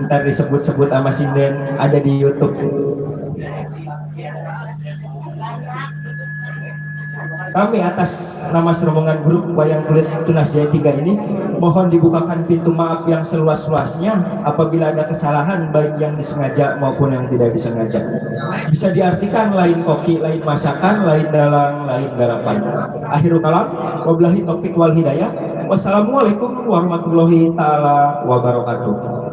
Ntar disebut-sebut sama sinden, ada di YouTube. Kami atas nama serombongan grup Wayang Kulit Tunas Jaya 3 ini mohon dibukakan pintu maaf yang seluas-luasnya apabila ada kesalahan baik yang disengaja maupun yang tidak disengaja. Bisa diartikan lain koki, lain masakan, lain dalang, lain garapan. Akhirul kalam, wabillahi taufiq wal hidayah. Wassalamualaikum warahmatullahi taala wabarakatuh.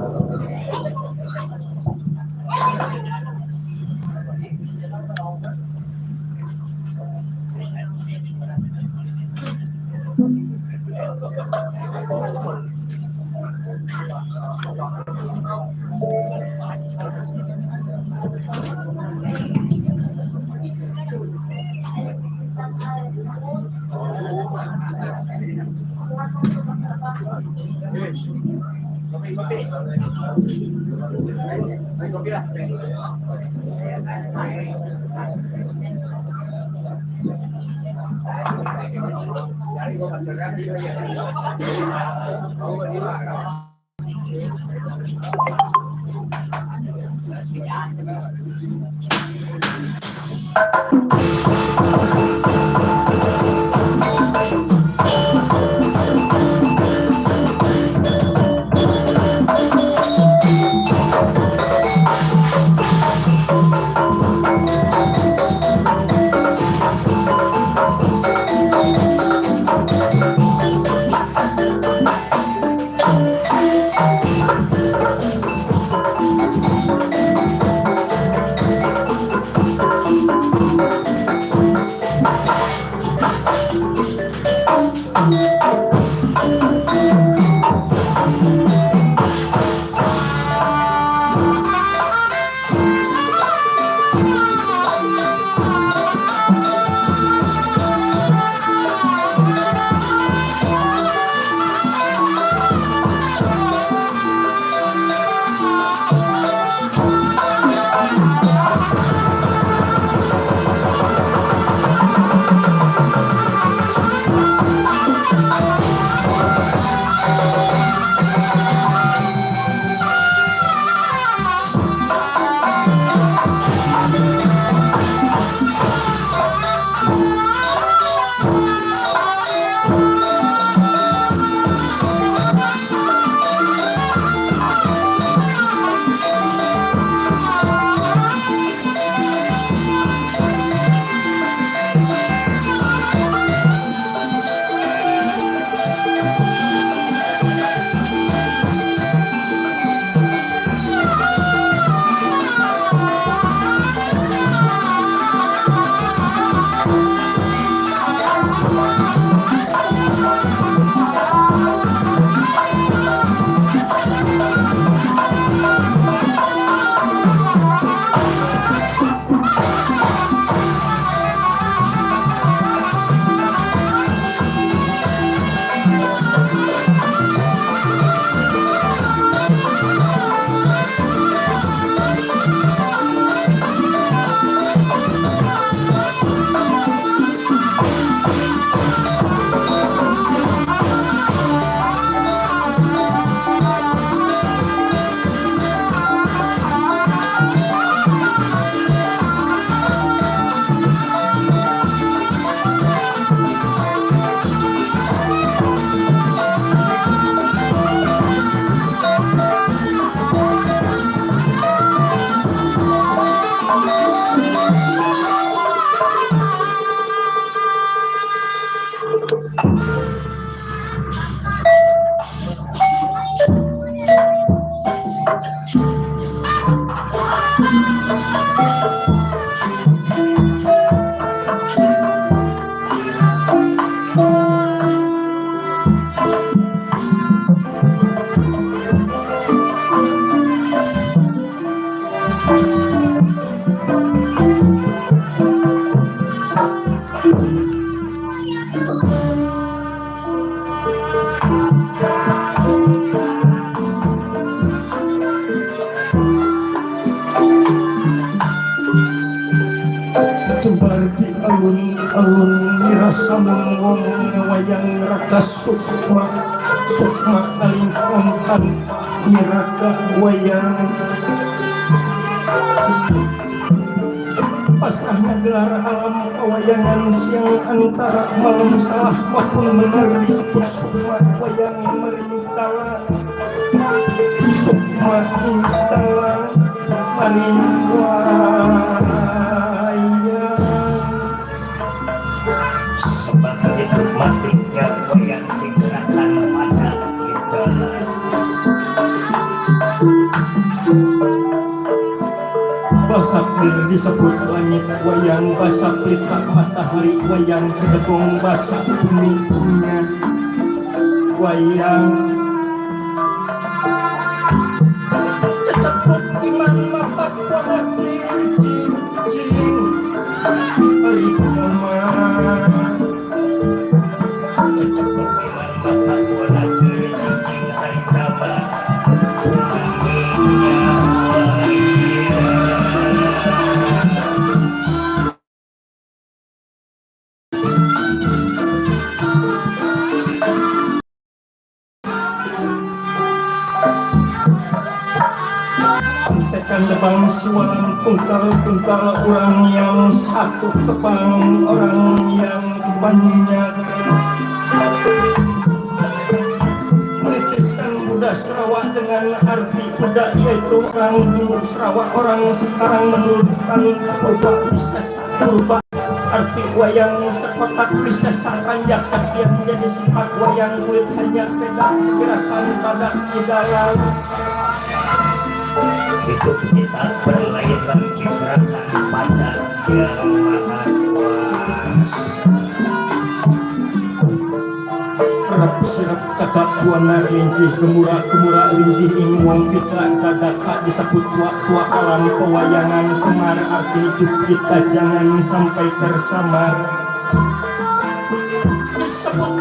alun nirasamon wong wayang raka sukma sukma alingkang wayang pasrahnya gelar alam pewayangan siang antara malam salah maupun benar disebut sukma wayang merintalan sukma rintalan mariwayang sebab hidup matinya wayang digerakkan pada kita. Basaklir disebut langit wayang basak lita matahari wayang kedebong basak bumi punya wayang ceceput iman mapak warak licin hari pertama Ceceput iman mapak warak licin hari pertama tekan lebang sualang tungkal orang yang satu kepang orang yang banyak menitiskan Buddha Sarawak dengan arti Buddha yaitu orang dulu Sarawak orang sekarang menurunkan purba bisa purba arti wayang sekotak bisa sakanjak sekian menjadi sifat wayang kulit hanya beda gerakan pada dalam hidup kita berlainan digerakkan pada yang maha kuasa. Rap sirap kakak buana linggih gemura linggih ing wong pitra dadaka disebut tua alam pewayangan semar arti hidup kita jangan sampai tersamar disebut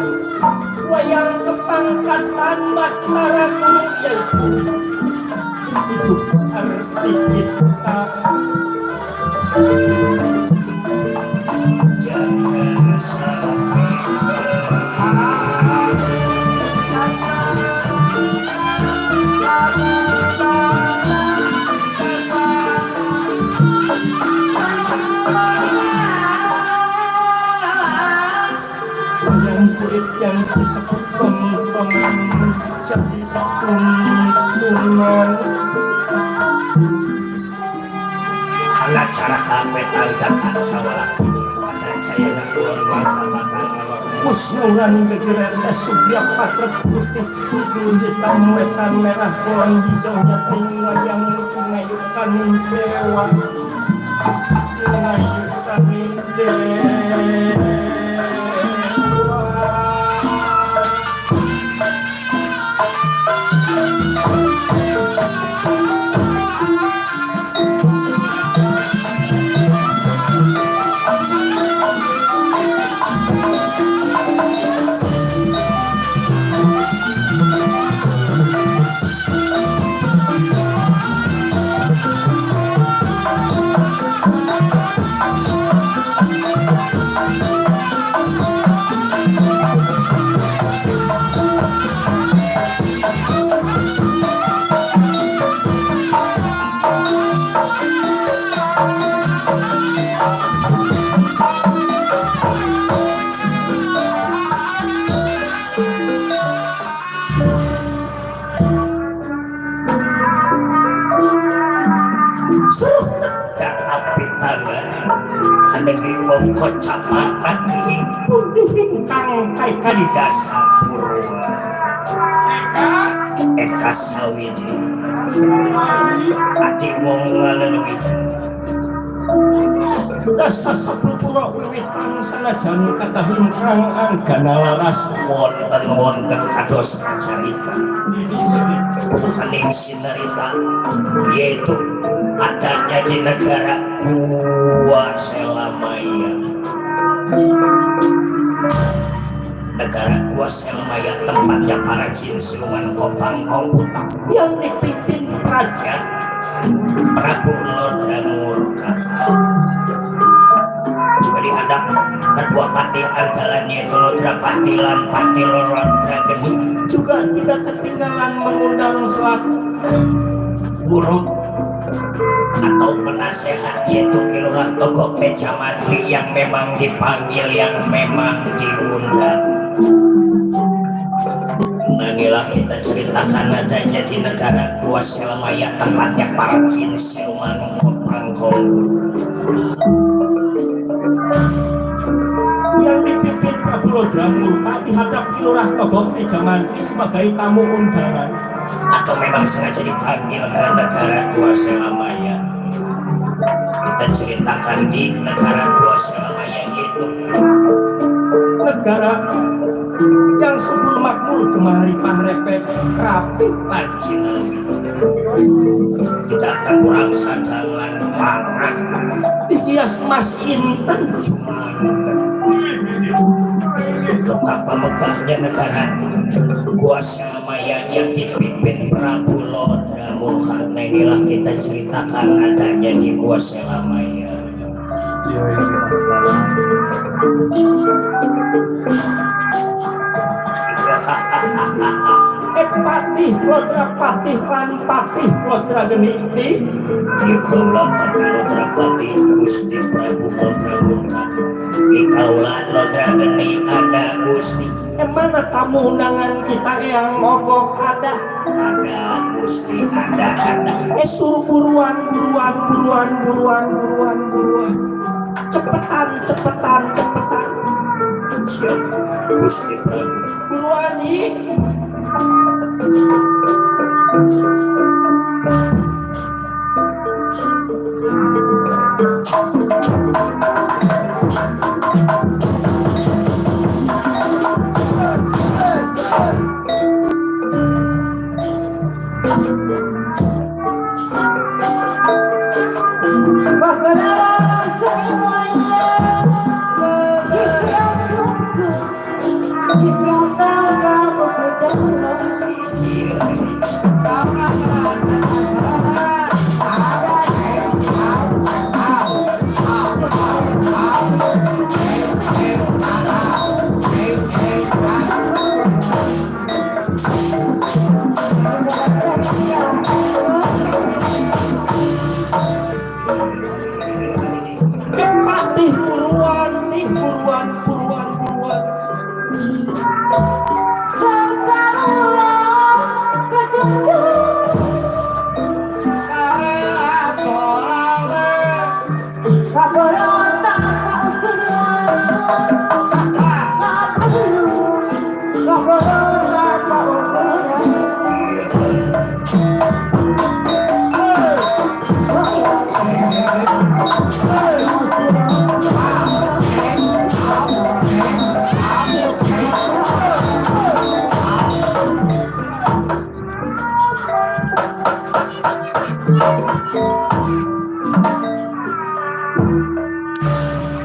wayang kepangkatan Batara Guru yaitu hidup arti kita jangan sampai wayang kulit yang disebut pentongan menjadi tuntunan hanya cara kapetan dan aksawala pada jaya kulon mata-mata musnauran gegeran subya patrek putih hidung hitam wetan merah kolon hijaunya ting wayang ngayukan dewa ngayukan dewa wong kocapatan hingkang kai kadidasa purwa eka sawidi ati wong ngalenuwi dasa sapura wiwitan sanajan kata hingkang anggana laras wonten kados carita bukaning sinarita yaitu adanya di negara Gua Selamaya. Negara Gua Selamaya tempatnya para jin siluman kopang komputak yang dipimpin Raja Prabu Lodramurka. Juga dihadap kedua patih andalannya yaitu Lodrapati lan Pati Lodrageni juga tidak ketinggalan mengundang selaku guru atau penasehat, yaitu Kilurah Tokoh Peja Mantri yang memang dipanggil, yang memang diundang. Inilah kita ceritakan adanya di negara Gua Selamaya, tempatnya para jin siluman Kopangkong yang dipimpin Prabu Lodra Murka dihadap Kilurah Togoh Peja Mantri sebagai tamu undangan, atau memang sengaja dipanggil ke negara Gua Selamaya. Kita ceritakan di negara Gua Selamaya itu negara yang subur makmur kemari pahrepet rapi Pancinawi, tidak akan kurang sandangan pangan dihias emas inten Jumanten. Betapa megahnya negara Gua Selamaya yang dipimpin Prabu Lodra Murka. Nah, inilah kita ceritakan adanya di Gua Selamaya. patih Lodra patih lan patih Lodra geniti Ikaula Patih Lodra Patih Gusti Prabu Lodra Murka. Ikaula Lodra Geni ada Gusti. Emana tamu undangan kita yang mogok ada Gusti, ada. suruh buruan cepetan Siap Gusti Prabu. buruan ih.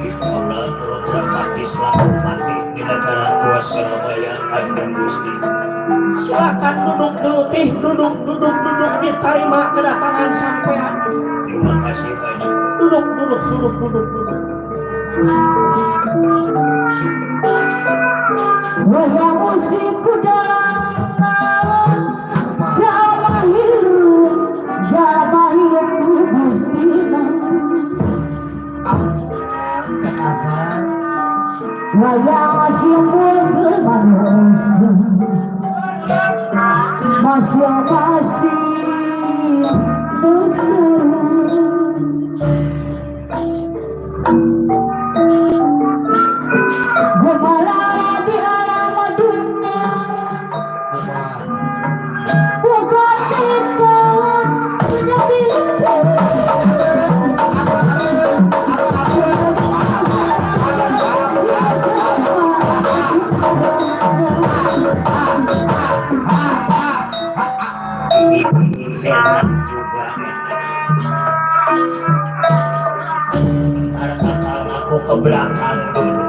Ikaula Lodra Patih selaku patih di negara Gua Selamaya akan Gusti. Silakan duduk dulu tih, duduk diterima kedatangan sampean. Terima kasih banyak. Duduk. Wahai musikku dalam malam, jamaah hidupku Gusti. Wayang masih mungkin manusia, masing-masing berseru. Gembala di alam dunia, bukan kita lebih Enak juga. Ntar kakak aku ke belakang dulu.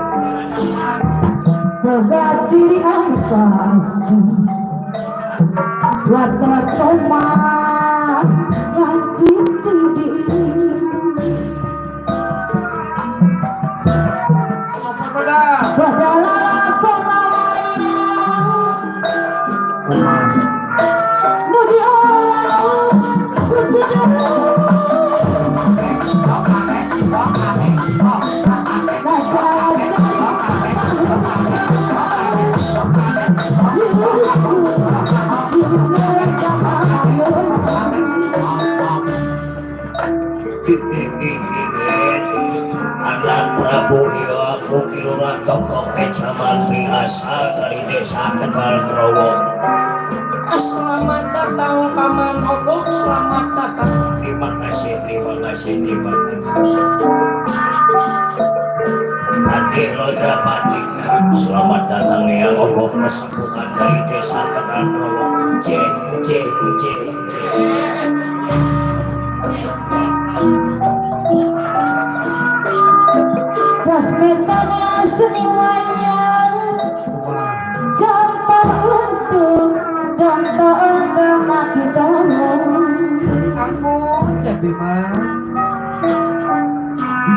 berganti di pasti rata cuma ganti diri. Padahal aku namanya Nudi orang Anak Prabu ya aku kilurah tokoh kecamati asal dari desa Tegal Growo. Selamat datang Paman Ogok, selamat datang. Terima kasih, terima kasih, terima kasih. Hati Lodrapati, selamat datang ya Ogok kesembuhan dari desa Tegal Growo. Jeng, jeng, jeng, jeng. Jasmetan yang seni wayang contoh untuk nabi dalam Aku jadi mah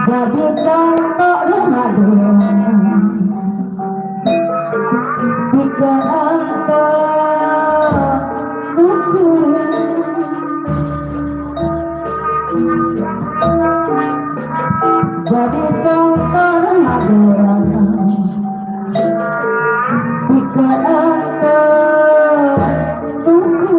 jadi contoh remadan bikin untuk ukur jadi contoh remadan bikin untuk ukur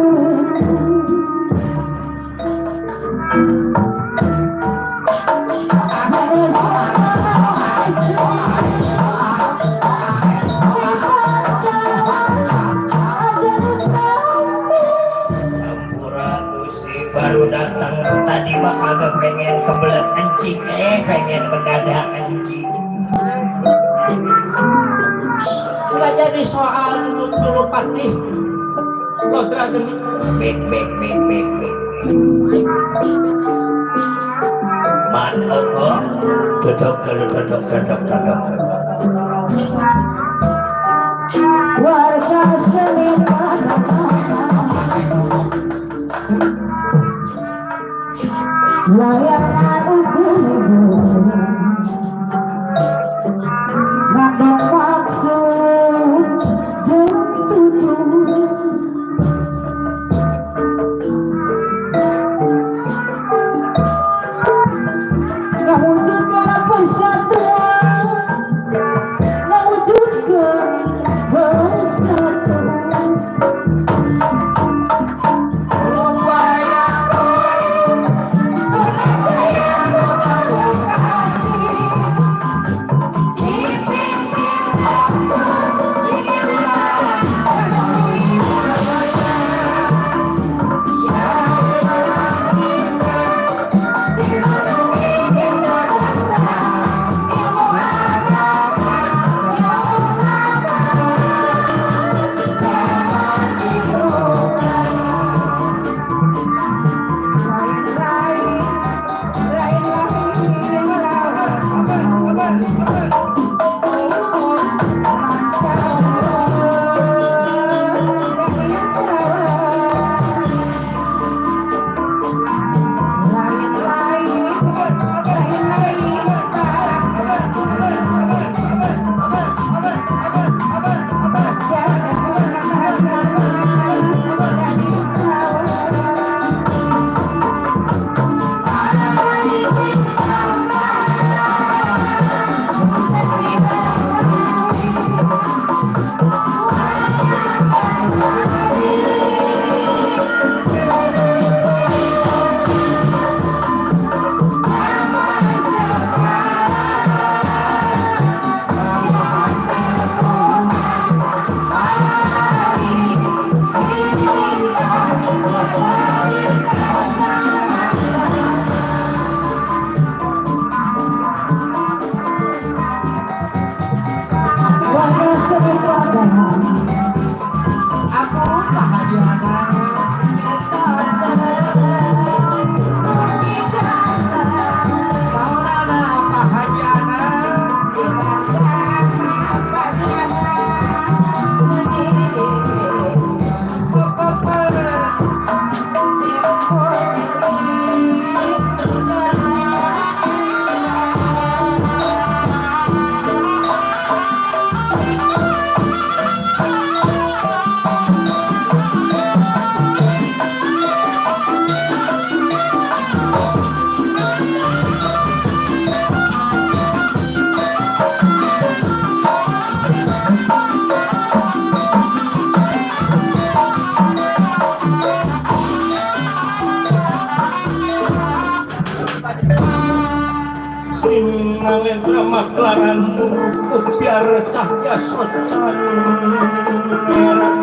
Ampura Gusti baru datang tadi mah kagak pengen kebelet kencing pengen mendadak kencing. Nggak jadi soal duduk dulu patih. Lodra geni. Bek. Man Ogo duduk warga seni layangan ukur ngandung maksud jeung tujuan ngawujudkeun persatuan nalendra maklaran muruk biar cahya socan merah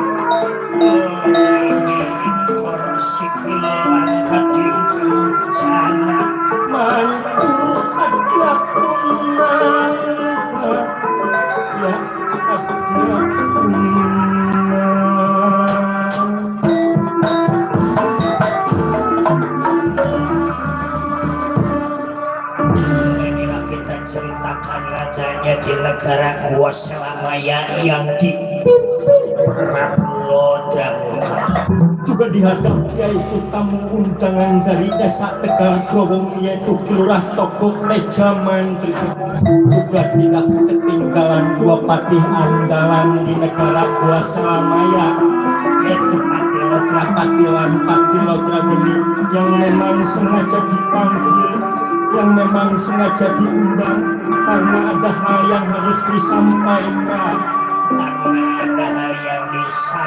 korosik langkat sana mancur kadya kunang ya kadya inilah kita ceritakan adanya di negara Gua Selamaya yang dipimpin Prabu Lodamuka. juga dihadap yaitu tamu undangan dari desa Tegal Growong yaitu Kilurah Togok Teja Mantri. Juga tidak ketinggalan dua patih andalan di negara Gua Selamaya yaitu Patih Lodra Patilan Patih Lodra Geni yang memang sengaja dipanggil, yang memang sengaja diundang karena ada hal yang harus disampaikan. Karena ada hal yang disampaikan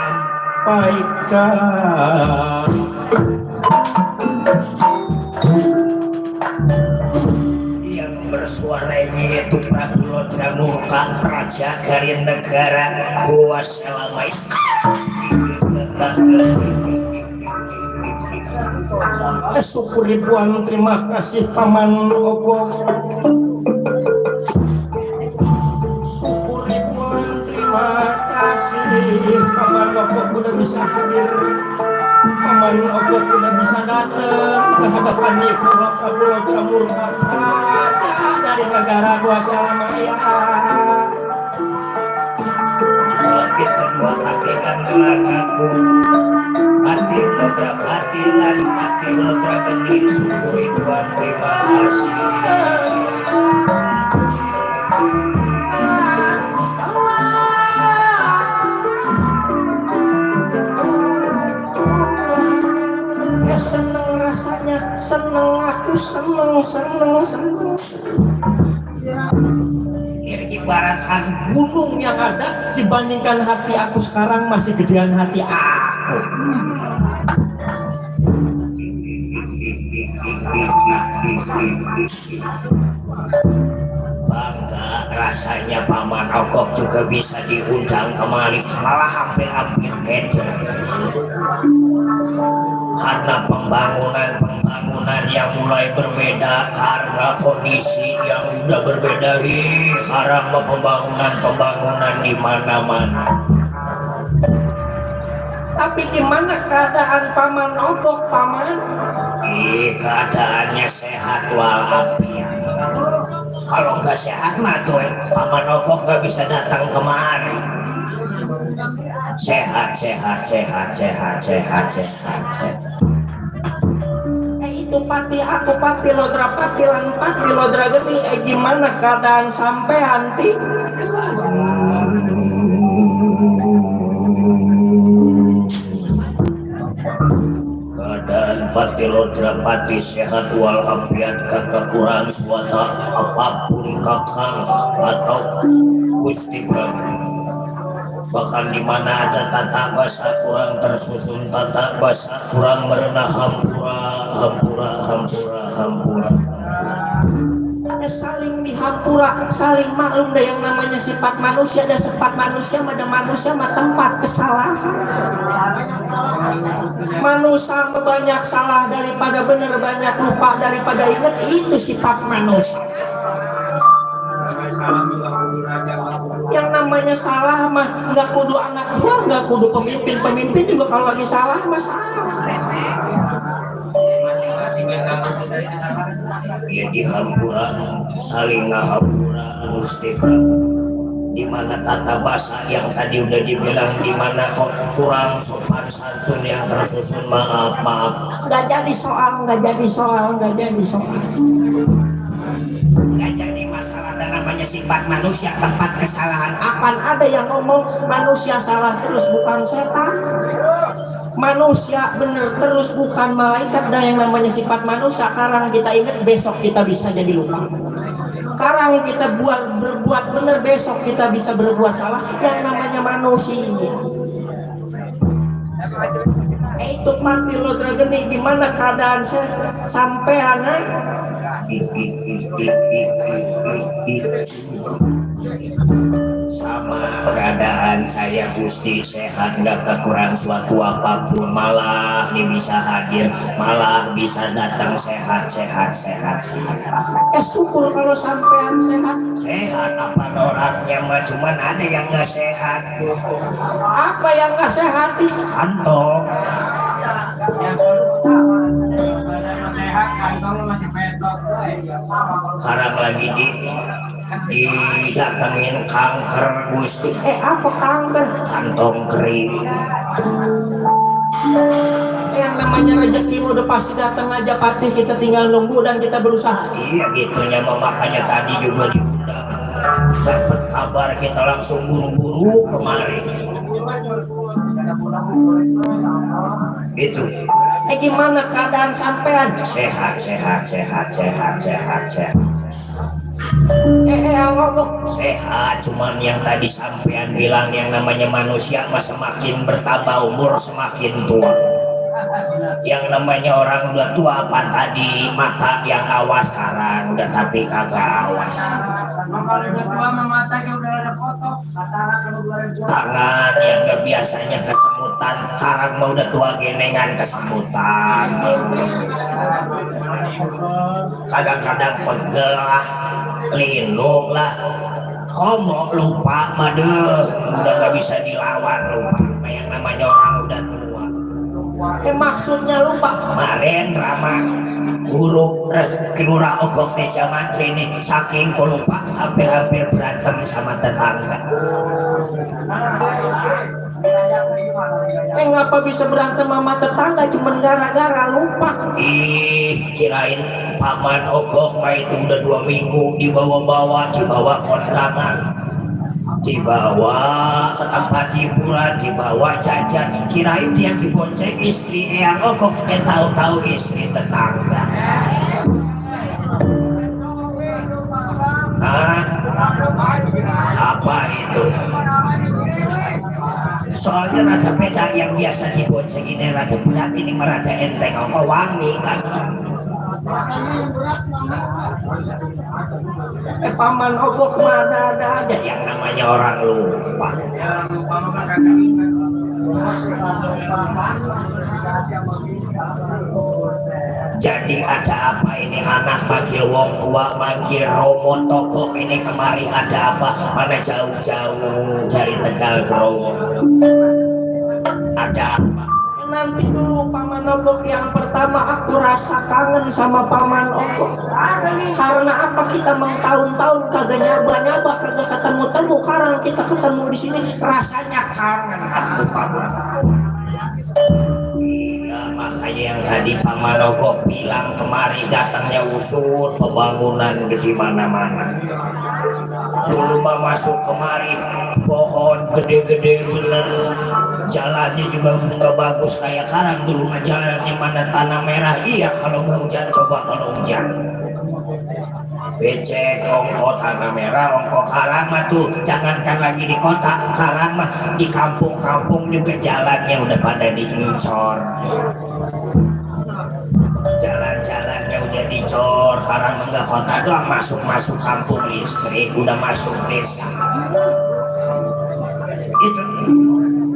yang bersuara ini yaitu Prabu Lodamuka, raja dari negara Gua Selamaya. Syukur ribuan terima kasih Paman Ogo. Syukur ribuan terima kasih Paman Ogo udah bisa hadir. Paman Ogo udah bisa datang ke hadapan Nikola Prabu Lodamuka, raja dari negara Gua Selamaya. Bagi kedua patihan gelang aku Patih Lodra Patilan Patih Lodra Geni. Syukur ribuan terima kasih. Seneng rasanya, seneng aku, seneng. Ini ibaratkan Gunung yang ada dibandingkan hati aku sekarang masih gedean hati aku. bangga rasanya Paman Ogok juga bisa diundang kemari, malah hampir-hampir keder karena pembangunan yang mulai berbeda, karena kondisi yang udah berbeda. Sekarang pembangunan di mana-mana. Tapi gimana keadaan Paman Ogok, Paman? Keadaannya sehat walafiat. Kalau nggak sehat mah tuh Paman Ogok nggak bisa datang kemari. Sehat. Itu pati aku Patih Lodra Patilan Patih Lodra Geni. Gimana keadaan sampean ti? Keadaan Patih Lodra Patih sehat walafiat, kagak kurang suatu apapun kakang atau Gusti Prabu. Bahkan di mana ada tata basa kurang tersusun, tata basa kurang merenah, hampura. Saling dihampura, saling maklum dah yang namanya sifat manusia. Dan sifat manusia mah tempat kesalahan. Manusia banyak salah daripada benar, banyak lupa daripada ingat. Itu sifat manusia. Yang namanya salah mah nggak kudu anak buah, nggak kudu pemimpin juga kalau lagi salah mah salah. Ya dihampura, saling ngahampura Gusti Prabu. Di mana tata bahasa yang tadi udah dibilang, di mana kok kurang sopan santun yang tersusun, maaf. Nggak jadi soal. Nggak jadi masalah. Dan namanya sifat manusia tempat kesalahan. Kapan ada yang ngomong manusia salah terus bukan setan? Manusia bener terus bukan malaikat. Dan yang namanya sifat manusia, sekarang kita ingat besok kita bisa jadi lupa. Sekarang kita berbuat bener, besok kita bisa berbuat salah. Yang namanya manusia. Itu Patih Lodra Geni, gimana keadaan saya sampai anak? Sama keadaan saya Gusti, sehat nggak kekurangan suatu apapun, malah ini bisa hadir, malah bisa datang sehat. Syukur kalau sampean sehat. Sehat apa orangnya mah, cuman ada yang nggak sehat. Apa yang nggak sehat itu? Kantong. Sekarang lagi didatengin kanker Gusti. Apa kanker? Kantong kering. Yang namanya rezeki udah pasti datang aja, Patih. Kita tinggal nunggu dan kita berusaha. Iya gitunya, makanya tadi juga diundang. Dapat kabar kita langsung buru-buru kemari. Itu. Gimana keadaan sampean? Sehat. Sehat, cuman yang tadi sampean bilang yang namanya manusia mah semakin bertambah umur semakin tua. Yang namanya orang udah tua apa tadi mata yang awas, sekarang udah tapi kagak awas. Tangan yang gak biasanya kesemutan, sekarang mah udah tua genengan kesemutan. Kadang-kadang pegel lah, linung lah, komo lupa madeh, udah gak bisa dilawan, lupa yang namanya orang udah tua. Maksudnya lupa? Kemarin Rama guru kelura ogok teja mantri ini saking lupa hampir berantem sama tetangga. Ngapa bisa berantem sama tetangga cuman gara-gara lupa? Kirain paman ogok mah itu udah 2 minggu dibawa kondangan, dibawa ke tempat hiburan, dibawa jajan, kirain dia dibonceng istri yang ogok, tahu-tahu istri tetangga. Apa itu? Soalnya rada beda, yang biasa dibonceng ini rada berat, ini merada enteng, kok wangi lagi. Paman ogok kemana ada aja yang namanya orang lupa. Jadi ada apa ini, anak manggil wong tua, manggil romo tokoh ini kemari ada apa? Mana jauh-jauh dari Tegal Growo. Ada apa? Nanti dulu Paman Ogok, yang pertama aku rasa kangen sama Paman Ogok. Karena apa, kita tahun-tahun kagak nyaba-nyaba, kagak ketemu-temu. Sekarang kita ketemu di sini, rasanya kangen aku Paman. Iya, makanya yang tadi Paman Ogok bilang kemari datangnya usut pembangunan di mana-mana. Dulu mah masuk kemari pohon gede-gede bener, jalannya juga nggak bagus kayak sekarang. Dulu mah jalannya mana tanah merah. Iya kalau nggak hujan, coba kalau hujan becek, ongko tanah merah, ongko karang mah tuh jangankan lagi di kota, karang mah di kampung-kampung juga jalannya udah pada dincor, jalan-jalannya udah dicor. Karang enggak kota doang, masuk kampung listrik, udah masuk desa. Itu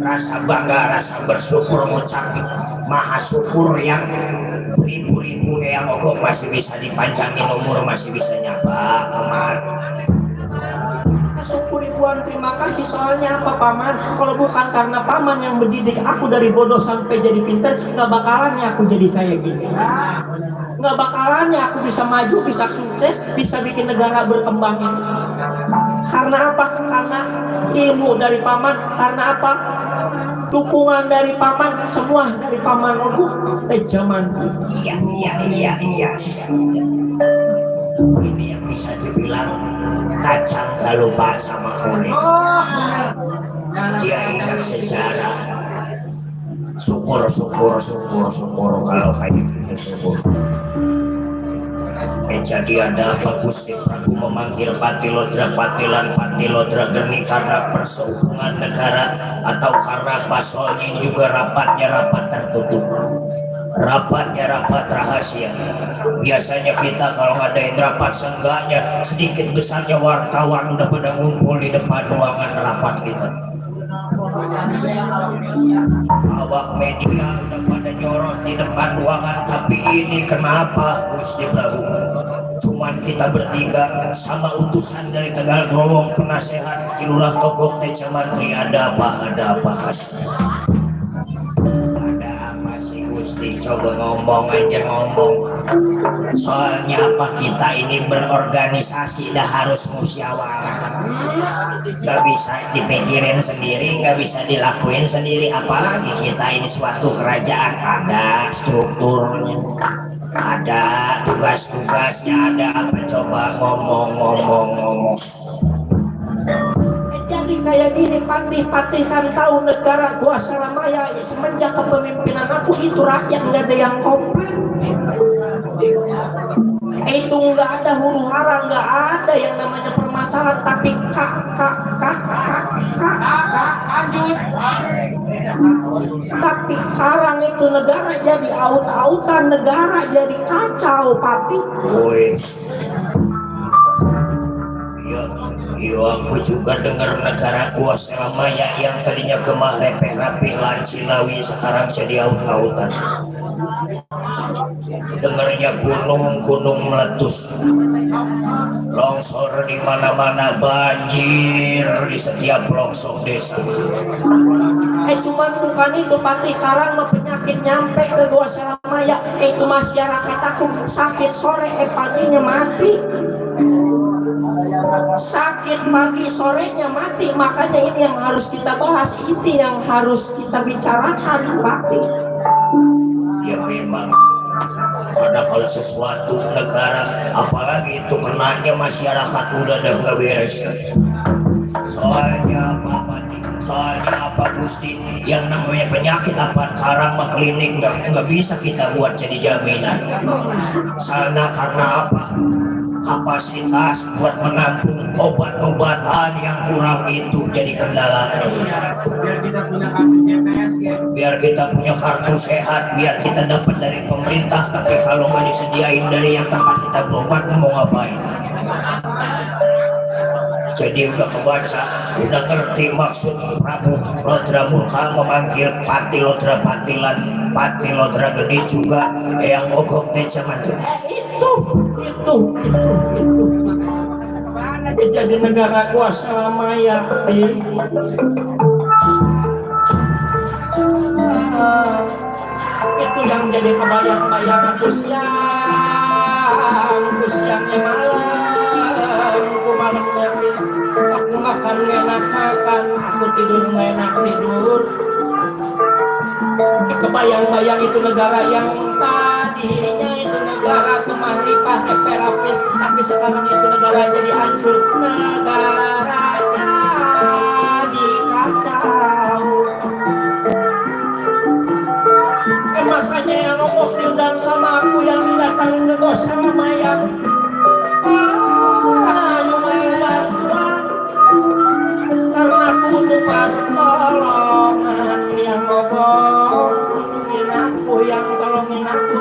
rasa bangga, rasa bersyukur, ngucapin maha syukur yang beribu-ribu yang ogok masih bisa dipanjangin umur, masih bisa nyapa kemari. Syukur ribuan terima kasih. Soalnya apa Paman, kalau bukan karena Paman yang mendidik aku dari bodoh sampai jadi pintar, nggak bakalannya aku jadi kayak gini. Nggak bakalannya aku bisa maju, bisa sukses, bisa bikin negara berkembang ini. Karena apa? Karena ilmu dari Paman. Karena apa? Dukungan dari Paman, semua dari Paman Ogok Teja Mantri. Iya. Ini yang bisa dibilang kacang gak lupa sama kulit. Dia ingat sejarah. Syukur kalau kayak gitu syukur. Jadi ada apa, Gusti Prabu memanggil Patilodra Geni karena persehubungan negara atau karena apa? Soalnya juga rapatnya rapat tertutup. rapatnya rapat rahasia. Biasanya kita kalau ngadain rapat seenggaknya sedikit besarnya wartawan udah pada ngumpul di depan ruangan rapat kita. Awak media udah pada nyorot di depan ruangan, tapi ini kenapa Gusti Prabu? Cuman kita bertiga sama utusan dari Tegal Growong, penasehat Kilurah Togok Teca Mantri. Ada apa sih Gusti? Coba ngomong aja ngomong. Soalnya apa, kita ini berorganisasi dah harus musyawarah. Gak bisa dipikirin sendiri, gak bisa dilakuin sendiri. Apalagi kita ini suatu kerajaan, ada strukturnya, ada tugas-tugasnya, ada apa, coba ngomong. Jadi kayak gini, patih-patih kan tahu negara gua Salamaya semenjak kepemimpinan aku itu rakyat nggak ada yang komplain. Itu nggak ada huru hara, nggak ada yang namanya permasalahan. Tapi tapi sekarang itu negara jadi aut-autan, negara jadi kacau, patih. Iya, aku juga dengar negara gua Salamaya yang tadinya gemah repeh-rapih Lancinawi sekarang jadi aut-autan. Dengarnya gunung meletus, longsor di mana-mana, banjir di setiap pelosok desa. Cuman bukan itu, patih. Sekarang mah penyakit nyampe ke gua Salamaya. Itu masyarakat aku sakit sore, paginya mati. Sakit pagi sorenya mati. Makanya ini yang harus kita bahas, ini yang harus kita bicarakan, patih. Ya memang, karena kalau sesuatu negara apalagi itu kenanya masyarakat udah nggak beres. Soalnya apa Gusti, yang namanya penyakit apa sekarang mah klinik nggak bisa kita buat jadi jaminan. Karena apa? Kapasitas buat menampung obat-obatan yang kurang itu jadi kendala terus. Biar kita punya kartu sehat, biar kita dapat dari pemerintah, tapi kalau nggak disediain dari yang tempat kita berobat mau ngapain? Jadi udah kebaca, udah ngerti maksud Prabu Lodra Murka memanggil Pati Lodra Patilan, Pati Lodra Geni juga yang ogok Teca Mantri. Itu jadi negara gua Salamaya. Itu yang jadi kebayang-bayang aku siangnya malam, aku malamnya aku makan enak makan, aku tidur enak tidur. Kebayang-bayang itu negara yang tadinya itu negara kemah lipah repeh-rapih, tapi sekarang itu negara jadi hancur, negara jadi kacau. Makanya yang Ogok diundang sama aku yang datang ke Gua Salamaya, karena aku butuh bantuan, karena aku butuh pertolongan. Yang Ogok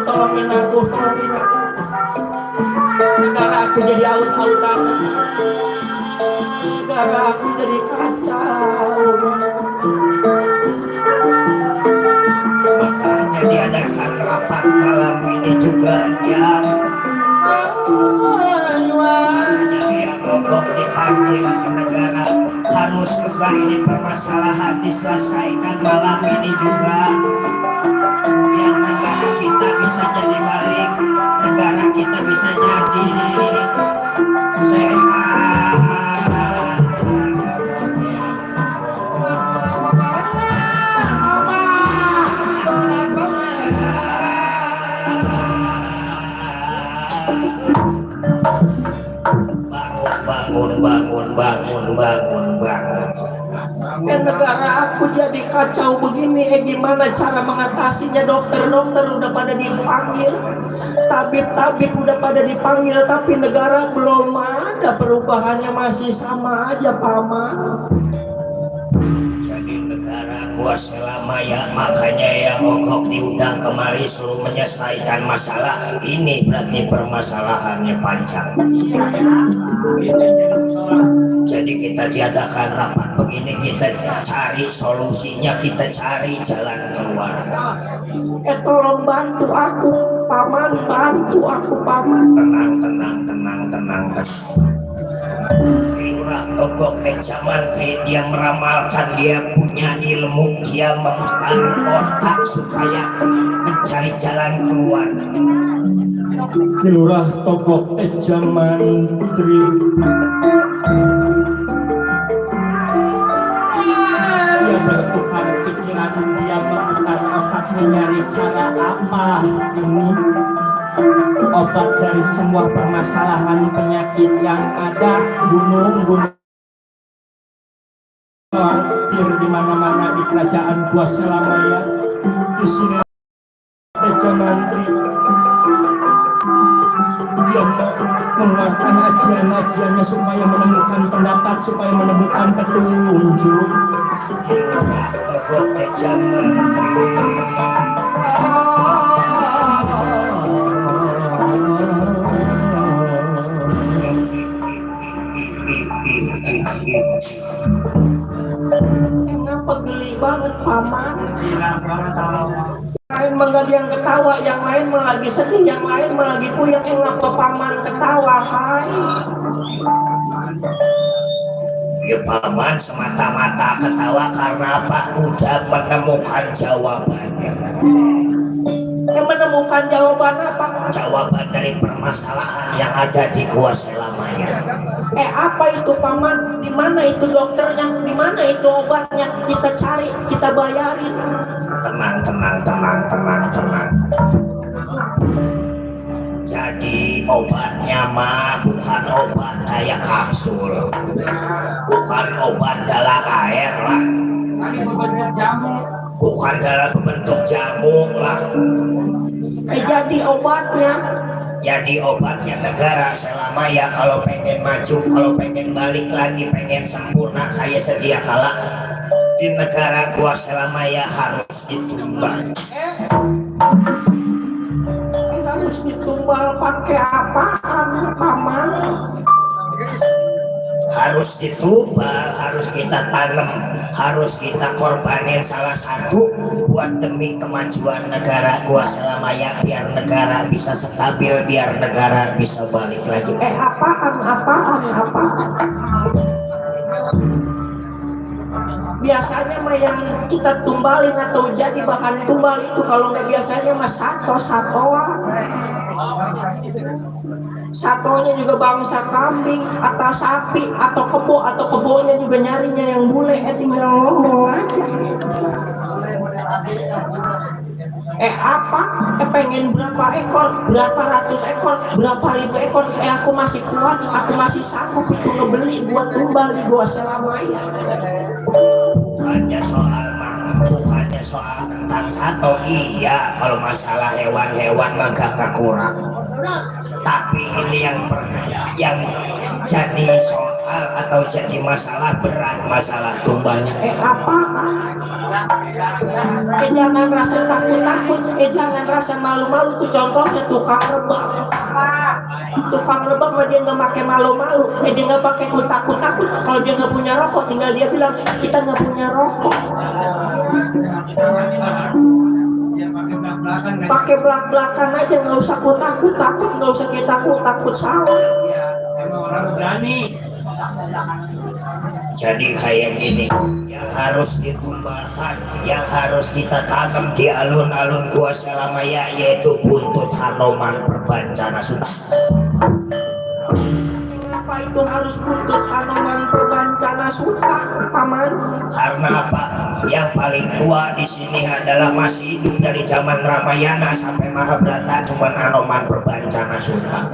tolongin aku. Negara aku jadi aut-autan, negara aku jadi kacau. Makanya diadakan rapat malam ini juga yang Ogok dipanggil ke negara. Harus juga ini permasalahan diselesaikan malam ini juga, biar negara kita bisa jadi balik, negara kita bisa jadi sehat. Bangun. Negara aku jadi kacau begini, gimana cara mengatasinya? Dokter udah pada dipanggil, tabib udah pada dipanggil, tapi negara belum ada perubahannya, masih sama aja paman. Jadi negara gua Selamaya, makanya yang Ogok diundang kemari suruh menyelesaikan masalah ini, berarti permasalahannya panjang. Jadi kita diadakan rapat begini, kita cari solusinya, kita cari jalan keluar. Tolong bantu aku paman, bantu aku paman. Tenang. Lurah Ogok Teja Mantri, dia meramalkan, dia punya ilmu, dia memutar otak supaya mencari jalan keluar. Kilurah Ogok Teja Mantri, dia bertukar pikiran, dia memutar otak mencari cara apa ini obat dari semua permasalahan penyakit yang ada. Gunung di mana-mana di kerajaan gua Selamaya. Di sini Teja Mantri, dia mengeluarkan ajian-ajiannya supaya menemukan pendapat, supaya menemukan petunjuk. Lurah Ogok Teja Mantri, Kenapa geli banget paman? Lain malah yang ketawa, yang lain malah lagi sedih, yang lain malah lagi puyeng. Ngapa paman ketawa, hai? ya paman semata-mata ketawa karena apa? Udah menemukan jawabannya. Menemukan jawaban apa? Jawaban dari permasalahan yang ada di gua Selamaya. Apa itu paman? Di mana itu dokternya? Di mana itu obatnya? Kita cari, kita bayarin. Tenang. Jadi obatnya mah bukan obat kayak kapsul, bukan obat dalam air lah, bukan dalam bentuk jamu lah. Jadi obatnya negara Selamaya. Kalau pengen maju, kalau pengen balik lagi, pengen sempurna kayak sedia kala, di negara gua Selamaya harus ditumbal. Harus ditumbal pakai apaan paman? Harus ditumbal, harus kita tanam, harus kita korbanin salah satu buat demi kemajuan negara gua Selamaya, biar negara bisa stabil, biar negara bisa balik lagi. Apaan? Biasanya mah yang kita tumbalin atau jadi bahan tumbal itu, kalau nggak biasanya mah satoan. Satonya juga bangsa kambing atau sapi atau kebo, atau kebonya juga nyarinya yang bule. Tinggal ngomong aja. Pengen berapa ekor, berapa ratus ekor, berapa ribu ekor. Aku masih kuat, aku masih sanggup itu ngebeli buat tumbal di gua Selamaya. Bukannya soal tentang sato, iya, kalau masalah hewan-hewan mah gak kurang. Tapi ini yang jadi soal atau jadi masalah berat, masalah tumbalnya. Jangan rasa takut-takut, jangan rasa malu-malu. Tuh contohnya tukang rebang mah dia nggak pakai malu-malu, dia nggak pakai takut-takut. Kalau dia nggak punya rokok, tinggal dia bilang kita nggak punya rokok. Pakai belak-belakan aja, nggak usah takut, nggak usah kita takut salah. Jadi kayak gini, yang harus ditumbalkan, yang harus kita tanam di alun-alun gua Selamaya, yaitu buntut Hanoman Perbancana Suta. Kenapa itu harus buntut Hanoman Perbancana Suta, paman? Karena apa? Yang paling tua di sini adalah masih hidup dari zaman Ramayana sampai Mahabharata, cuman Hanoman Perbancana Suta.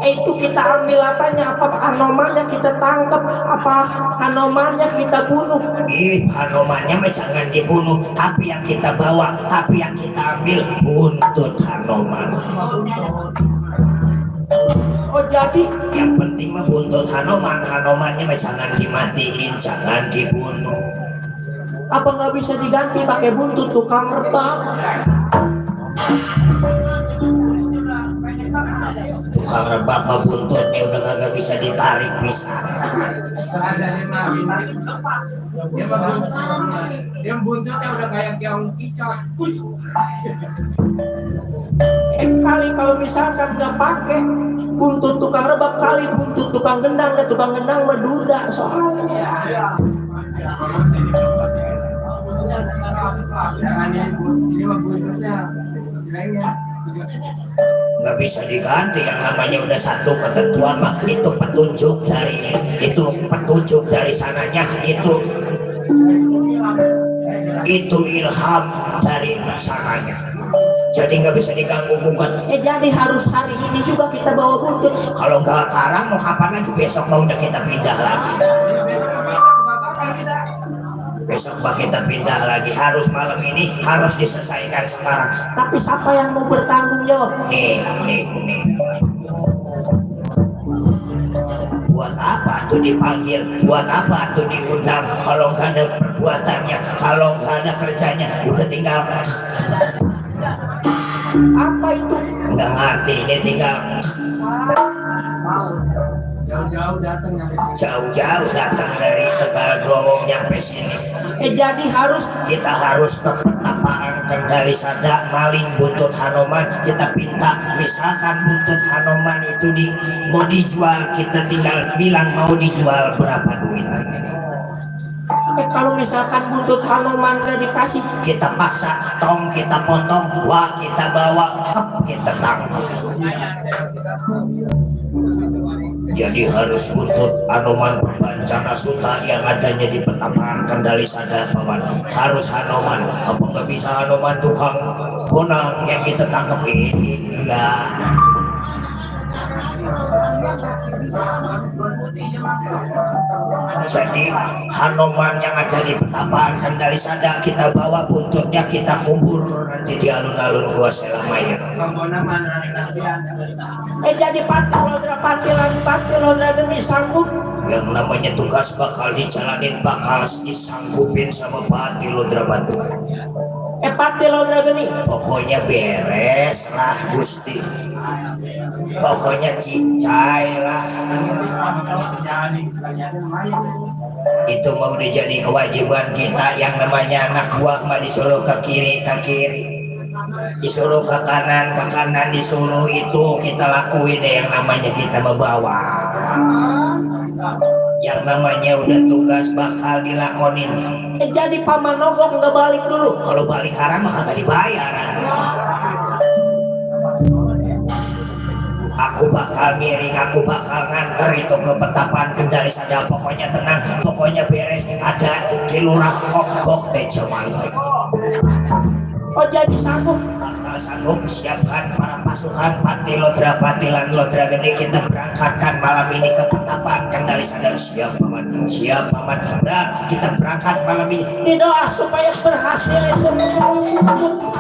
Itu kita ambil apanya? Apa Hanomannya kita tangkap? Apa Hanomannya kita bunuh? Hanomannya mah jangan dibunuh, tapi yang kita bawa, tapi yang kita ambil buntut Hanoman. Oh jadi yang penting mah buntut Hanomannya mah jangan dimatiin, jangan dibunuh. Apa nggak bisa diganti pakai buntut tukang rebab? Tukang rebab mah buntutnya udah kagak bisa ditarik bisa. Dia buntutnya udah kayak keong kicot. Kali kalau misalkan nggak pakai buntut tukang rebab, kali buntut tukang gendang, dan tukang gendang meduda soalnya. Ini mah buntutnya Nggak bisa diganti, yang namanya udah satu ketentuan mah itu petunjuk dari sananya, itu ilham dari sananya, jadi nggak bisa diganggu gugat. Jadi harus hari ini juga kita bawa buntut. Kalau nggak sekarang mau kapan lagi? Besok mau udah kita pindah lagi, besok mah kita pindah lagi, harus malam ini, harus diselesaikan sekarang. Tapi siapa yang mau bertanggung jawab? Nih. Buat apa tuh dipanggil? Buat apa tuh diundang? Kalau nggak ada perbuatannya, kalau nggak ada kerjanya, udah tinggal Apa itu? nggak ngerti. Ini tinggal jauh-jauh datang dari Tegal Growong nyampe sini. Jadi Kita harus ke pertapaan Kendali Sada, maling buntut Hanoman. Kita pinta, misalkan buntut Hanoman itu mau dijual, kita tinggal bilang mau dijual berapa duit. kalau misalkan buntut Hanoman nggak dikasih, Kita paksa, tong kita potong, wah kita bawa, kita tangkap. Jadi harus buntut Hanoman Perbancana Suta yang adanya di pertapaan Kendali Sada, paman. Harus Hanoman. Apa nggak bisa Hanoman tukang bonang yang kita tangkap ini? Enggak. Jadi Hanoman yang ada di pertapaan Kendali Sada kita bawa, buntutnya kita kubur nanti di alun-alun Gua Selamaya. jadi Patilodra demi sanggup. Yang namanya tugas bakal dijalanin, bakal disanggupin sama Patilodra Batu. Patilodra geni. Pokoknya beres lah Gusti, pokoknya cincai lah. Itu mau jadi kewajiban kita. Yang namanya anak buah mah disuruh ke kiri, disuruh ke kanan, disuruh itu kita lakuin deh. Yang namanya kita membawa, yang namanya udah tugas bakal dilakonin. Jadi paman nogok nggak balik dulu. Kalau balik haram mah kagak dibayar. Aku bakal miring, aku bakal nganter itu ke pertapaan Kendali Sada. Pokoknya tenang, pokoknya beres. Ada kilurah ogok tejo mantri. Jadi sanggup. Bakal sanggup, siapkan para pasukan Patilodra, Patilan Lodra Gede. Kita berangkatkan malam ini ke pertapaan Kendali Sada. Siap paman, siap paman. Nah, kita berangkat malam ini. Ini doa supaya berhasil itu adalah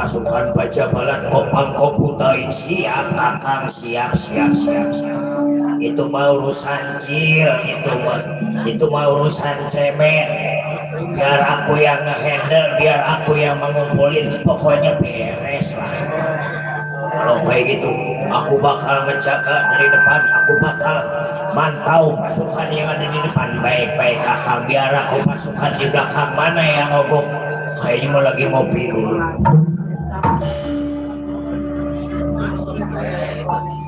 pasukan Pajabalan Kopang Komputain siap kakang siap. Itu mau urusan cil, itu mau urusan cemen. Biar aku yang ngehandle, biar aku yang mengumpulin, pokoknya beres lah. Kalau kayak gitu, aku bakal menjaga dari depan, aku bakal mantau pasukan yang ada di depan baik-baik kakang. Biar aku pasukan di belakang mana yang ngogok. Kayaknya mau lagi ngopi dulu.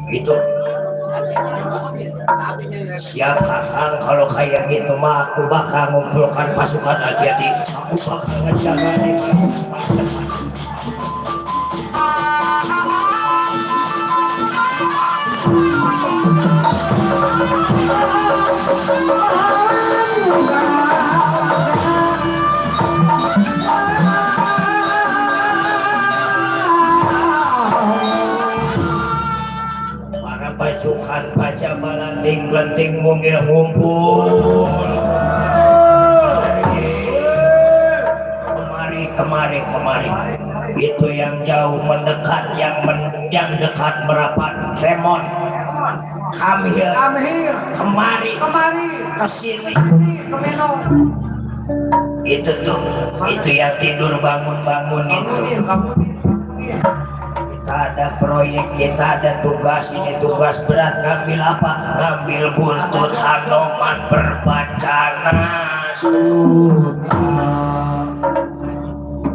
Itu siap kakang, kalau kayak gitu mah aku bakal ngumpulkan pasukan. Hati-hati, aku bakal ngejaga di depan. Para pasukan Pajabalan ting-lenting mungkin ngumpul. Kemari. Itu yang jauh mendekat, yang dekat merapat. Kremon, come here. Kemari. Kesini. Itu tuh, itu yang tidur bangun itu. Kita ada proyek, kita ada tugas, ini tugas berat. Ngambil apa? Ngambil buntut Hanoman berbacana.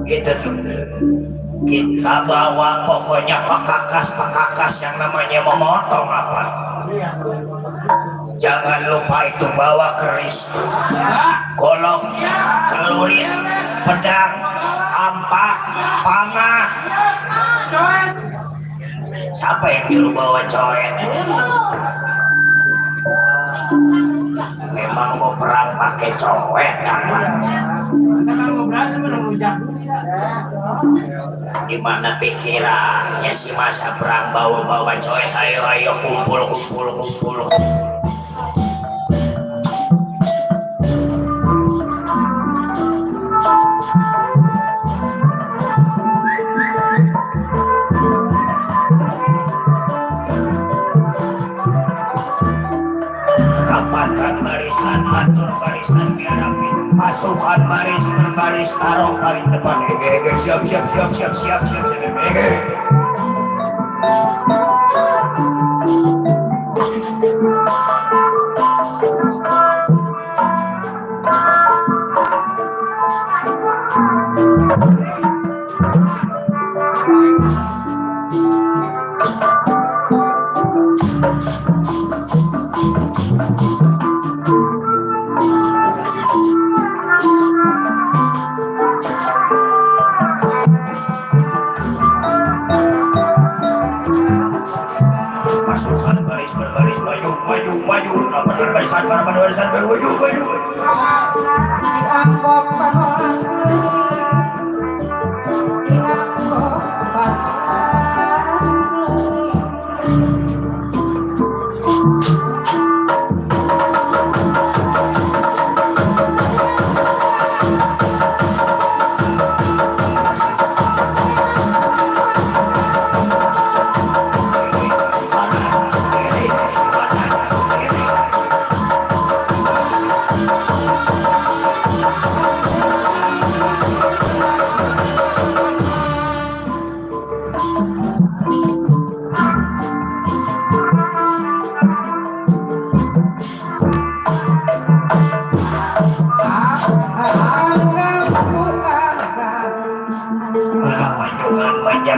Itu tuh. Kita bawa pokoknya pekakas yang namanya memotong apa. Jangan lupa itu bawa keris, golok, celurit, pedang, kampak, panah. Siapa yang dulu bawa coet? Memang mau perang pakai coet apa? Dimana pikirannya si masa perang bawa coet? Ayo kumpul. Rapatkan barisan, atur barisan biar rapi. Pasukan baris berbaris, taruh paling depan. Siap. Pasukan baris berbaris maju. Rapatkan barisan, maju. Dianggap pahlawan, dianggap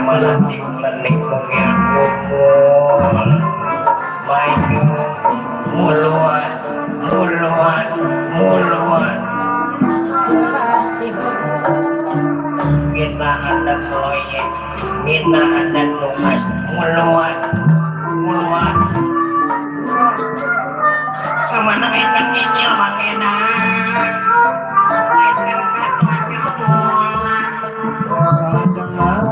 Malah ting-lenting mungil kumul. Maju, muluan. Kita ada proyek, kita ada tugas, muluan. Kemana kan nyicil mangena? Kan katuannya mulan. Salah jangan.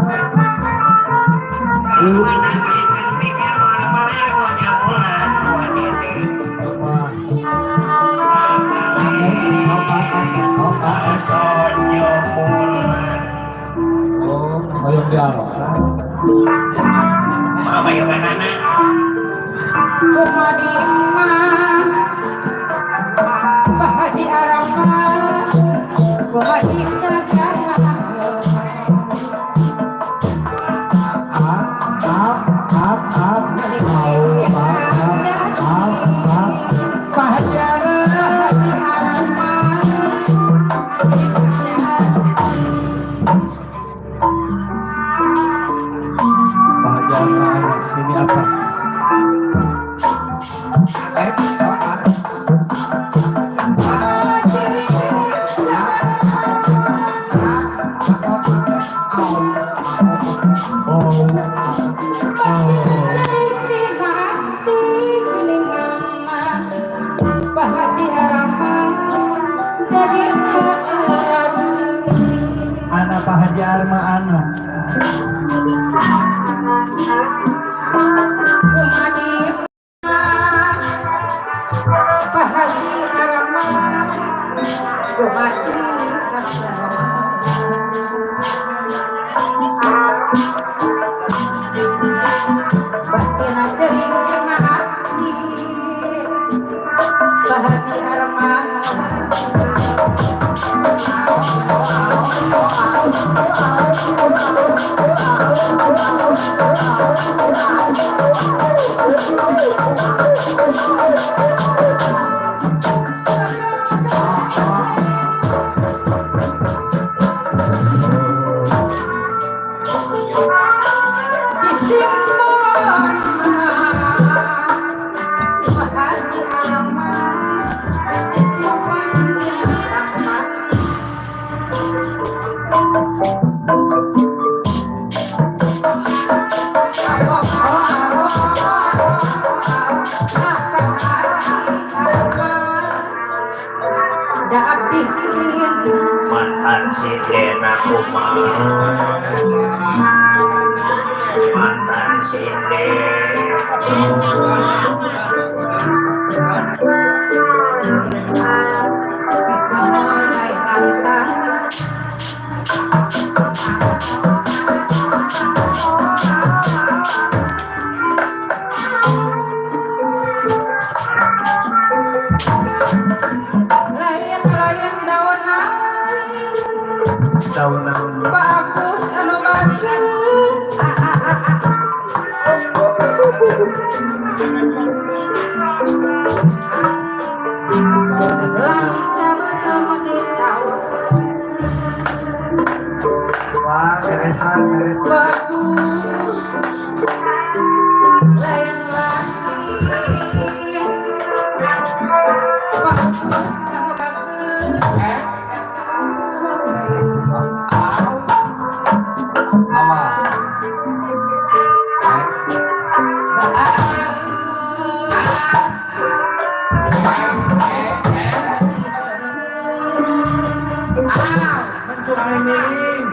Hoyong Mama yoganana kumadi mah bahagia arama kumadi sagala Bahagia ini apa? Anak Pak Haji Arma anak. mantan si Dena Kumar mantan si Daun-daun bagus anu bagus wah beresan bagus lain lagi bagus anu bagus mencuk miring.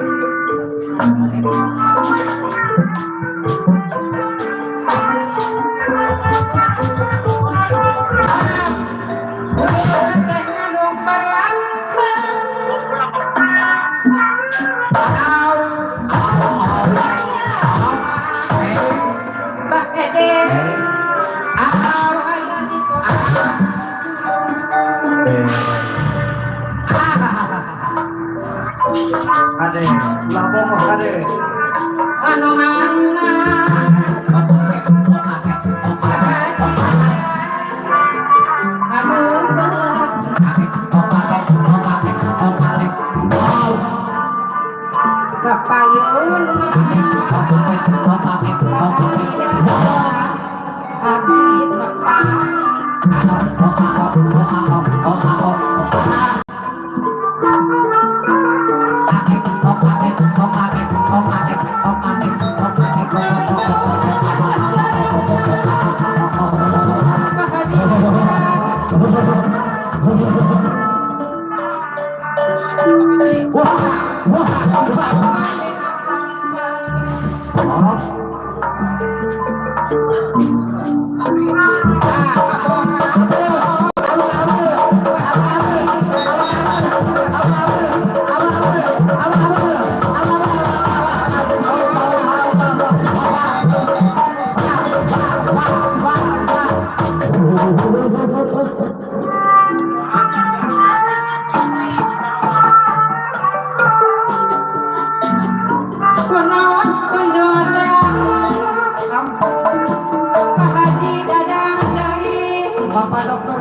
Ade, labong mah ade. anu kapayun abdi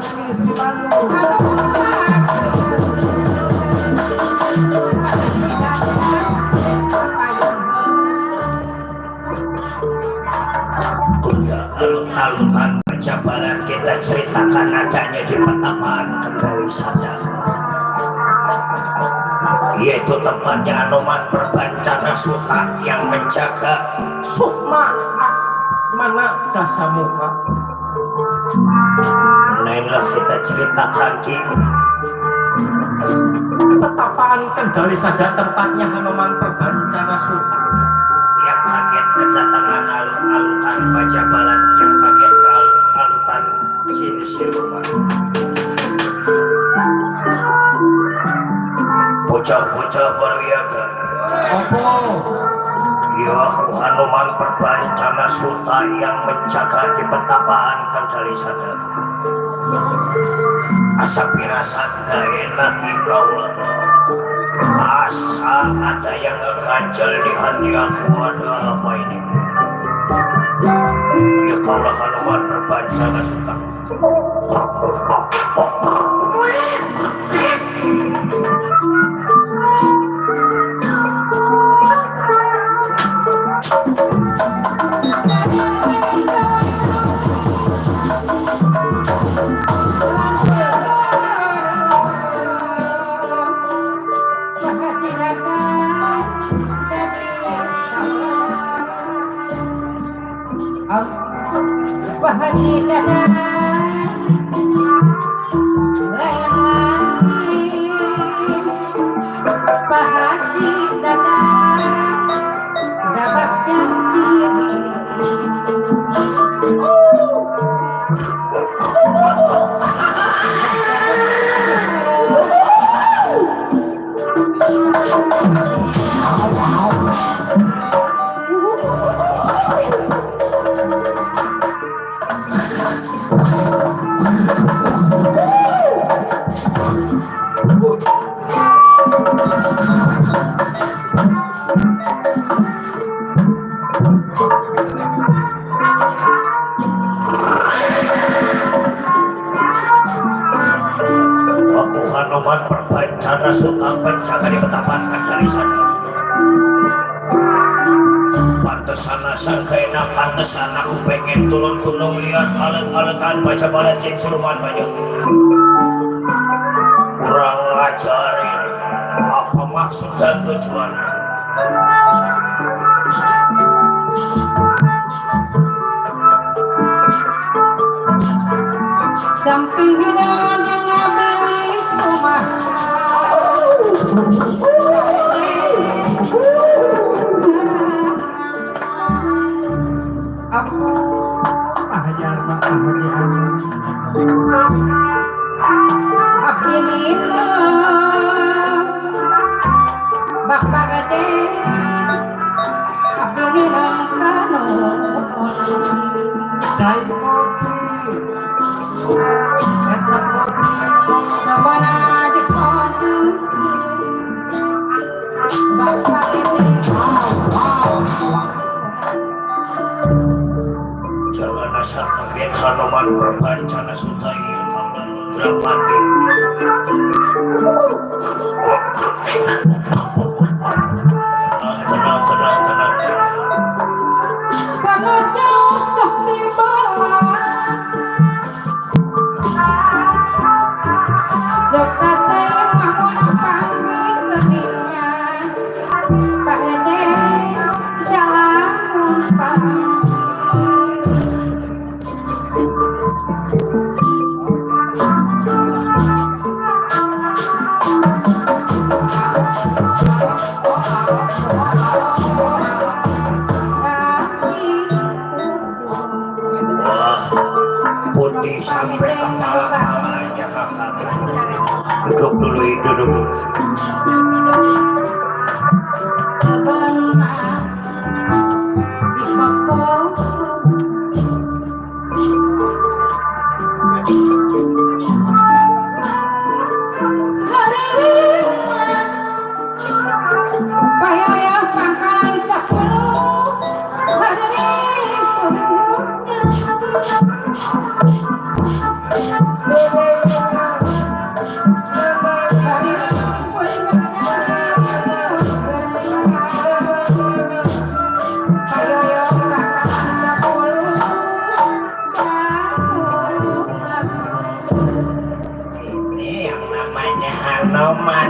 Kuda alun-alunan Pajabaran kita ceritakan adanya di pertapaan Kendali Sadar, yaitu tempatnya Anoman Perbancana Suta yang menjaga Sukma mana Dasamuka. Nah inilah kita ceritakan di Petapaan Kendali Sadar tempatnya Hanoman Perbancana Suta. yang kaget kedatangan alun-alunan Pajabaran, yang kaget ke alun-alunan sini Siluman. Bocah-bocah berwiaga, Apa? ya Hanoman Perbancana Suta yang menjaga di petapaan Kendali Sadar. Asa pirasan gak enak ikau, asa ada yang ngeganjel di hati aku. Ada apa ini? Ya kaulah Hanoman Perbancana Suta. Bahasi dada layang-layang, bahasi dada dabak janji. Aku Hanoman Perbancana Suta penjaga di petapaan Kendali Sadar. Pantesan sangka enak, pantesan aku pengen turun gunung lihat alet-aletan Pajabaran Jin Siluman banyak. Kurang ajar ini. Apa maksud dan tujuan? Samping hidangan yang ngabili rumah, Aku ajar mak ajar. abdi nina bak bagade, abdi nina kanu Dai kopi. Eta kopi. nabana di padu bak bagade. Jangan asal kaget Hanoman Perbancana Suta yang kamu Drapati. Tenang. Kanu jauh sakti barat, sekatai mamun panggil keningan, bagade dalam panggil. Wah, putih sampai kepala-palanya kakak. Duduk dulu, duduk. Hari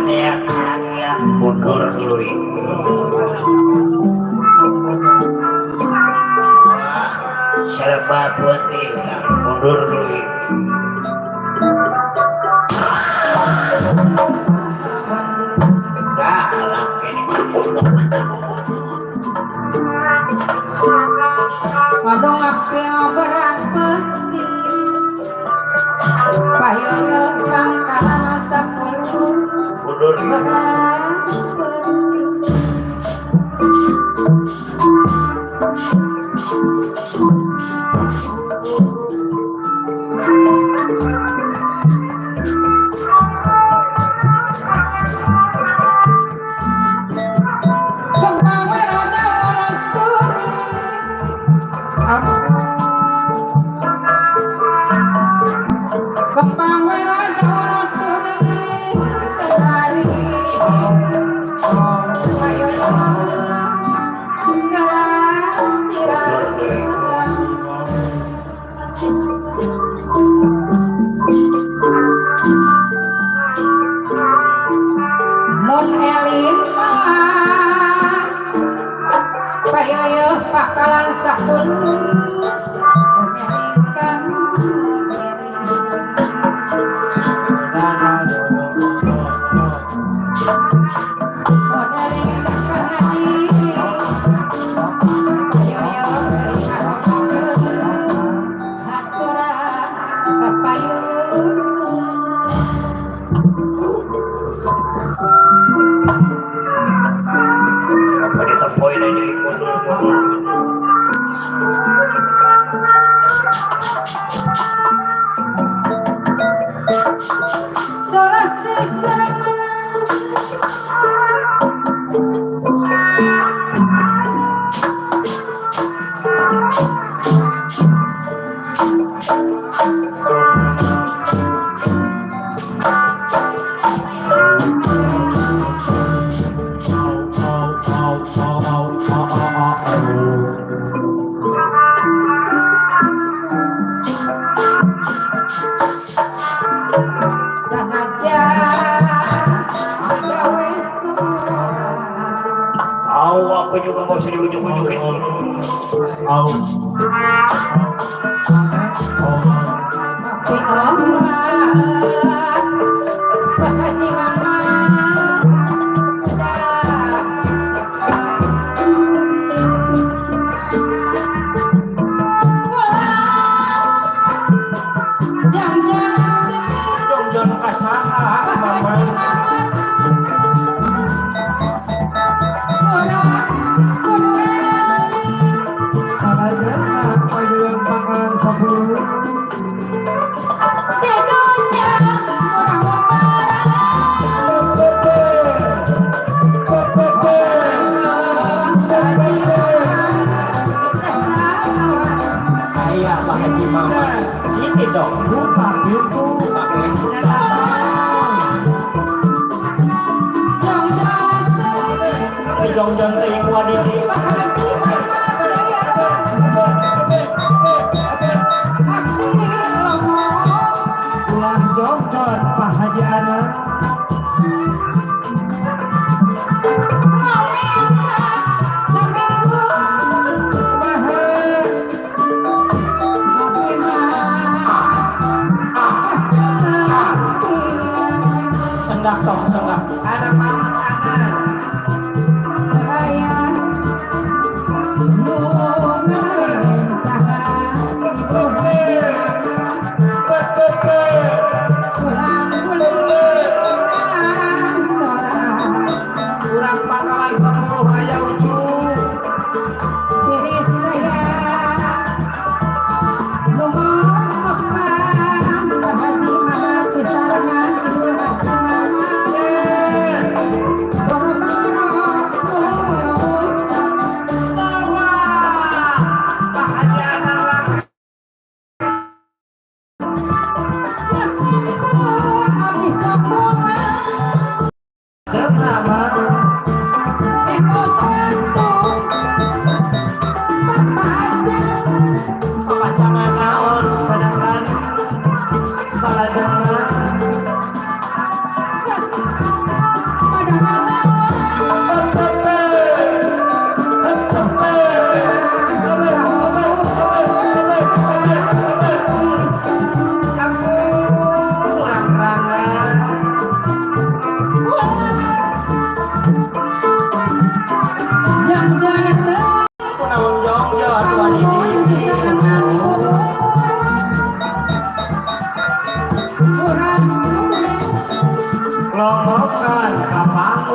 ya Kang ya mundur dulu ya. Wah serba putih Kang mundur dulu ya. Galak ini. Waduh ngapi berang peti payo pangkalan sapuluh Mundur ya. berang peti kembang merada orang turi kembang merada orang turi kelari ayo kelas sirang mun elin mah payoyo pakalan sapuluh menyalingkan diri menyalingkan hati payoyo haturan kapayun Apa ditepoin aja mundur. solas terserang sahaja digawe surat Aku juga mau sini ujuk-ujukin. tapi orang Pak Haji Mama jam-jam dong jangan kasaha mama Salahnya apa yang pangkalan 10 ayah Pak Haji Mama sini dong buka pintu jong-jong teuing ku adili ulah jongjon Pak Haji Ana senggak tong senggak ada paman anak kurang pangkalan 10 aya ujung Pak Haji Ana lang Jangan lama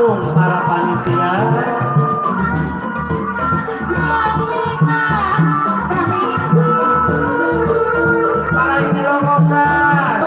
Agung para panitia. Para ini lokokan.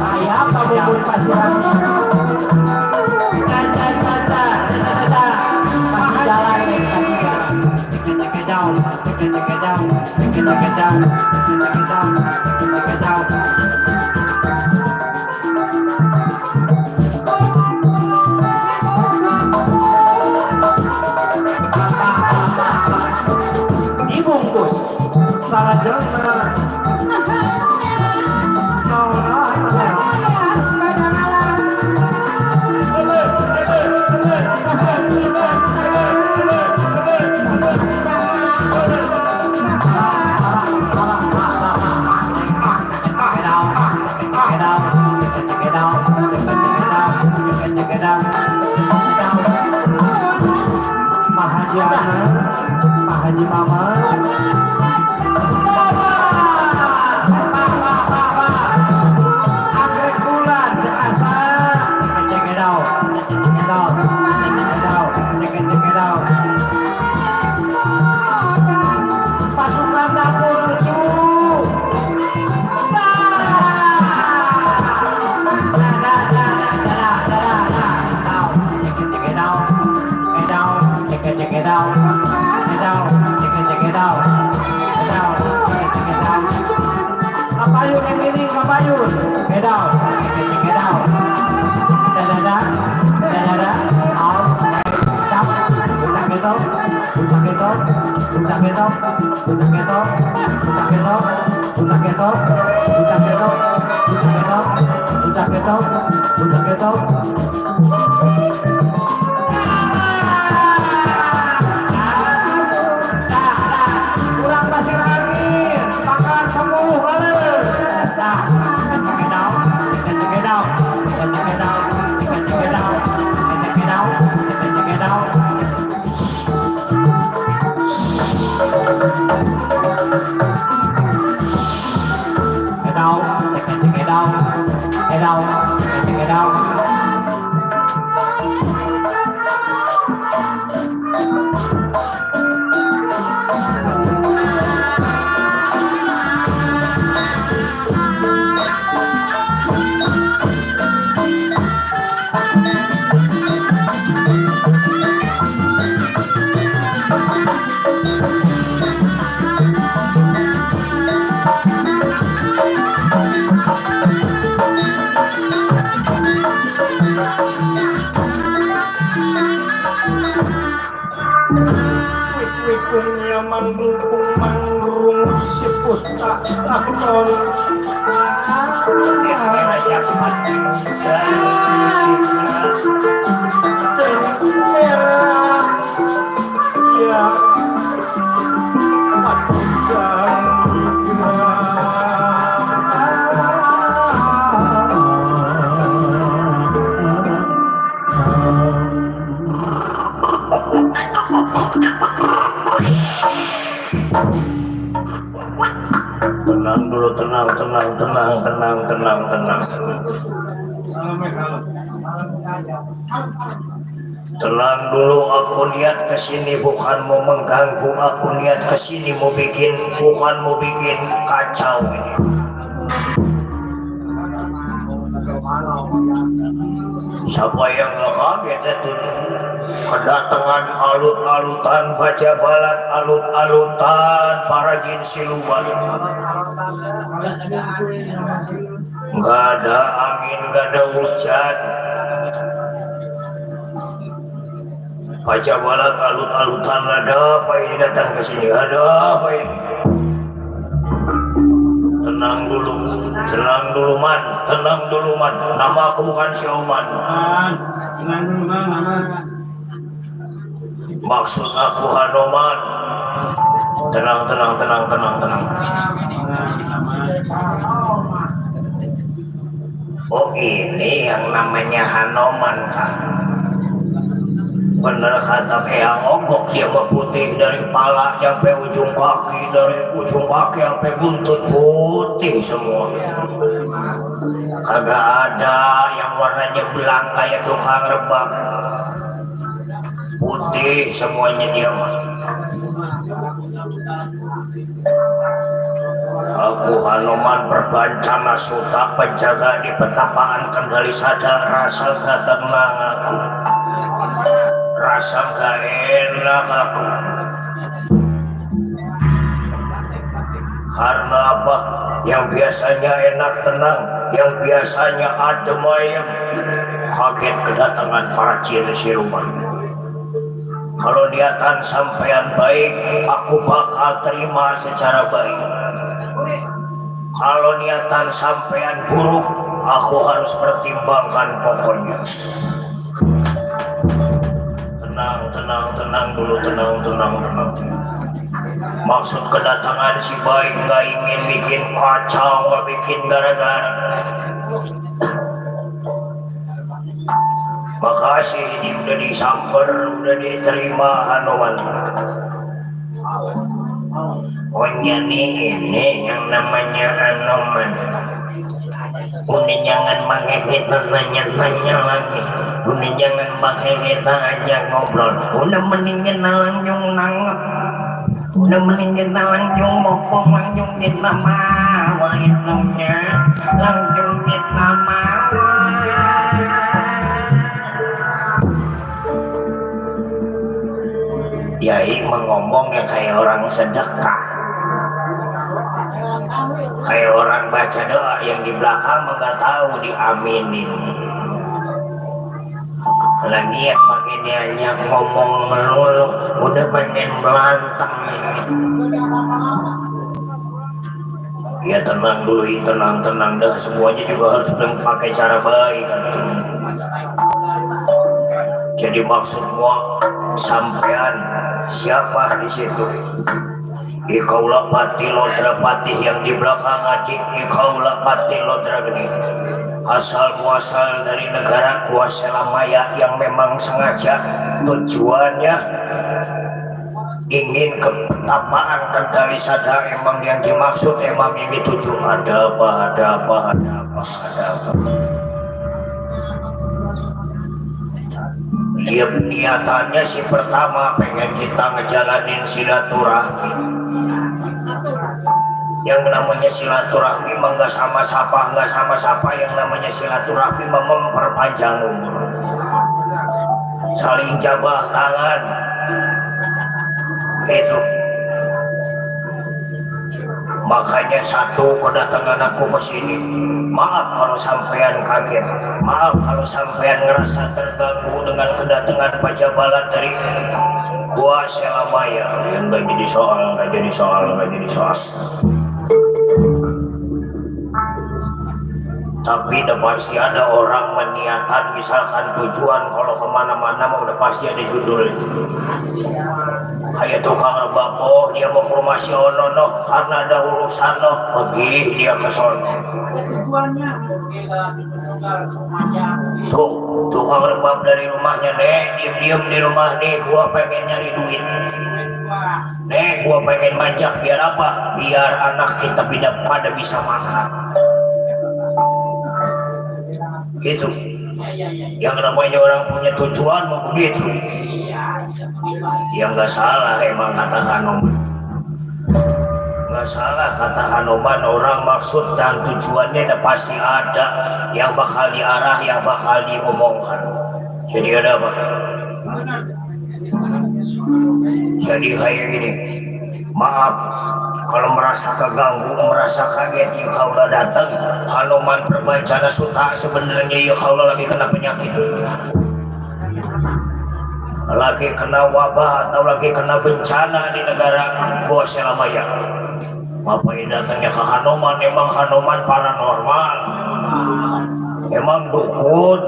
Ayam pabubur pasiran kasih jalan kasih jalan. Dibungkus salajengna. Pak Haji Ana, Pak Haji Mama, Anggrek bulan seasa. Pasukan dapur lucu. Kapayun yang ini kapayun. Gedau. Dadada. Au. Cap. Budak getok. Kurang pasir angin. Pakalan 10 kali. Wikungnya mangrung mangrung siput tak takon. Merah ya wajang Tenang dulu, tenang. Tenang dulu, aku niat kesini bukan mau mengganggu, aku niat kesini bukan mau bikin kacau ini. Siapa yang gak kaget itu kedatangan alut-alutan baca balat, alut-alutan para jin siluman. Gak ada angin, gak ada hujan. Baca balat, alut-alutan, ada apa ini datang ke sini? Ada apa ini? Tenang dulu man. Nama aku bukan si Oman. Jangan dulu bang, aman. Maksud aku Hanoman. Tenang. Oh ini yang namanya Hanoman kan. Bener kata Eyang Ogok, dia mah putih dari kepala sampai ujung kaki, dari ujung kaki sampai buntut putih semua. Kagak ada yang warnanya belang kayak tukang rebab. Putih semuanya dia mah. Aku Hanoman Perbancana Suta, penjaga di petapaan Kendali Sada. Rasa gak tenang aku, rasa gak enak aku. Karena apa? Yang biasanya enak tenang, yang biasanya adem ayem, kaget kedatangan para jin siluman. Kalau niatan sampean baik, aku bakal terima secara baik. Kalau niatan sampean buruk, aku harus pertimbangkan pokoknya. Tenang dulu. Maksud kedatangan si baik gak ingin bikin kacau, gak bikin gara-gara. Makasih ini udah disamper, udah diterima Hanoman. Pokoknya ini yang namanya Hanoman. Udah jangan pakai kita nanya lagi. Udah jangan pakai kita aja ngobrol. Udah mendingan langsung nanggap. Udah mendingan langsung mopong langsung kita mawa itunya. Langsung kita mawa. Yai mengomongnya kayak orang sedekah, kayak orang baca doa yang di belakang nggak tahu diaminin. Lagi ya pakai dia ngomong melulu, udah pengen belantang. Ya tenang dulu, tenang dah, semuanya juga harus pakai cara baik. Jadi maksudmu sampean siapa di situ? Ikaulah Pati Lodra Patih yang di belakang adik. Ikaulah Pati Lodra geni. Asal muasal dari negara Kuaselamaya yang memang sengaja tujuannya ingin ke petapaan Kendali Sada. Emang yang dimaksud, emang yang dituju. Ada apa. Dia niatannya sih pertama pengen kita ngejalanin silaturahmi. Yang namanya silaturahmi mah nggak sama siapa, yang namanya silaturahmi mah memperpanjang umur. Saling jabah tangan, gitu. Makanya satu kedatangan aku ke sini. Maaf kalau sampean kaget, maaf kalau sampean ngerasa terganggu dengan kedatangan Pajabalat dari Kuaselamaya. Nggak jadi soal. Tapi udah pasti ada orang meniatan, misalkan tujuan kalau kemana-mana udah pasti ada judul. Kayak tukang rebab, oh dia mau ke rumah si Ono karena ada urusan pergi dia ke sono. Tuh tukang rebab dari rumahnya, diem di rumah nih, gua pengen nyari duit. Gua pengen manjak biar apa? Biar anak kita pada bisa makan. Gitu. Yang namanya orang punya tujuan mau begitu. Yang nggak salah emang kata Hanoman. Nggak salah kata Hanoman, orang maksud dan tujuannya udah pasti ada yang bakal diarah, yang bakal diomongkan. Jadi ada apa? Jadi kayak gini. Maaf kalau merasa keganggu, merasa kaget, ya kaulah datang Hanoman Perbancana Suta. Sebenarnya ya kaulah lagi kena penyakit, lagi kena wabah atau lagi kena bencana di negara Kuaselamaya. Bapak ini datangnya ke Hanuman, emang Hanuman paranormal, emang dukun,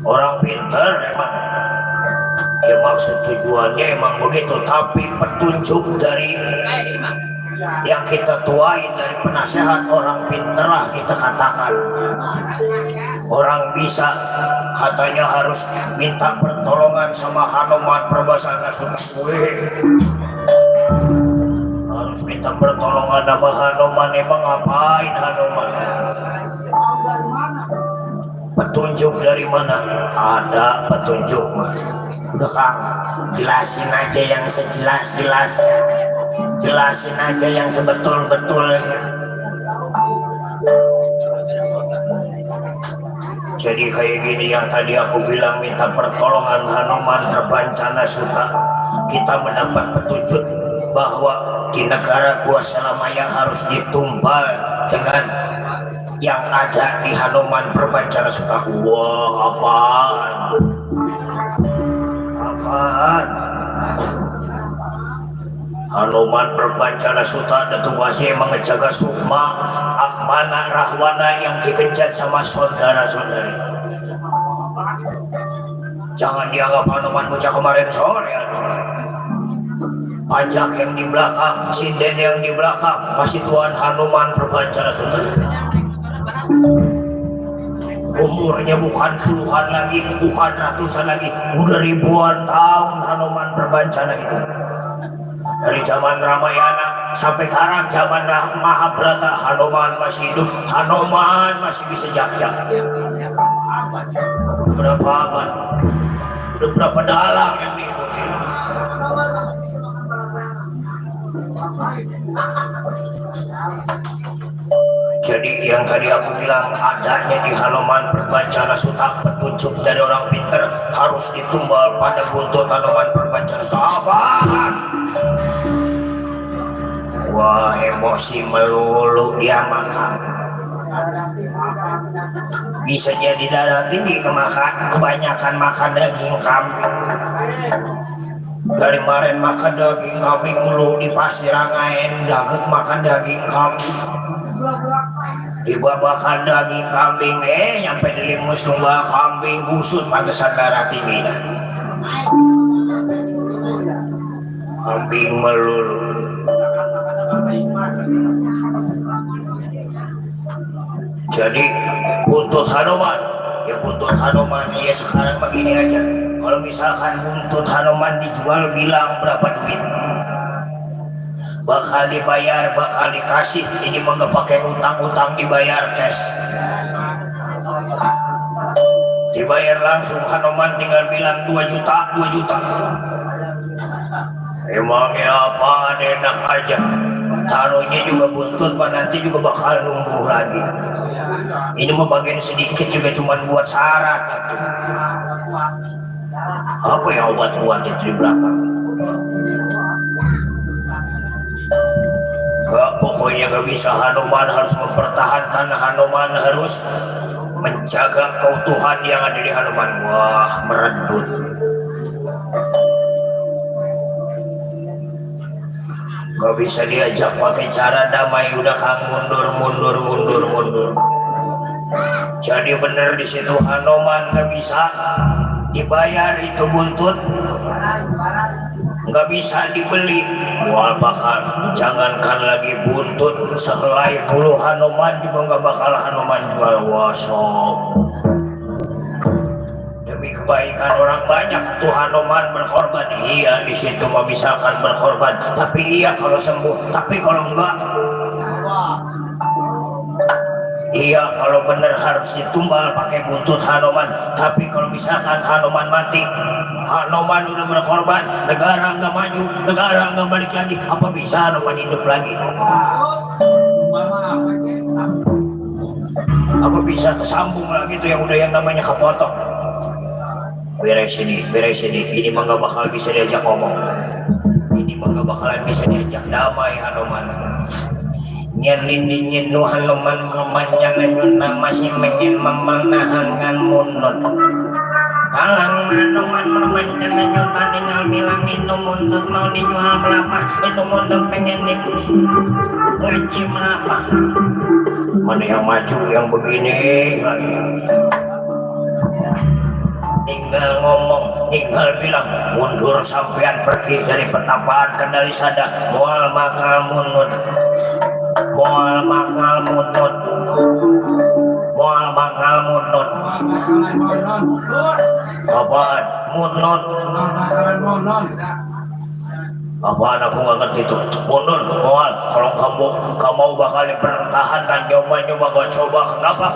orang pinter emang. Ya maksud tujuannya emang begitu, tapi petunjuk dari yang kita tuain dari penasehat orang pinter lah kita katakan. Orang bisa katanya harus minta pertolongan sama Hanuman Prabasana Sukaswe. Harus minta pertolongan sama Hanuman, emang ngapain Hanuman? Petunjuk dari mana? Ada petunjuk mah. Udah Kang, jelasin aja yang sejelas-jelasnya, jelasin aja yang sebetul-betulnya. Jadi kayak gini yang tadi aku bilang, minta pertolongan Hanuman Prabancana Sutta, kita mendapat petunjuk bahwa di negara Gua Salamaya harus ditumpal dengan yang ada di Hanuman Prabancana Sutta. Wah, apaan? Hanuman Prabancana Sutta ada tugasnya mengejaga sukma, akmana, rahwana yang dikejar sama saudara-saudari. Jangan dianggap Hanuman bocah kemarin sore. Pajak yang di belakang, sinden yang di belakang, masih Tuhan Hanuman Prabancana Sutta. Umurnya bukan puluhan lagi, bukan ratusan lagi, udah ribuan tahun Hanuman Prabancana itu. Dari zaman Ramayana sampai sekarang zaman Mahabharata, Hanuman masih hidup, Hanuman masih bisa jak-jak. Berapa abad, udah berapa dalang yang diikuti. Jadi yang tadi aku bilang adanya di Hanuman Prabancana Sutta, petunjuk dari orang pinter harus ditumbal pada buntut Hanuman Prabancana Sutta. Apaan? Wah, emosi melulu dia makan. Bisa jadi darah tinggi kebanyakan makan daging kambing. Dari kemarin makan daging kambing mulu di pasir Rangaen, daget makan daging kambing. Dibabakan daging kambing, nyampe dilimus tunggal kambing busut, pantesan darah tinggi dah. Kambing melulu. Jadi buntut Hanuman, ya buntut Hanuman ya sekarang begini aja. Kalau misalkan buntut Hanuman dijual, bilang berapa duit, bakal dibayar, bakal dikasih. Ini mah nggak pakai utang-utang, dibayar cash, dibayar langsung. Hanuman tinggal bilang 2 juta, 2 juta. Emangnya apa, enak aja. Taruhnya juga buntut, Pak, nanti juga bakal numbuh lagi. Ini mah bagian sedikit juga cuman buat syarat atuh. Apa yang obat-obat itu di belakang? Pokoknya gak bisa. Hanuman harus mempertahankan, Hanuman harus menjaga keutuhan yang ada di Hanuman. Wah, merendut. Gak bisa diajak pakai cara damai, udah Kang, mundur. Jadi bener di situ Hanuman gak bisa dibayar itu buntut, nggak bisa dibeli. Wah, bakal jangankan lagi buntut, sehelai bulu Hanuman juga nggak bakal Hanuman jual. Wah, sok. Demi kebaikan orang banyak tuh Hanuman berkorban. Iya, di situ mau misalkan berkorban, tapi iya kalau sembuh, tapi kalau enggak, iya kalau bener harus ditumbal pakai buntut Hanuman. Tapi kalau misalkan Hanuman mati, Hanuman udah berkorban, negara nggak maju, negara nggak balik lagi, apa bisa Hanuman hidup lagi? Apa bisa tersambung lagi tuh yang udah yang namanya kepotong? Beres ini, ini mah nggak bakal bisa diajak ngomong, ini mah nggak bakalan bisa diajak damai Hanuman. Nyelin nu Hanuman mamanya nanyuna masih menyen memanahangan munut. kalang manungan mermainkan nyuta tinggal bilang itu mundur mau dijual berapa itu mundur pengen ngaji berapa mana yang maju yang begini tinggal ngomong tinggal bilang mundur sampean pergi dari pertapaan kendali sada mual makal munut mual makal munut mual makal munut apaan munut apaan aku gak ngerti tuh mundur mual kalau kamu bakal dipertahankan nyoba gak coba kenapa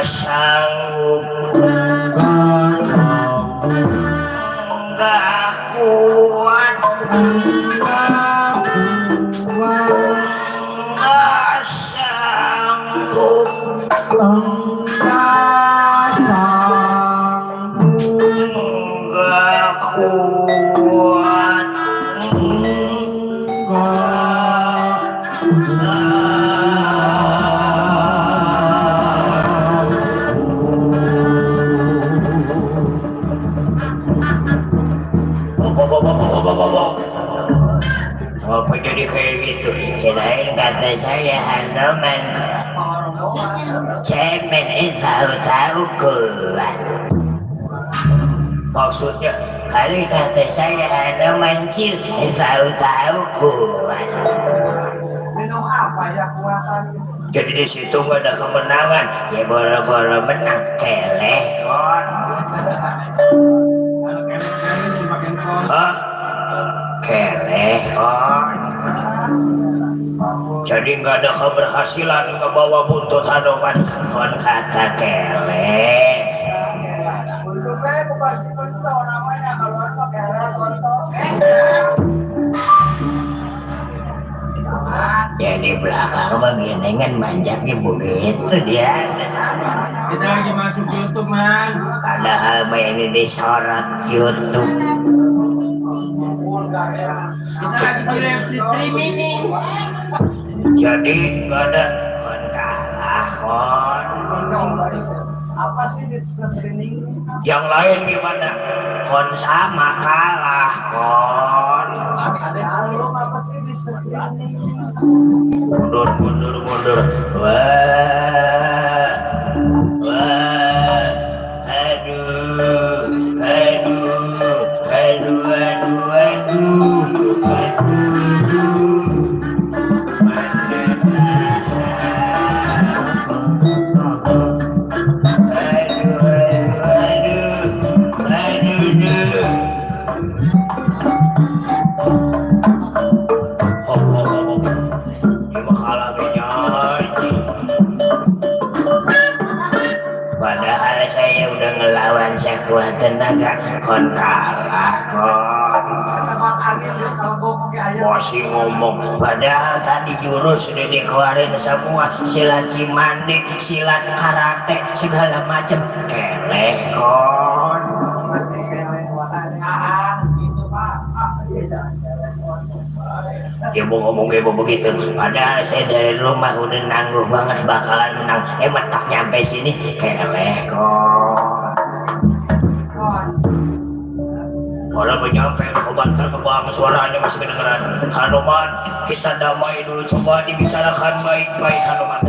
sanggup enggak kuat enggak sanggup enggak sanggup enggak kuat apa jadi kayak gitu? Kirain kata saya Hanoman cemen tahu-tahu kuat. Maksudnya kali kata saya Hanoman cil tahu-tahu kuat. Jadi di situ nggak ada kemenangan, ya boro-boro menang keleh kon. Hah? Keleh kon. Jadi nggak ada keberhasilan ngebawa buntut Hanoman kon kata keleh. Ya di belakang mah genengan manjaknya begitu dia. Kita lagi masuk YouTube, man. Padahal mah ini disorot YouTube. Kita lagi di live streaming nih. Jadi nggak ada kon kalah kon. apa sih di screening? Yang lain gimana? Kon sama kalah kon. Ada belum apa sih di screening? Mundur. Wah. Padahal saya udah ngelawan sekuat tenaga, kon kalah kon. Masih ngomong, padahal tadi jurus sudah dikeluarin semua, silat cimande, silat karate, segala macam, keleh kon. Ya mau ngomong kayak begitu, padahal saya dari rumah udah nangguh banget bakalan menang. Tak nyampe sini keleh kok. Orang menyampe ke bantar ke bawah, suaranya masih kedengeran. Hanoman, kita damai dulu, coba dibicarakan baik-baik Hanoman.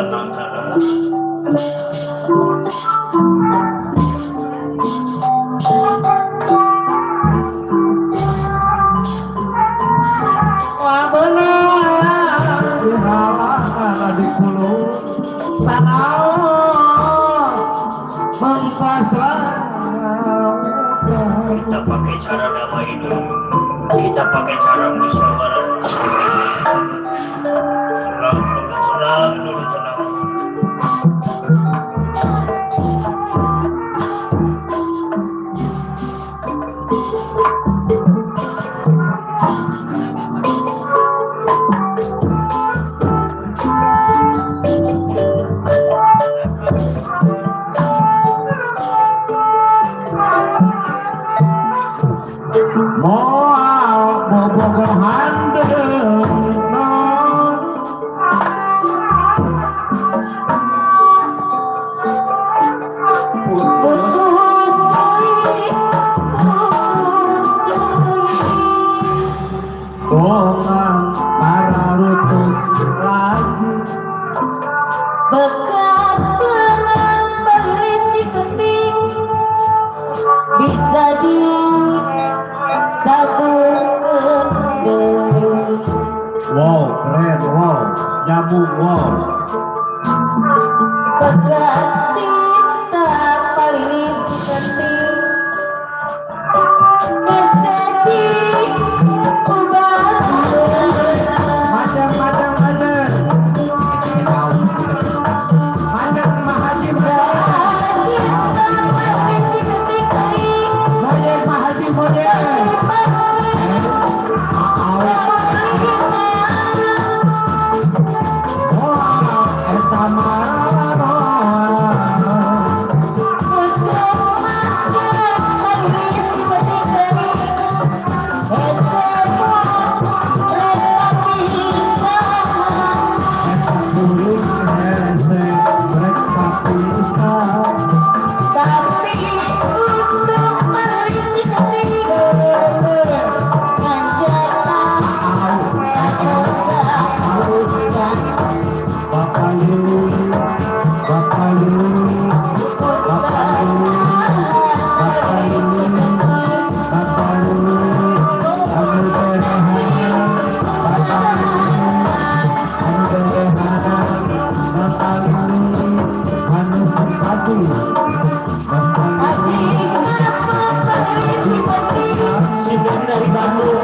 Tenang. Wah benar dihalang di pulau sanaon mentaslah. Kita pakai cara damai dulu. Kita pakai cara musyawarah. Tenang dulu. Moal bobogohan deungeun dongang para rutus lagi bekat peran berisi keting bisa disabungkan deui. wow keren wow nyambung wow Sinden dari Bandung.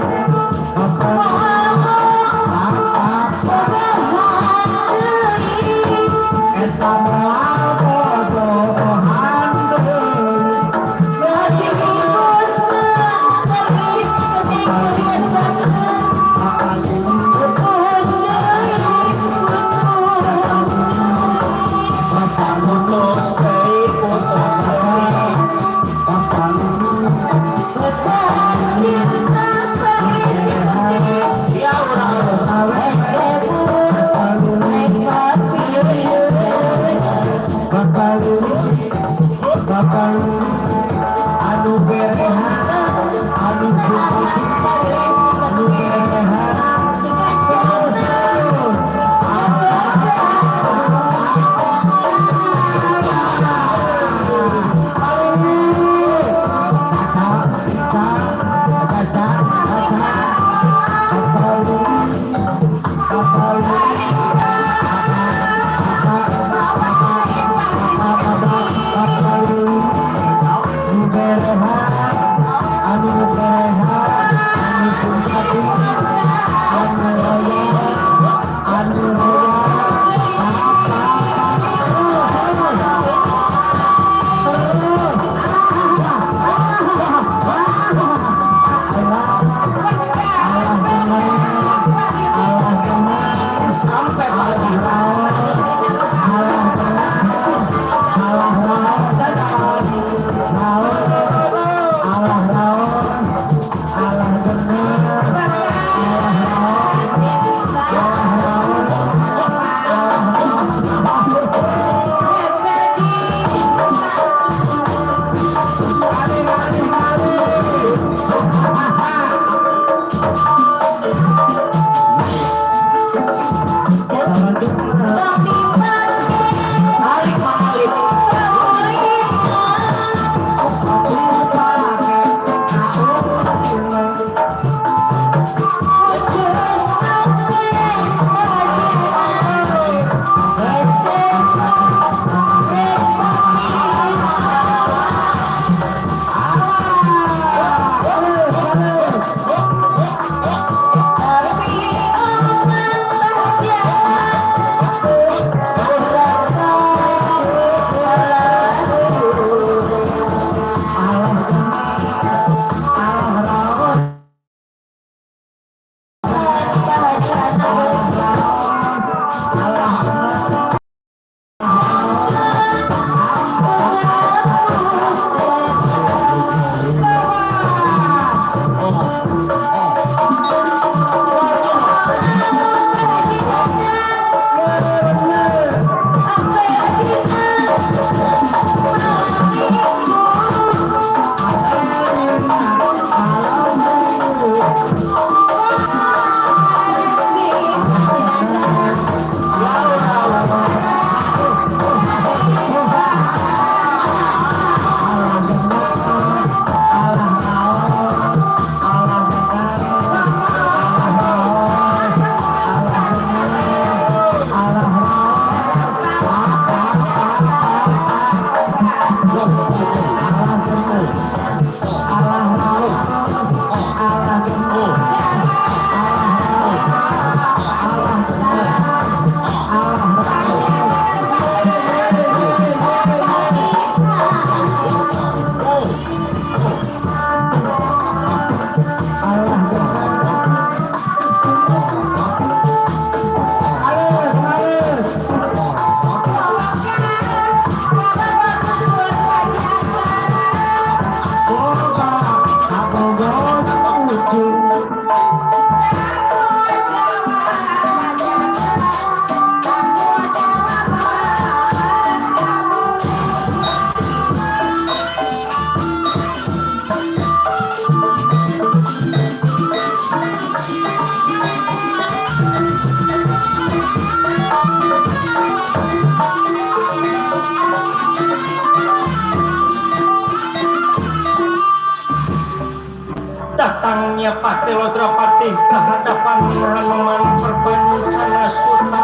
ya Pati Lodrapati ke hadapan Hanoman Perbancana Suta.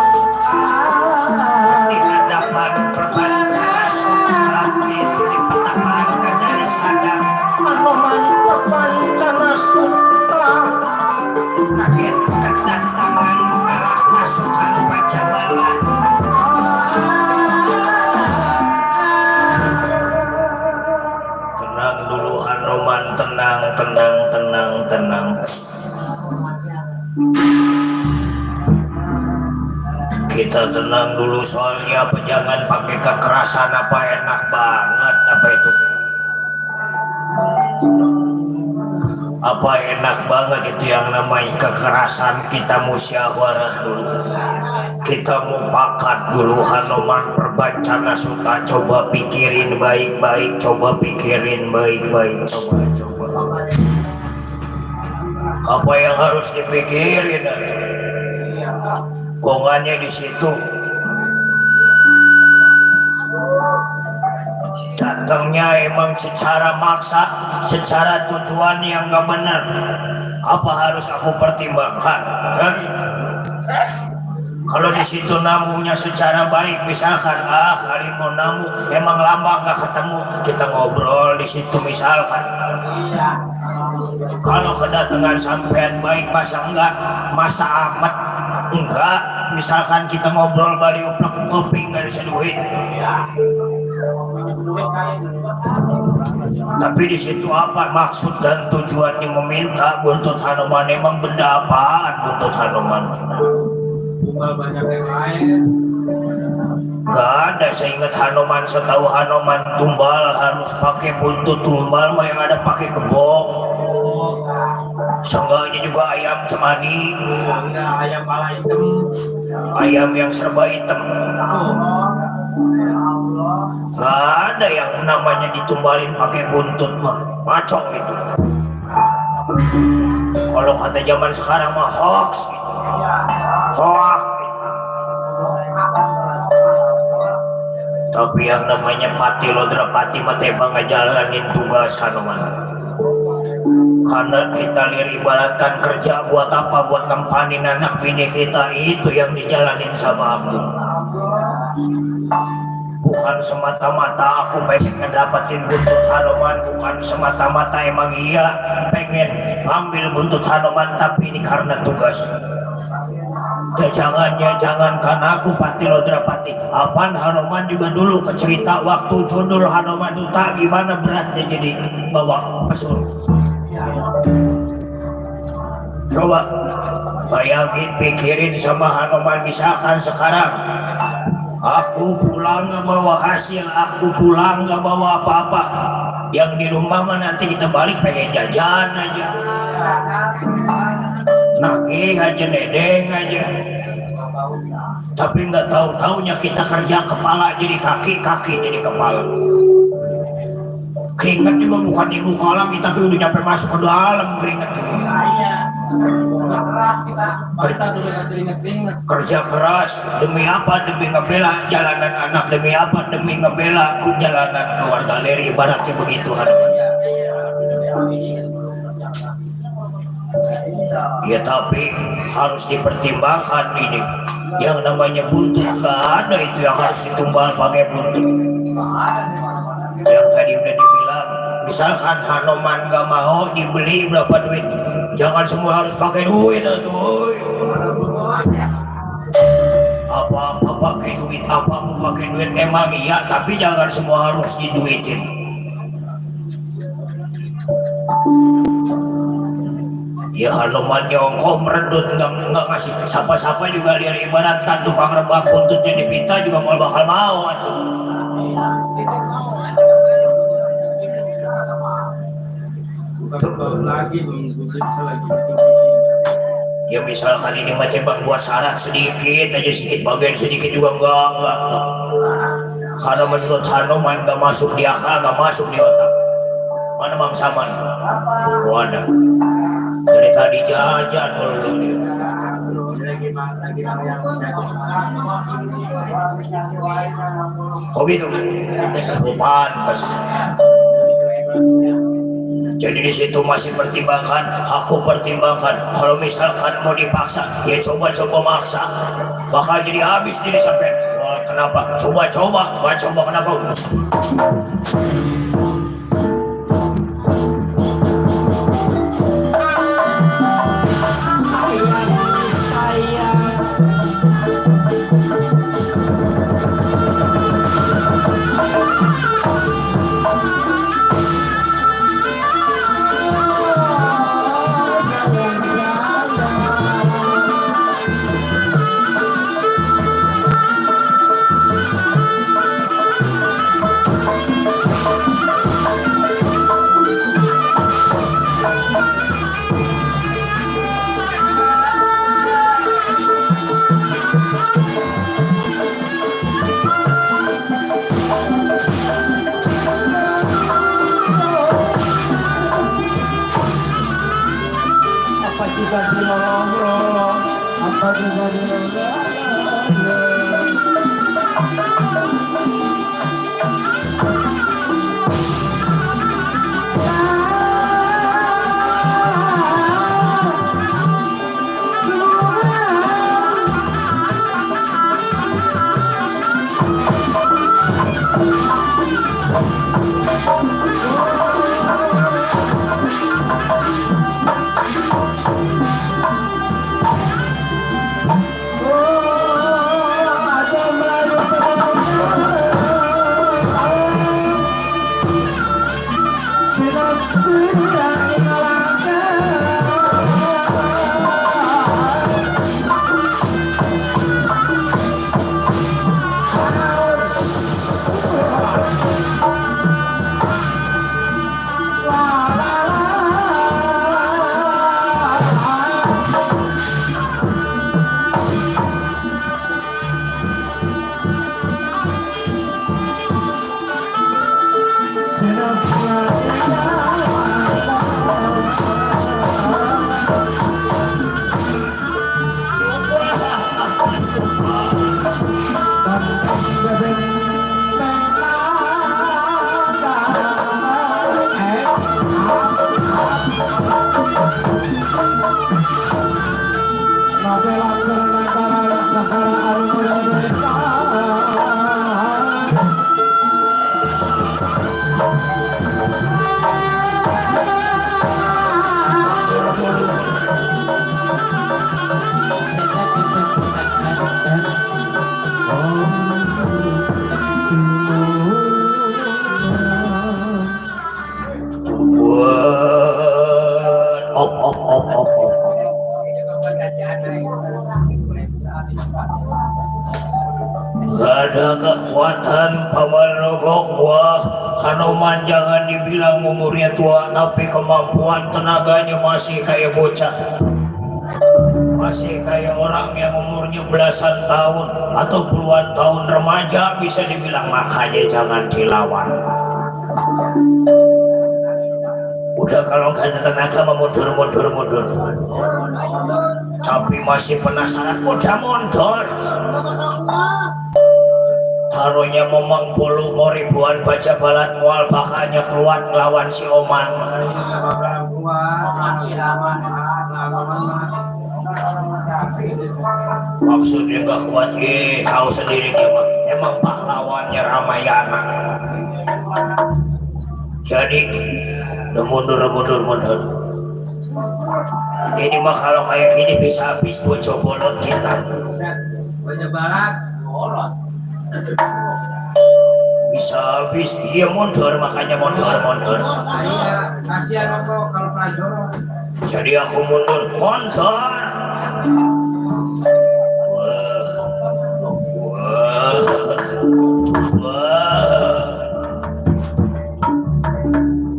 Di hadapan Perbancana Suta itu dipetakan dari sadar Hanoman Perbancana Suta kaget kedatangan para pasukan Pajabala. Tenang dulu Hanoman, tenang. Kita tenang dulu soalnya apa, jangan pakai kekerasan, apa enak banget apa itu. Apa enak banget itu yang namanya kekerasan. Kita musyawarah dulu, kita mufakat dulu. Hanoman Perbancana Suta, coba pikirin baik-baik, coba. Apa yang harus dipikirin? Gongannya di situ. Datangnya emang secara maksa, secara tujuan yang gak benar. Apa harus aku pertimbangkan? Kalau di situ namunya secara baik, misalkan kali mau namu emang lama gak ketemu, kita ngobrol di situ misalkan. Kalau kedatangan sampean baik, masa amat enggak, misalkan kita ngobrol bari uplek kopi nggak ada duit. Tapi di situ apa maksud dan tujuannya meminta buntut Hanoman? Emang benda apaan buntut Hanoman? Banyak yang lain. Gak ada, seingat Hanoman, setahu Hanoman tumbal harus pakai buntut tumbal mah yang ada pakai kebok. Seenggaknya juga ayam cemani, Ayam pala hitam. ayam yang serba hitam. Gak ada yang namanya ditumbalin pakai buntut mah, macong itu. Kalau kata zaman sekarang mah hoax. Tapi yang namanya Pati Lodrapati mah tebang ngejalanin tugas Hanoman. Karena kita ibaratkan kerja buat apa? Buat nempanin anak bini kita, itu yang dijalanin sama aku. Bukan semata-mata aku pengen ngedapatin buntut Hanoman, bukan semata-mata emang iya pengen ambil buntut Hanoman, tapi ini karena tugas. Jangankan aku Pati Lodrapati, apaan Hanoman juga dulu kecerita waktu judul Hanoman Duta gimana beratnya jadi bawa pesur. Coba bayangin, pikirin sama Hanoman, misalkan sekarang aku pulang gak bawa hasil, aku pulang gak bawa apa-apa, yang di rumah mah nanti kita balik pengen jajan aja, nagih aja, nedeng aja. Tapi nggak tahu-taunya kita kerja kepala jadi kaki, kaki jadi kepala. Keringat juga bukan di muka lagi, tapi udah nyampe masuk ke dalam keringat. Kerja keras demi apa? Demi ngebela jalanan anak, demi apa? Demi ngebela jalanan keluarga. Dari ibaratnya begitu. Ya tapi harus dipertimbangkan ini. Yang namanya buntut gak ada itu yang harus ditumbal pakai buntut. Yang tadi udah dibilang, misalkan Hanoman gak mau dibeli berapa duit, jangan semua harus pakai duit atuh. Apa-apa pakai duit, apa pakai duit emang iya, tapi jangan semua harus diduitin. Ya Hanoman nyongkoh meredut nggak ngasih siapa-siapa juga liar ibaratkan tukang rebak buntutnya dipinta juga mau bakal mau atuh. Ya misalkan ini mah cebang buat syarat sedikit aja, sedikit bagian sedikit juga enggak. Karena menurut Hanoman nggak masuk di akal, nggak masuk di otak. Mana Bang Saman? Wadah. Dari tadi jajan dulu. Oh gitu. Oh pantas. Jadi di situ masih pertimbangkan, aku pertimbangkan. Kalau misalkan mau dipaksa, ya coba-coba maksa. Bakal jadi habis diri sampai. Wah, kenapa? Coba-coba, nggak coba kenapa? Apa juga dilolong, apa juga dilolong. Gak ada kekuatan paman rogok buah Hanuman, jangan dibilang umurnya tua, tapi kemampuan tenaganya masih kayak bocah, masih kayak orang yang umurnya belasan tahun atau puluhan tahun, remaja bisa dibilang. Makanya jangan dilawan. Udah kalau nggak ada tenaga mundur, tapi masih penasaran, udah mundur. Taruhnya memang puluh mau ribuan baca balat mual bakanya keluar ngelawan si Oman. Maksudnya nggak kuat, tahu sendiri dia mah emang pahlawannya Ramayana. Jadi udah mundur. Ini mah kalau kayak gini bisa habis bocor bolot kita. Banyak barat, bolot. Bisa habis, iya mundur, makanya mundur. Iya, kasihan kok kalau prajurit. Jadi aku mundur. Wah.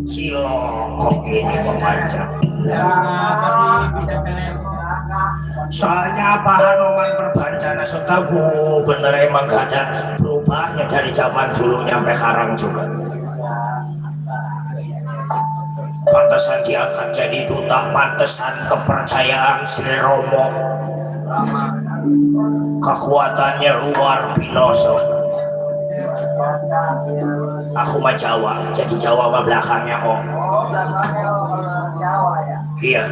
Cilokok ini memanjang. Ya, tapi bisa keren. Soalnya apa, Hanuman Perbancana setahu bener emang gak ada berubahnya dari zaman dulu nyampe sekarang juga. Pantesan dia akan jadi duta, pantesan kepercayaan Sri Romo, kekuatannya luar biasa. Aku mah Jawa, jadi Jawa mah belakangnya Om. Iya.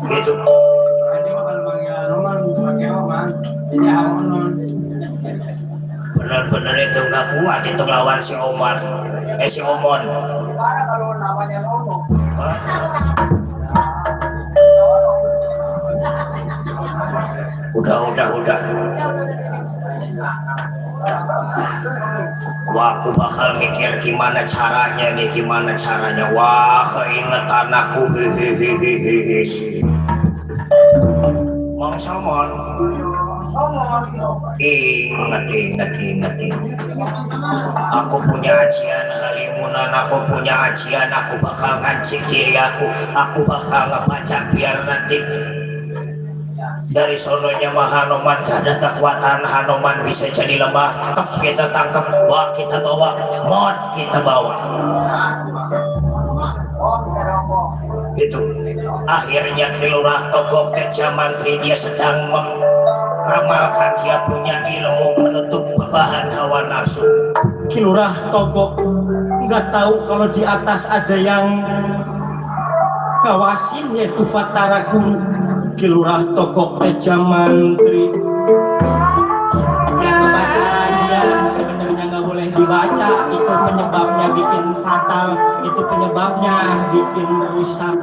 Gitu. Bener-bener itu nggak kuat itu lawan si Omar, si Omon. Hah? Udah. Wah, aku bakal mikir gimana caranya. Wah, keingetan aku. Hehehe. Mang Somon. Ingat. Aku punya ajian halimunan, aku bakal ngancing diri aku bakal ngebaca biar nanti dari sononya mah Hanoman gak ada kekuatan, Hanoman bisa jadi lemah. Kita tangkap, wah kita bawa, mod kita bawa. Itu akhirnya Kilurah Togok Teja Mantri dia sedang meramalkan dia punya ilmu menutup bebahan hawa nafsu. Kilurah Togok nggak tahu kalau di atas ada yang kawasin, yaitu Batara Guru. Kilurah Togok Teja Mantri kebacaan dia sebenarnya nggak boleh dibaca, itu penyebabnya bikin fatal, itu penyebabnya bikin rusak.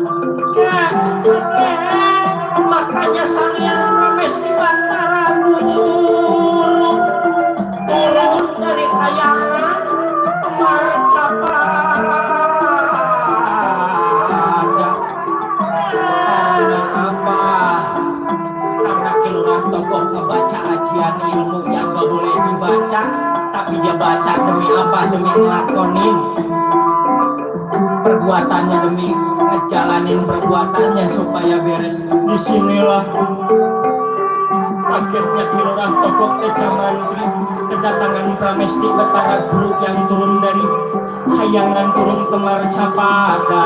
Makanya Sanghyang Pramesti Batara Guru turun dari kayangan ke Marcapada. Karena apa? Karena Kilurah Togok kebaca ajian ilmu yang gak boleh dibaca, tapi dia baca demi apa? Demi ngelakonin perbuatannya, demi ngejalanin perbuatannya supaya beres. Disinilah kagetnya Kilurah Togok Teja Mantri kedatangan Pramesti Batara Guru yang turun dari kayangan, turun ke Marcapada.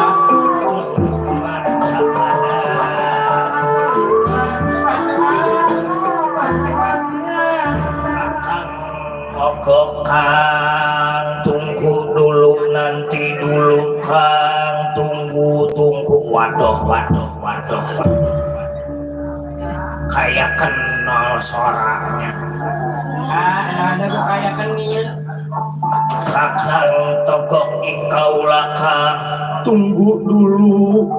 Mogok Kang, tunggu dulu, nanti dulu Kang, tunggu. Waduh. Kayak kenal suaranya. Ada kayak kenil. Kakang Togok ikaulah Kang. Tunggu dulu.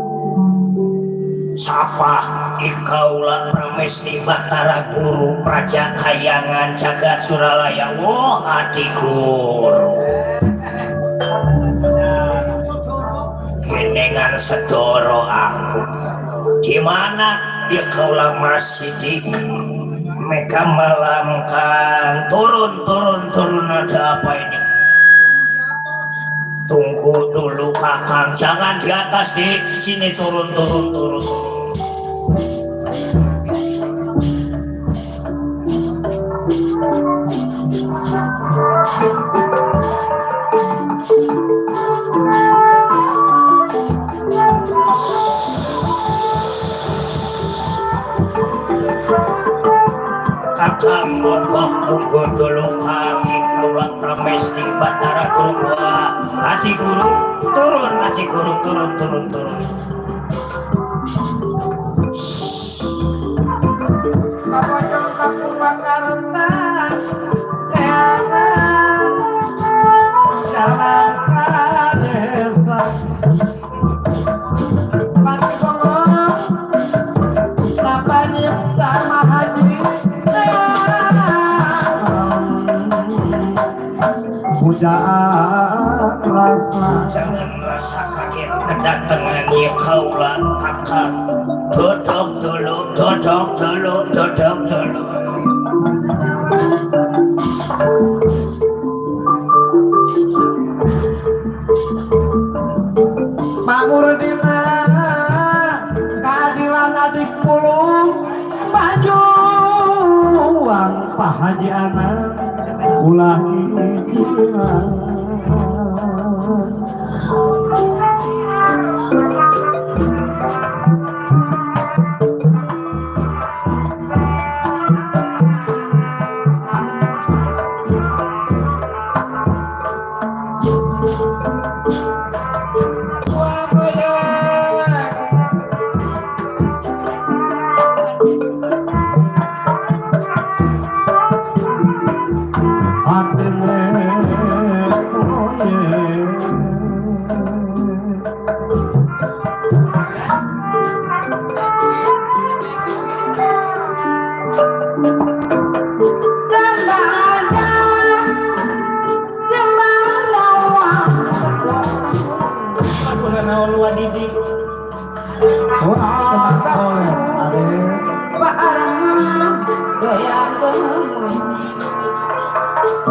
Sapa ikaulah Pramesti Batara Guru Praja Kayangan Jagat Suralaya. Wah, adik guru genengan sedoro aku. Gimana ikaulah masih di Mega Malam Kang? Turun, ada apa ini? Tunggu dulu Kakang, jangan di atas, di sini turun. Kakang Mogok, tunggu dulu Kang, ikaulah Pramesti Batara Guru. Adik guru, turun. Kapojong Kapurwakarta Keangan Jalan Kadesa Pati Bongong Lapani Dharma Haji Pujaan rasa. Jangan rasa kaget kedatangan ikaulah Kakang. Duduk dulu. Mangurdina keadilan adik pulung pajuang Pak Haji anak ulah hijiran.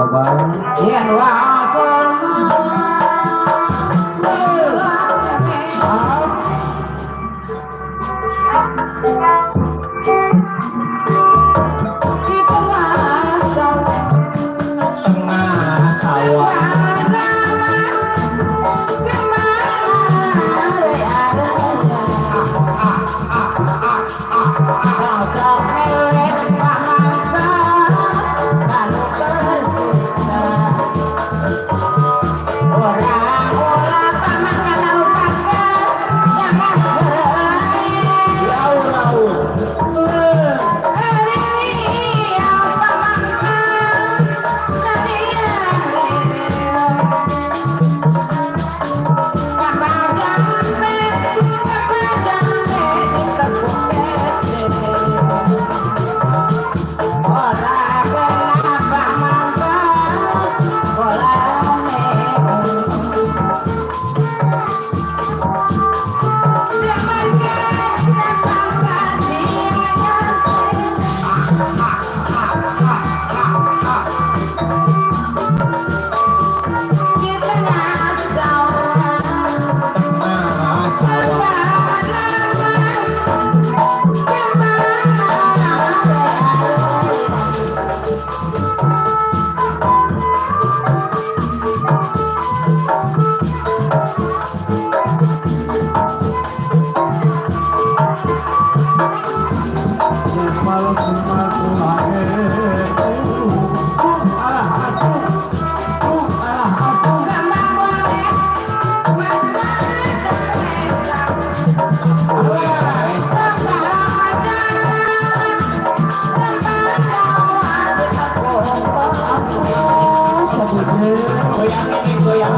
coba Yen wasana tengah sawah tengah sawah Jimal jimal tulane alah aku goyang ini goyang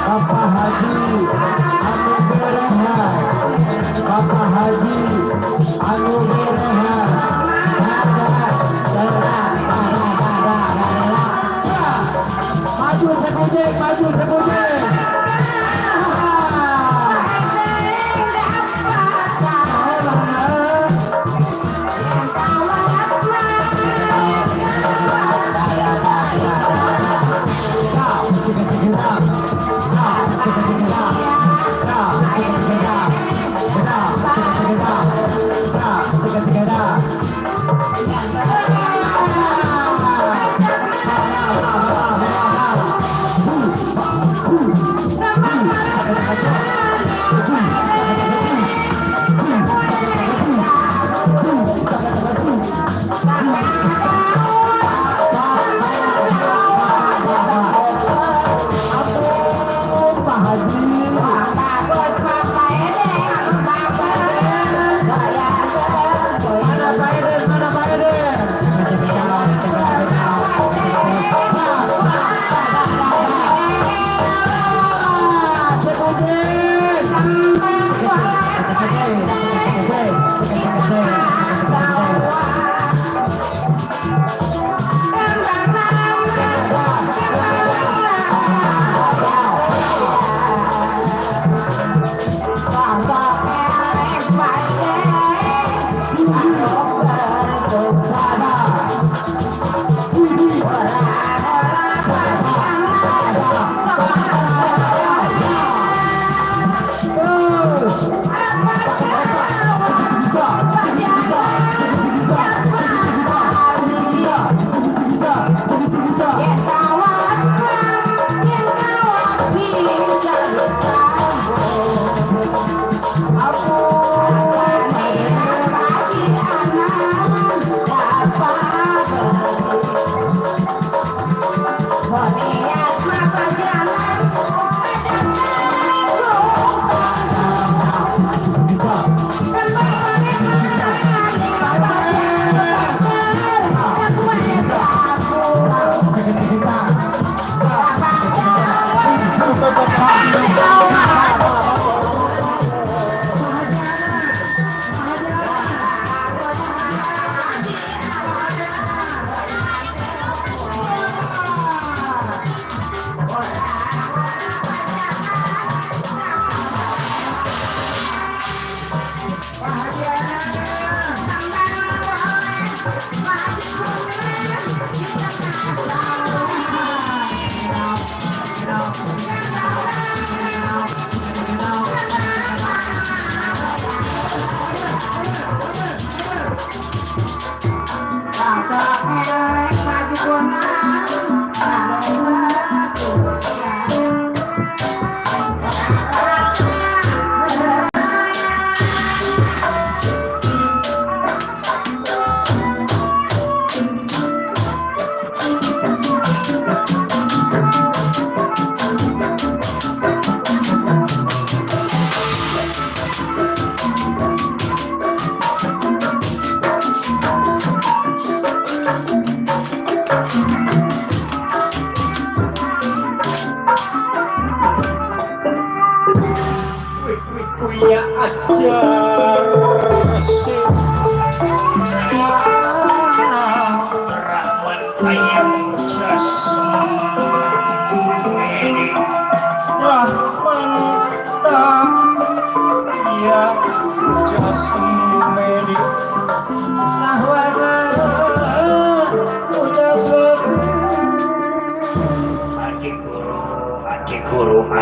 Bapak Haji anu berehan Bapak Haji anu berehan maju cekujek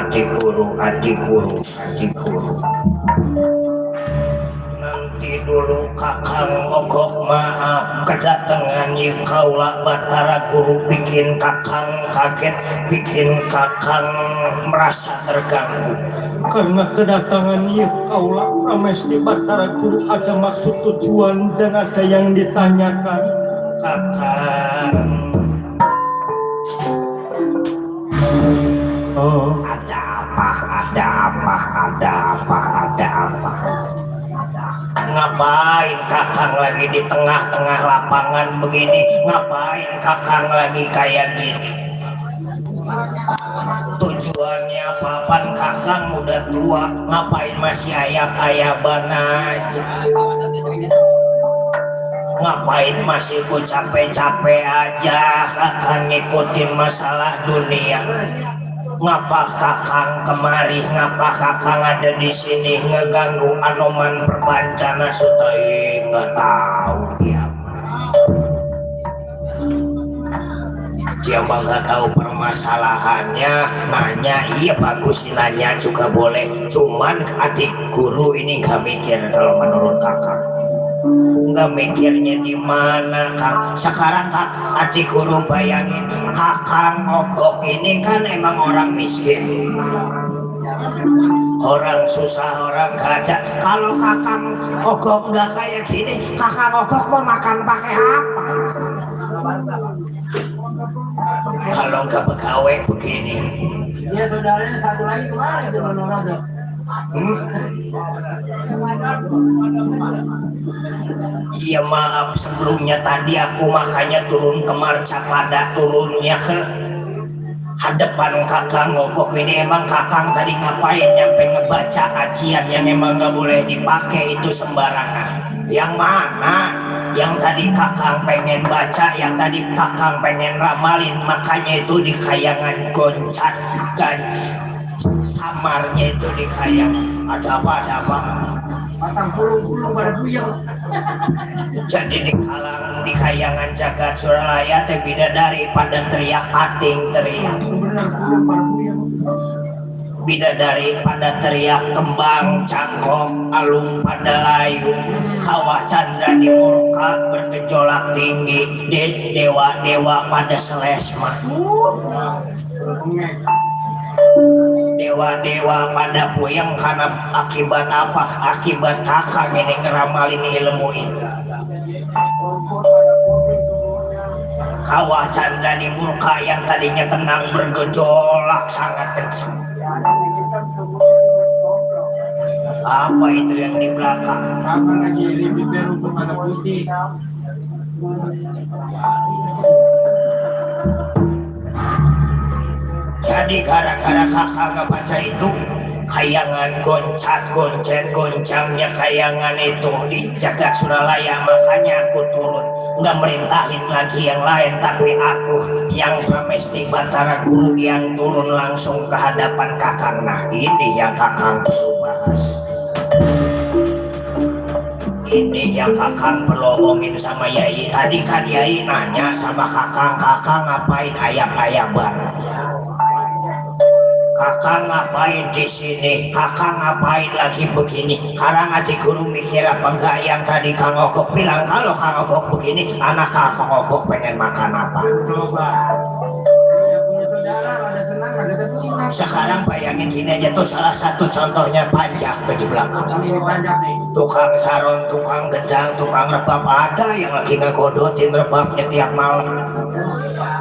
adik guru. Nanti dulu kakang ogok maaf kedatangan kaula Batara Guru bikin kakang kaget, bikin kakang merasa terganggu. Karena kedatangan kaulah Rames di Batara Guru ada maksud tujuan dan ada yang ditanyakan. Kakang, Oh, ada apa? Ngapain kakang lagi di tengah-tengah lapangan begini? Ngapain kakang lagi kayak gini? Tujuannya apaan? Kakang udah tua, ngapain masih ayab-ayaban aja? Ngapain masih ku capek-capek aja kakang ngikutin masalah dunia? Ngapa kakang kemari? Ngapa kakang ada di sini ngeganggu Anoman Perbancana Sutai? Nggak tahu dia mah nggak tahu permasalahannya. Nanya iya bagus, nanya juga boleh, cuman adik guru ini nggak mikir. Kalau menurut kakak nggak mikirnya di mana Kang? Sekarang Kak adik guru bayangin, kakang ogok ini kan emang orang miskin, orang susah, orang gak ada. Kalau kakang ogok nggak kayak gini, kakang ogok mau makan pakai apa? Kalau nggak pegawai begini. Dia saudaranya satu lagi kemarin itu menurut. Iya maaf sebelumnya tadi aku makanya turun ke Marcapada, turunnya ke hadapan kakang ogok ini. Emang kakang tadi ngapain nyampe ngebaca ajian yang emang nggak boleh dipakai itu sembarangan? Yang mana? Yang tadi kakang pengen baca, yang tadi kakang pengen ramalin, makanya itu di kayangan goncat dan samarnya itu di kayangan. Ada apa? Batang pulung pada buyang. Jadi di kayangan jagat Suralaya teh bidadari pada teriak ating teriak. Bidadari pada teriak, kembang cangkok alung pada layu, kawah candra di murka bergejolak tinggi, dewa-dewa pada selesma, dewa-dewa pada puyeng. Karena akibat apa? Akibat kakang ini ngeramalin ilmu ini. Kawah candra di murka yang tadinya tenang bergejolak sangat kencang. Apa itu yang di belakang? Apa lagi di biru berwarna putih? Jadi gara-gara kakak nggak baca itu, kayangan goncangnya kayangan itu di jagat Suralaya. Makanya aku turun, nggak merintahin lagi yang lain, tapi aku yang Pramesti Batara Guru yang turun langsung ke hadapan kakang. Nah ini yang kakang perlu bahas, ini yang kakang perlu omongin sama Yai. Tadi kan Yai nanya sama kakang ngapain ayam-ayaban? Kakang ngapain di sini? Kakang ngapain lagi begini? Sekarang adik guru mikir apa enggak yang tadi Kang Ogok bilang? Kalau Kang Ogok begini, anak Kang Ogok pengen makan apa? Coba. Yang punya saudara ada senang, ada tenang. Sekarang bayangin gini aja tuh, salah satu contohnya panjang tuh di belakang. Ini banyak nih. Tukang saron, tukang gedang, tukang rebab, ada yang lagi ngegodotin rebabnya tiap malam.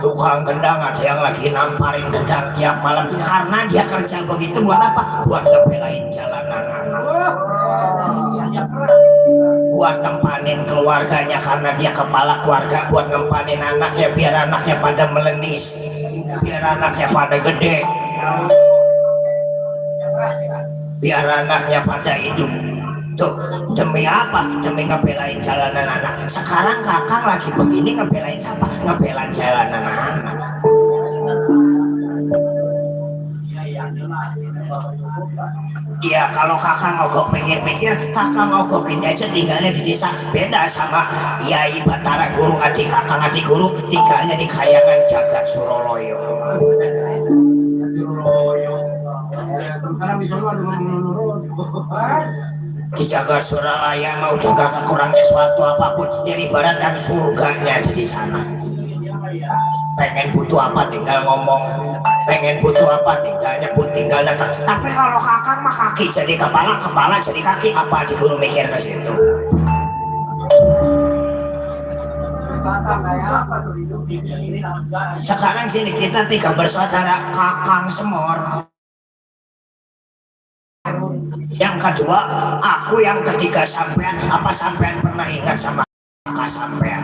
Tukang gendang ada yang lagi namparin gendang tiap malam. Karena dia kerja begitu buat apa? Buat ngebelain jalanan anak, buat nempanin keluarganya. Karena dia kepala keluarga, buat nempanin anaknya biar anaknya pada melenis, biar anaknya pada gede, biar anaknya pada hidup. Tuh, demi apa? Demi ngebelain jalanan anak. Sekarang kakang lagi begini, ngebelain siapa? Ngebelain jalanan anak. Iya, kalau kakang Ogok pikir-pikir, kakang Ogok ini aja tinggalnya di desa. Beda sama Yai Batara Guru, adik kakang adik guru, tinggalnya di kayangan jagat Suralaya. Karena bisa lu menurut. Dijaga Suralaya mau juga kekurangnya suatu apapun yang ibaratkan surganya di sana. Pengen butuh apa tinggal ngomong, pengen butuh apa tinggal nyebut, tinggal datang. Tapi kalau kakak mah kaki jadi kepala, kepala jadi kaki, apa di guru mikir ke situ. Sekarang gini, kita 3 bersaudara, Kakang Semor. Yang kedua, aku yang ketiga sampean. Apa sampean pernah ingat sama kakak sampean?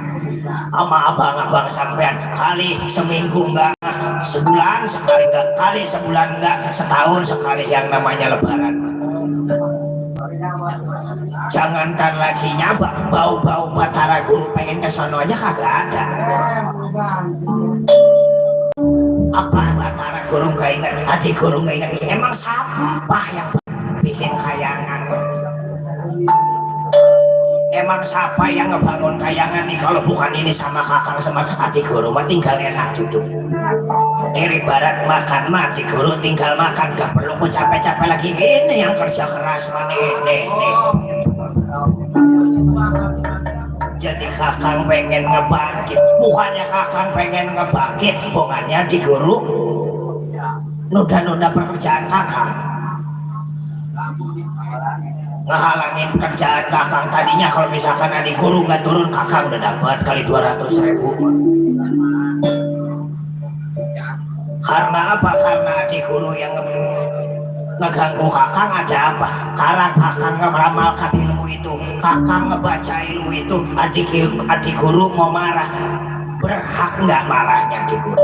Sama abang-abang sampean? Kali seminggu enggak, sebulan sekali enggak, kali sebulan enggak, setahun sekali yang namanya lebaran. Jangankan lagi nyabak, bau-bau Batara Guru pengen kesono aja kagak ada. Apa Batara Guru gak ingat, adik Guru gak ingat? Emang sampah yang bikin kayangan. Emang siapa yang ngebangun kayangan nih kalau bukan ini sama Kakang sama adik Guru mah tinggal enak duduk. Ibarat makan mati Guru tinggal makan, gak perlu ku capek-capek lagi. Ini yang kerja keras mah nih. Jadi Kakang pengen ngebangkit, bukannya Kakang pengen ngebangkit, bukannya di Guru nunda-nunda pekerjaan Kakang, ngehalangin pekerjaan Kakang. Tadinya kalau misalkan adik Guru nggak turun, Kakang udah dapat kali 200.000. Karena apa? Karena adik Guru yang ngeganggu Kakang ada apa? Karena Kakang meramalkan ilmu itu, Kakang ngebaca ilmu itu, adik Guru mau marah. Berhak nggak marahnya adik Guru?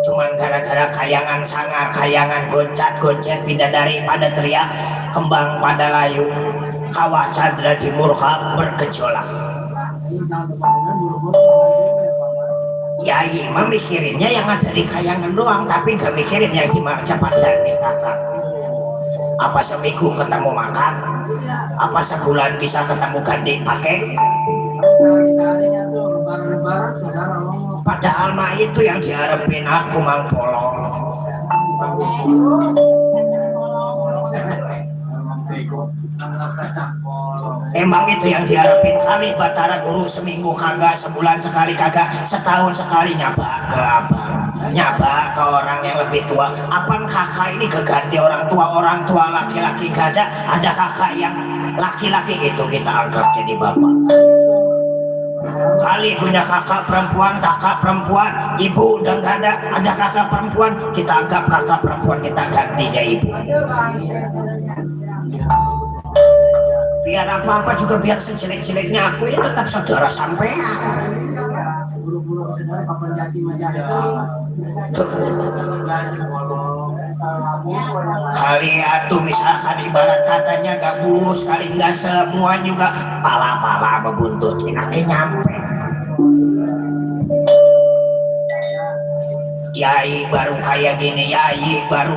Cuman gara-gara kayangan sangar, kayangan goncat-goncet, bidadari pada teriak, kembang pada layu, kawah Chandra di murka bergejolak. Yai mah mikirinnya yang ada di kayangan doang, tapi gak mikirin yang di Marcapada nih Kakang. Apa seminggu ketemu makan? Apa sebulan bisa ketemu ganti pakai? Padahal mah itu yang diharapin aku Mang Polong. Emang itu yang diharapin kali Batara Guru seminggu kagak, sebulan sekali kagak, setahun sekali nyaba ke abang, nyaba ke orang yang lebih tua. Apaan kakak ini keganti orang tua laki-laki gak ada kakak yang laki-laki itu kita anggap jadi bapak. Kali punya kakak perempuan, ibu udah gak ada kakak perempuan, kita anggap kakak perempuan, kita gantinya ibu. Biar apa-apa juga, biar sejelek-jeleknya aku ini tetap saudara sampean. Kali atuh misalkan ibarat katanya gabus, kali enggak semua juga pala-pala membuntut enaknya nyampe. Yai baru kayak gini, Yai baru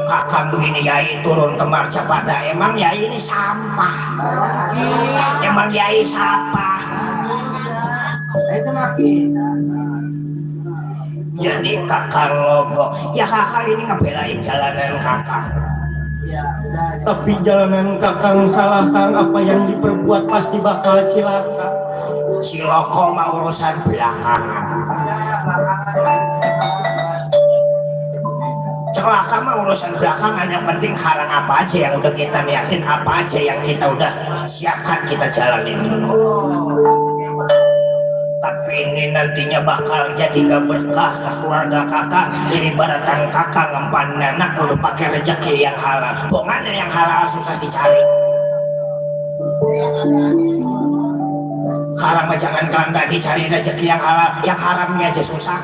Kakang begini, Yai turun ke Marcapada. Emang Yai ini sampah? Emang Yai sampah? Itu lagi. Jadi Kakang logo, ya Kakang ini ngebelain jalanan Kakang. Tapi jalanan Kakang salah Kang, apa yang diperbuat pasti bakal cilaka. Ciloko mah urusan belakangan. Celaka mah urusan belakangan, yang penting karang apa aja yang udah kita niatin, apa aja yang kita udah siapkan, kita jalanin dulu. Tapi ini nantinya bakal jadi gak berkah ke keluarga Kakak. Ini ibaratkan Kakak ngempan anak udah pakai rezeki yang halal. Bongannya yang halal susah dicari. Sekarang mah jangan kalian lagi cari rezeki yang halal, yang haramnya aja susah.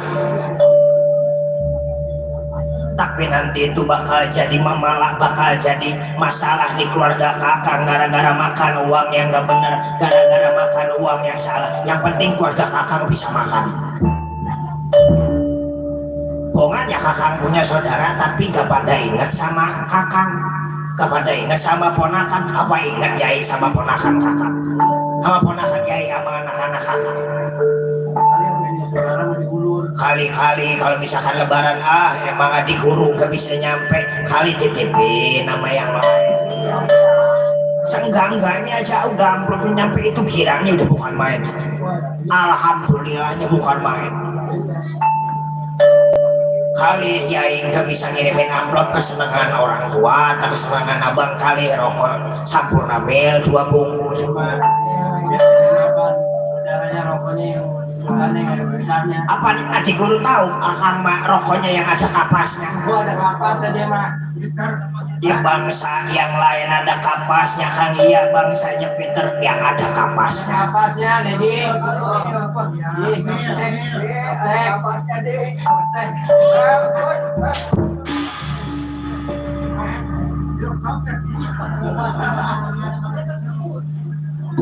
Tapi nanti itu bakal jadi masalah, bakal jadi masalah di keluarga Kakang gara-gara makan uang yang gak bener, gara-gara makan uang yang salah. Yang penting keluarga Kakang bisa makan. Bongannya Kakang punya saudara tapi gak pada ingat sama Kakang, gak pada ingat sama ponakan. Apa ingat Yai sama ponakan Kakang, sama ponakan Yai sama anak-anak Kakang. kali-kali kalau misalkan lebaran emang adik guru gak bisa nyampe, kali titipin nama yang lain. Seenggak-enggaknya aja udah amplopnya nyampe itu kiranya udah bukan main. Alhamdulillahnya bukan main. Kali Yai gak bisa ngirimin amplop kesenangan orang tua atau kesenangan abang, kali rokok Sampurna Bel 2 bungkus. Apa adik guru tahu akang mah rokoknya yang ada kapasnya? Gua ada kapas aja mah. Ya bangsa yang lain ada kapasnya, Kang. Iya bangsanya Peter yang ada kapasnya. Kapasnya Dedi.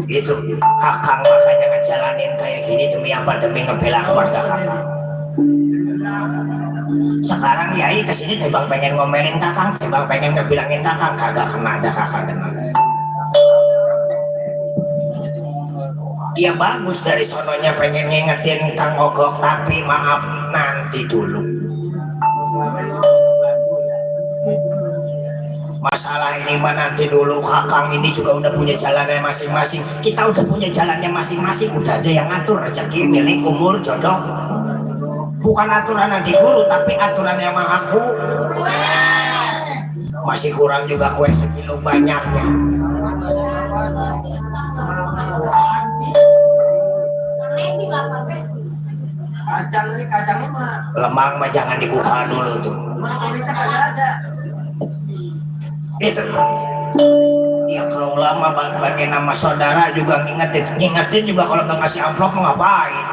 Itu kakang makanya ngejalanin kayak gini demi apa? Demi ngebela keluarga kakang. Sekarang Yai kesini tebang pengen ngomelin kakang, tebang pengen ngebilangin kakang, kagak kena ada kakang kena. Iya bagus dari sononya pengen ngingetin Kang Ogok, tapi maaf nanti dulu. Masalah ini mah nanti dulu, kakang ini juga udah punya jalannya masing-masing. Kita udah punya jalannya masing-masing, udah ada yang ngatur rezeki, milik, umur, jodoh. Bukan aturan adik guru, tapi aturan yang mahaku. Masih kurang juga kue sekilo banyaknya. Kacangnya mah. Lemang mah jangan dibuka dulu tuh. Itu. Ya kalau lama bagi nama saudara juga ngingetin juga kalau gak ngasih amplop mau ngapain?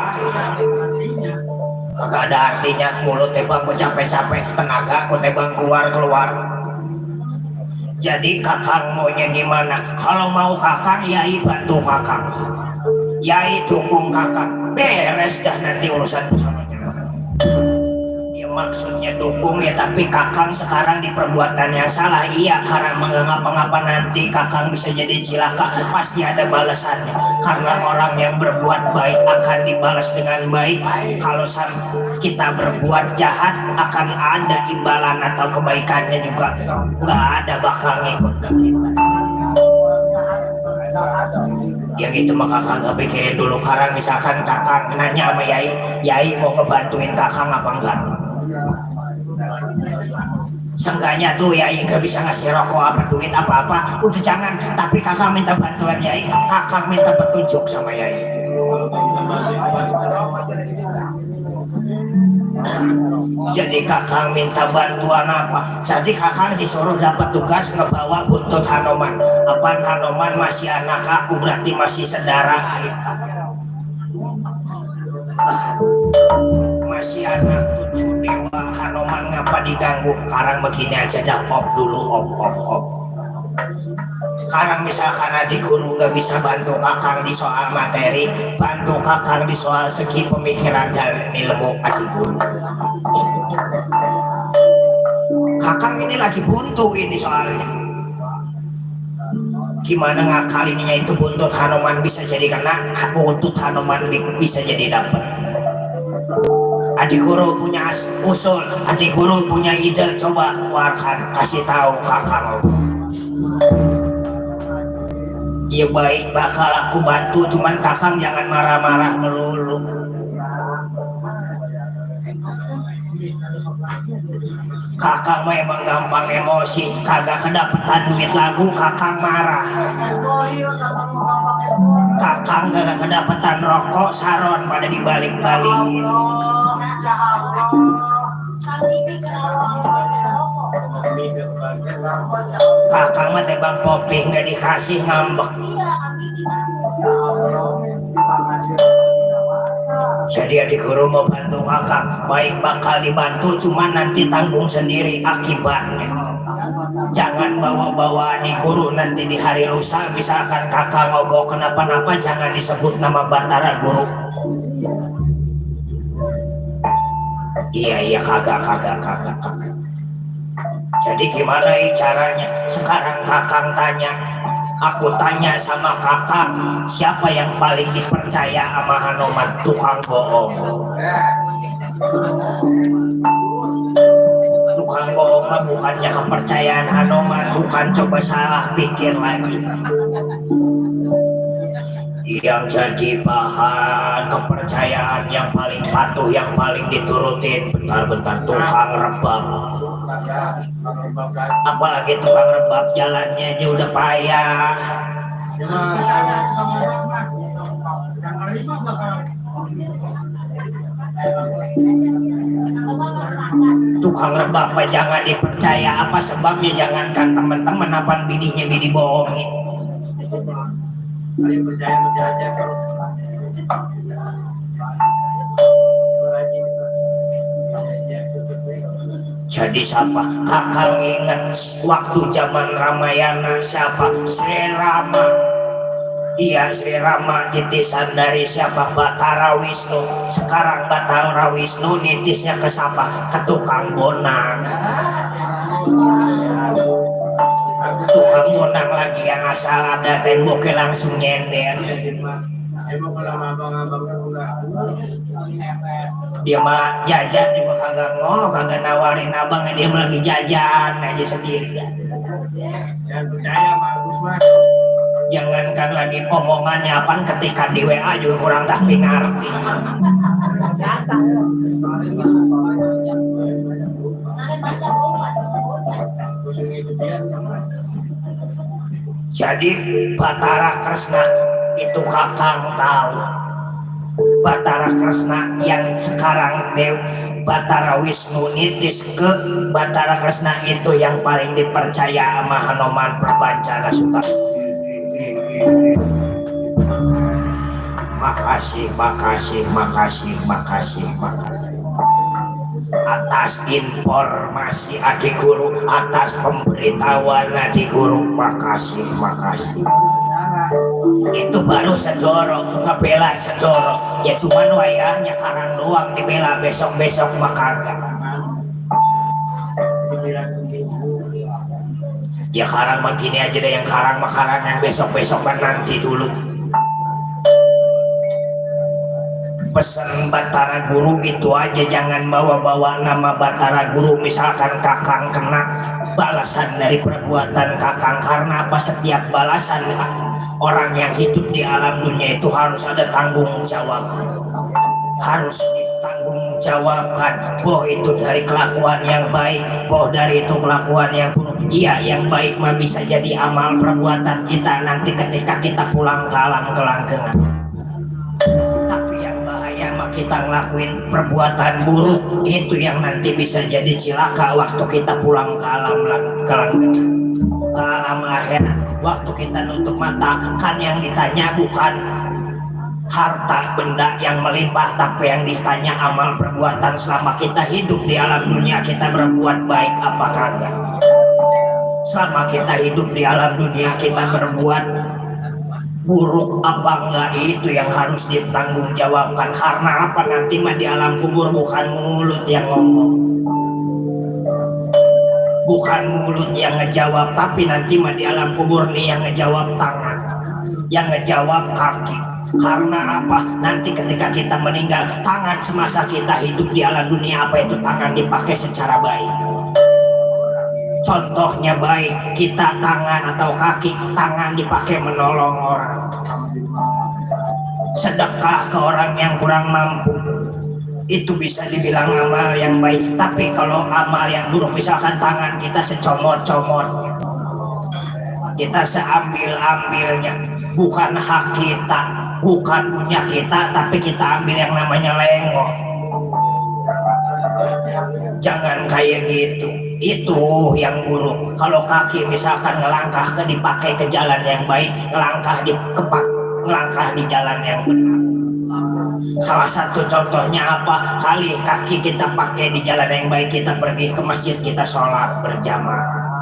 Kagak ada artinya, mulut tebang capek-capek, tenaga ku tebang keluar. Jadi kakang maunya gimana? Kalau mau kakang, Yai bantu kakang, Yai dukung kakang, beres dah nanti urusan pesanannya. Ya maksudnya dukung ya, tapi kakang sekarang di perbuatan yang salah. Iya, karena mengapa-ngapa nanti kakang bisa jadi cilaka, pasti ada balasannya. Karena orang yang berbuat baik akan dibalas dengan baik. Kalau kita berbuat jahat akan ada imbalan atau kebaikannya juga. Nggak ada bakal ngikut ke kita. Yang itu mah kakang gak pikirin dulu. Karena misalkan kakang nanya sama Yai mau ngebantuin kakang apa enggak? Seenggaknya tuh Yai gak bisa ngasih rokok apa duit apa-apa, udah jangan. Tapi kakang minta bantuan Yai, kakang minta petunjuk sama Yai. Jadi kakang minta bantuan apa? Jadi kakang disuruh dapat tugas ngebawa buntut Hanoman. Apaan Hanoman masih anak aku, berarti masih saudara. Masih anak cucu dewa Hanoman, ngapa diganggu? Karang begini aja dah, op dulu, op. Sekarang misalkan adik guru nggak bisa bantu kakang di soal materi, bantu kakang di soal segi pemikiran dan ilmu adik guru. Kakang ini lagi buntu ini soalnya. Gimana ngakalinnya itu buntut Hanoman bisa jadi kena, buntut Hanoman bisa jadi dapat. Adik guru punya usul, adik guru punya ide, coba keluarkan, kasih tahu kakang. Iya baik, bakal aku bantu, cuman kakang jangan marah-marah melulu. Kakang memang gampang emosi, kagak kedapetan duit lagu kakang marah. Kakang kagak kedapetan rokok saron pada dibalik-balikin. Kakang mah tebang popi nggak dikasih ngambek. Jadi adik guru mau bantu kakang, baik bakal dibantu, cuman nanti tanggung sendiri akibatnya. Jangan bawa-bawa adik guru nanti di hari lusa, misalkan kakang mogok kenapa-napa, jangan disebut nama Batara Guru. Iya kagak. Jadi gimana caranya? Sekarang kakang tanya, aku tanya sama kakang, siapa yang paling dipercaya sama Hanoman? Tukang bohong. Tukang bohong mah bukannya kepercayaan Hanoman, bukan, coba salah pikir lagi. Yang jadi bahan kepercayaan yang paling patuh, yang paling diturutin, bentar-bentar tukang rebab. Apalagi tukang rebab jalannya aja udah payah. Tukang rebab mah jangan dipercaya, apa sebabnya? Jangankan teman-teman, apaan bininya dibohongin. Jadi siapa? Kakang ingat waktu zaman Ramayana siapa? Sri Rama. Iya, Sri Rama titisan dari siapa? Batara Wisnu. Sekarang Batara Wisnu nitisnya ke siapa? Ke tukang bonang. Tukang bonang lagi yang asal ada temboknya langsung nyender. Dia mah jajan juga kagak kagak nawarin abang, dia lagi jajan aja sendiri. Jangankan lagi omongannya apaan, ketika di WA juga kurang tapi ngerti. Jadi Batara Kresna itu kakang tahu. Batara Kresna yang sekarang Batara Wisnu nitis ke Batara Kresna itu yang paling dipercaya sama Hanoman Prabancana Suta. Makasih atas informasi adik guru, atas pemberitahuan adik guru, makasih. Itu baru sedoro, ngebela sedoro. Ya cuman wayahnya karang doang dibela, besok mah kagak. Ya karang mah gini aja deh, yang karang mah karang, yang besok kan nanti dulu. Pesan Batara Guru itu aja, jangan bawa-bawa nama Batara Guru. Misalkan kakang kena balasan dari perbuatan kakang, karena apa? Setiap balasan orang yang hidup di alam dunia itu harus ada tanggung jawab, harus ditanggung jawabkan. Boh itu dari kelakuan yang baik, boh dari itu kelakuan yang buruk. Iya, yang baik mah bisa jadi amal perbuatan kita nanti ketika kita pulang ke alam kelanggengan. Kita ngelakuin perbuatan buruk itu yang nanti bisa jadi cilaka waktu kita pulang ke alam kelanggengan, ke alam akhirat. Waktu kita nutup mata, kan yang ditanya bukan harta benda yang melimpah, tapi yang ditanya amal perbuatan selama kita hidup di alam dunia. Kita berbuat baik apa kagak? Selama kita hidup di alam dunia kita berbuat buruk apa enggak, itu yang harus ditanggungjawabkan. Karena apa? Nanti mah di alam kubur bukan mulut yang ngomong, bukan mulut yang ngejawab, tapi nanti mah di alam kubur nih yang ngejawab tangan, yang ngejawab kaki. Karena apa? Nanti ketika kita meninggal, tangan semasa kita hidup di alam dunia, apa itu tangan dipakai secara baik. Contohnya baik, kita tangan atau kaki, tangan dipakai menolong orang, sedekah ke orang yang kurang mampu, itu bisa dibilang amal yang baik. Tapi kalau amal yang buruk, misalkan tangan kita secomot-comotnya, kita seambil-ambilnya, bukan hak kita, bukan punya kita, tapi kita ambil yang namanya lengoh. Jangan kayak gitu, itu yang buruk. Kalau kaki misalkan ngelangkah dipakai ke jalan yang baik, ngelangkah di jalan yang benar. Salah satu contohnya apa? Kali kaki kita pakai di jalan yang baik, kita pergi ke masjid, kita sholat berjamaah.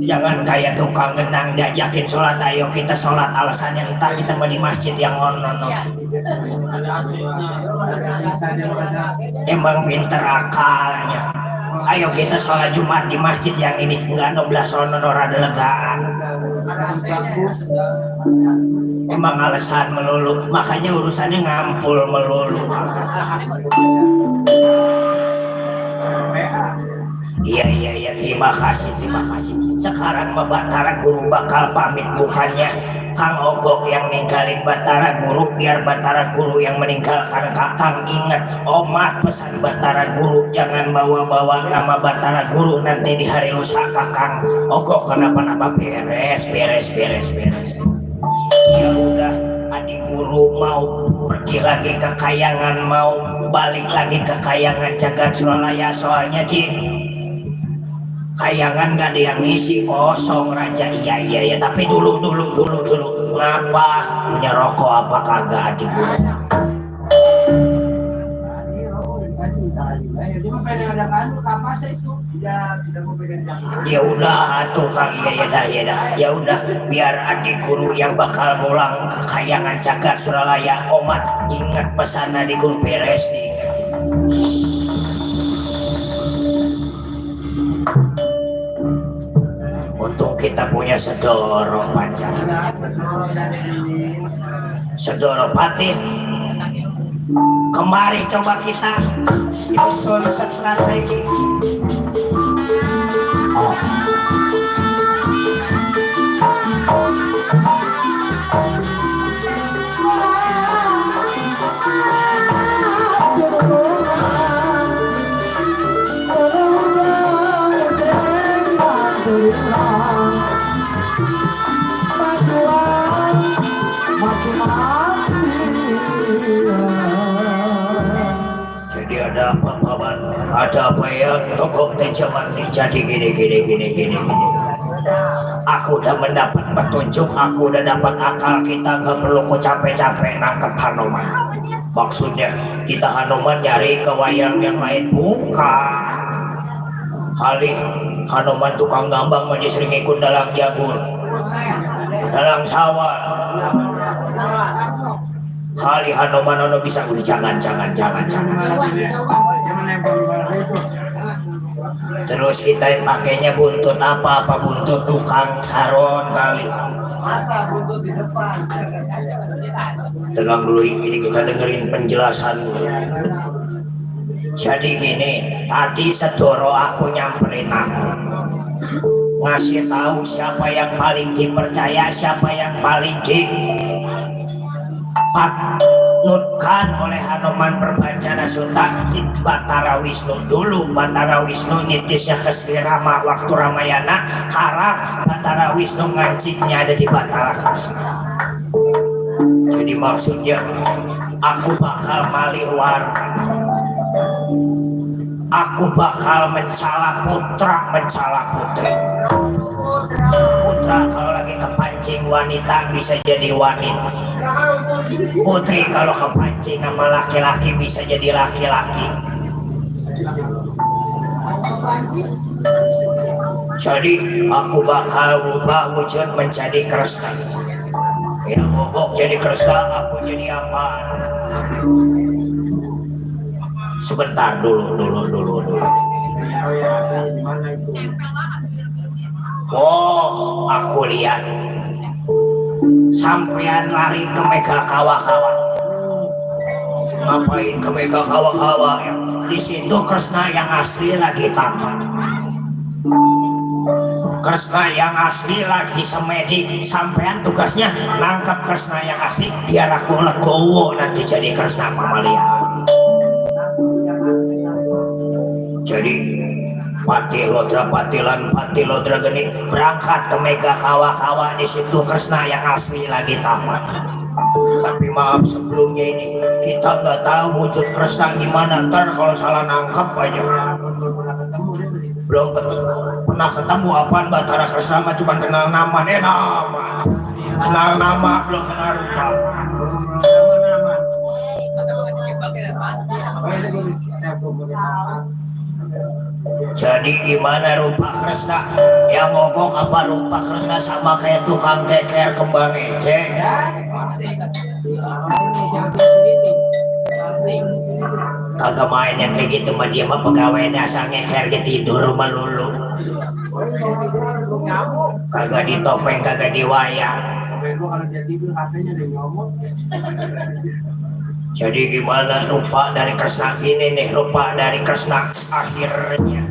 Jangan kayak tukang gendang diajakin sholat, ayo kita sholat, alasannya ntar kita mau di masjid yang ngono. Emang pinter akalnya. Ayo kita sholat Jumat di masjid yang ini, nggak 16 sono rada legaan. Emang alasan melulu, makanya urusannya ngampul melulu. Iya, terima kasih. Sekarang Batara Guru bakal pamit, bukannya Kang Ogok yang ninggalin Batara Guru, biar Batara Guru yang meninggalkan Kakang. Ingat, Omat pesan Batara Guru, jangan bawa-bawa nama Batara Guru nanti di hari lusa Kakang Ogok kenapa-napa. Beres. Ya udah, adik guru mau pergi lagi ke Kayangan, mau balik lagi ke Kayangan Jagat Suralaya, soalnya di Kayangan gak ada yang ngisi, kosong Raja. Iya, tapi dulu ngapa punya rokok apa kagak adik guru? Ya udah tuh Kang, ya udah biar adik guru yang bakal pulang ke Kayangan Jagat Suralaya. Omat ingat pesan adik guru, beres nih. Untung kita punya Sedoro Panjang, Sedoro Patih. Kemari coba kita nyusun strategi. Jadi ada apa paman? Ada apa ya tokoh tejaman? Jadi gini. Aku udah mendapat petunjuk, aku udah dapat akal. Kita gak perlu capek-capek nangkep Hanuman. Maksudnya kita Hanuman nyari ke wayang yang lain, bukan. Kali Hanuman tukang gambang mah sering ikut dalam jagur, dalam sawah. Kali Hanuman ono bisa udah jangan. Terus kita pakainya buntut apa buntut tukang saron kali. Masa buntut di depan. Tenang dulu, ini kita dengerin penjelasan. Jadi gini, tadi Sedoro aku nyamperin aku, ngasih tahu siapa yang paling dipercaya, siapa yang paling dipanutkan oleh Hanuman Perbancana Suta di Batara Wisnu. Dulu Batara Wisnu nitisnya ke Sri Rama waktu Ramayana, harap Batara Wisnu ngancingnya ada di Batara Kresna. Jadi maksudnya aku bakal malih warna, aku bakal mencala putra, mencala putri. Putra kalau lagi kepancing wanita bisa jadi wanita, putri kalau kepancing sama laki-laki bisa jadi laki-laki. Jadi aku bakal ubah wujud menjadi Kresna. Ya Ogok jadi Kresna, aku jadi apa? Sebentar dulu. Oh, aku lihat sampean lari ke Mega Kawa-Kawa. Ngapain ke Mega Kawa-Kawa? Di situ Kresna yang asli lagi tamat. Kresna yang asli lagi semedi. Sampean tugasnya nangkap Kresna yang asli biar aku legowo nanti jadi Kresna Mamalia. Jadi Pati Lodra Geni berangkat ke Mega Kawa-Kawa. Di situ Kresna yang asli lagi tamat. Tapi maaf sebelumnya ini kita nggak tahu wujud Kresna gimana. Ntar kalau salah nangkap aja. Belum pernah ketemu apaan Batara Kresna mah cuma kenal nama, kenal nama belum kenal rupa. Jadi gimana rupa Kresna? Yang mogok apa rupa Kresna sama kayak tukang ceker kembang ecek? kagak main yang kayak gitu mah dia mah pegawai dasar ngeker ge tidur melulu. Kagak ditopeng kagak diwayang. Jadi gimana rupa dari Kresna ini nih, rupa dari Kresna akhirnya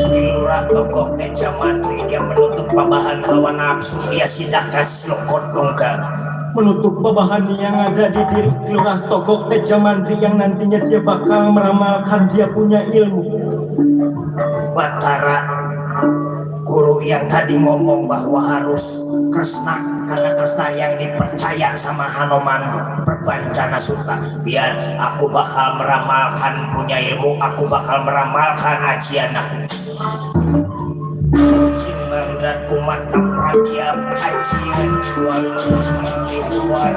Lurah tokoh Teja Mantri dia menutup babahan hawa nafsu dia sidakas lokot dongka menutup babahan yang ada di diri Lurah tokoh Teja Mantri yang nantinya dia bakal meramalkan dia punya ilmu. Batara guru yang tadi ngomong bahwa harus Kresna, karena Kresna yang dipercaya sama Hanoman Perbancana Suta. Biar aku bakal meramalkan punya ilmu, aku bakal meramalkan ajian aku. Cimangrat kumat pragyap ajian luar.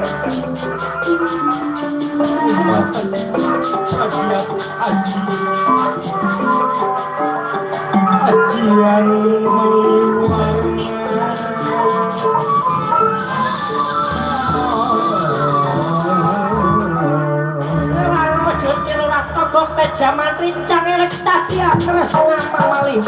Ajian meliwang Lurah tokoh Teja Mantri cangelek tadi Kresna pamalih.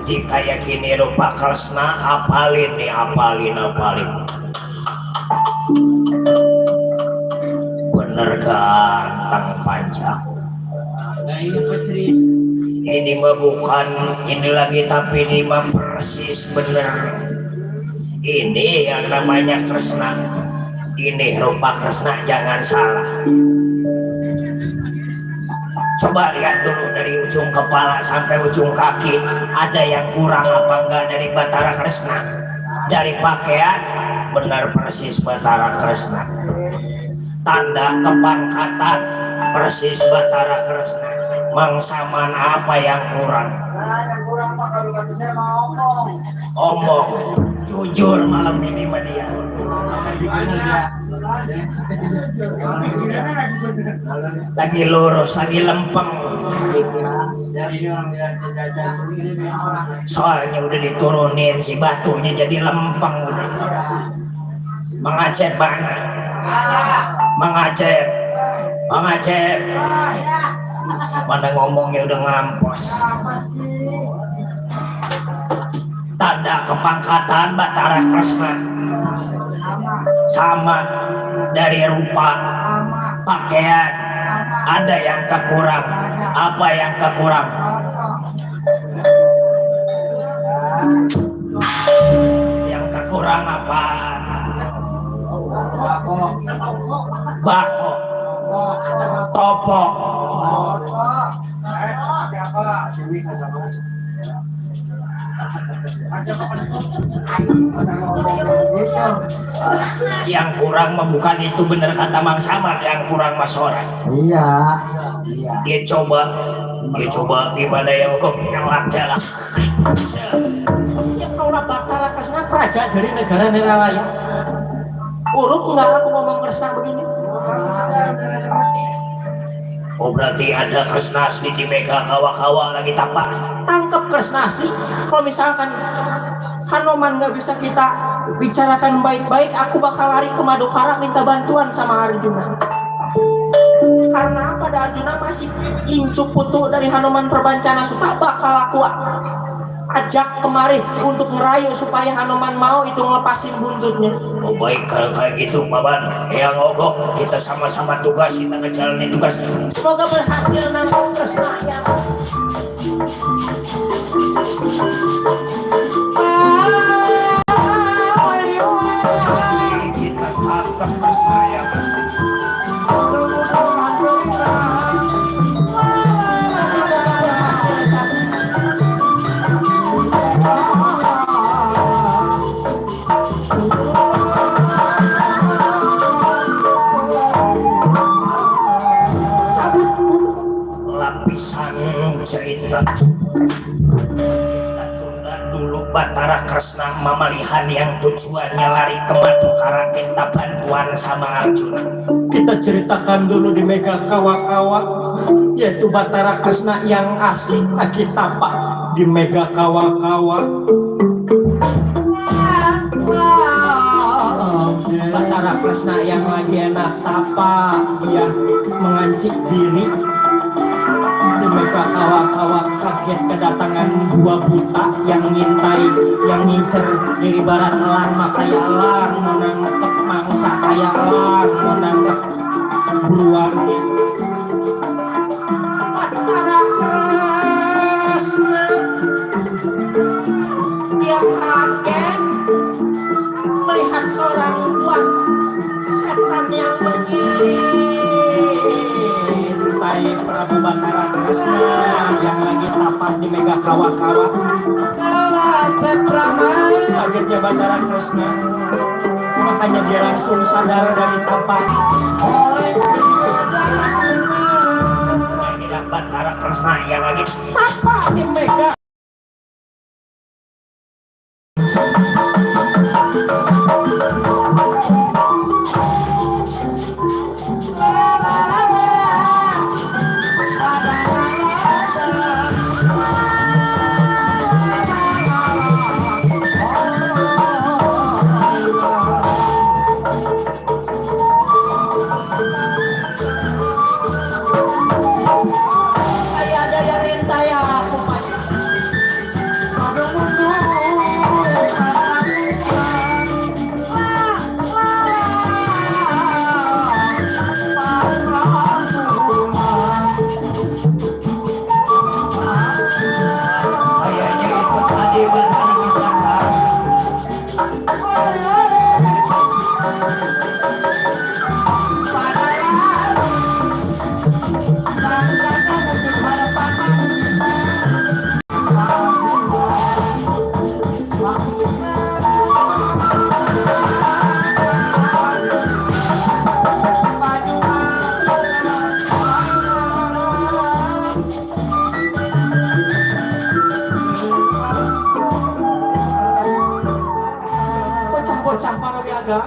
Jadi kayak gini rupa Kresna apalin nih, apalin. Bener ganteng panjang. Ini mah bukan ini lagi tapi ini mah persis bener. Ini yang namanya Kresna. Ini rupa Kresna, jangan salah. Coba lihat dulu dari ujung kepala sampai ujung kaki, ada yang kurang apa enggak dari Batara Kresna? Dari pakaian benar persis Batara Kresna. Tanda kepangkatan persis Batara Kresna. Mangsaman apa yang kurang? Omong jujur malam ini mah dia. Lagi lurus, lagi lempeng. Soalnya udah diturunin si batunya jadi lempeng udah. Mengacet mana? Mengacet. Mana ngomongnya udah ngampos. Tanda kepangkatan Batara Kresna sama dari rupa, pakaian ada yang kekurang. Apa yang kekurang? Yang kekurang apa? Bako, topo. Yang kurang mah bukan itu, bener kata Mang Samad, yang kurang mas orang. Iya. Dia coba gimana ya kok ngelak jalan. Ya kaulah Batara Kresna praja dari negara Neralaya. Urup enggak aku ngomong Kresna begini? Oh berarti ada Kresna asli di Mega kawa-kawa lagi tapak. Tangkap Kresna asli. Kalau misalkan Hanoman nggak bisa kita bicarakan baik-baik, aku bakal lari ke Madukara minta bantuan sama Arjuna. Karena apa? Arjuna masih incu putu dari Hanoman Perbancana Suta, bakal aku ajak kemari untuk ngerayu supaya Hanoman mau itu ngelepasin buntutnya. Oh baik, kalau kayak gitu Paman, yang ogok kita sama-sama tugas, kita ngejalanin tugas. Semoga berhasil nangkep Kresna ya. Kita tangkap Kresna ya. Lapisan cerita kita tunda dulu Batara Kresna mamalihan yang tujuannya lari ke Madukara minta bantuan sama Arjuna. Kita ceritakan dulu di Mega Kawa-Kawa, yaitu Batara Kresna yang asli lagi tapak di Mega Kawa-Kawa. Batara Kresna yang lagi enak tapak, dia mengancik diri di Mega Kawa-Kawa. Kaget kedatangan dua buta yang ngintai, yang ngincer dari barat elang, makanya elang mau nangkep mangsa kayak elang mau nangkep buruannya. Batara Kresna dia kaget melihat seorang buah setan yang mengintai Prabu Batara Kresna yang lagi tapak di Mega Kawa-Kawa. Kagetnya Batara Kresna, makanya dia langsung sadar dari tapak. Inilah Batara Kresna yang lagi Tapak di Mega. Ada yang rentai aku, Pak. kayaknya itu tadi Batara Kresna. Bocah-bocah Parawiaga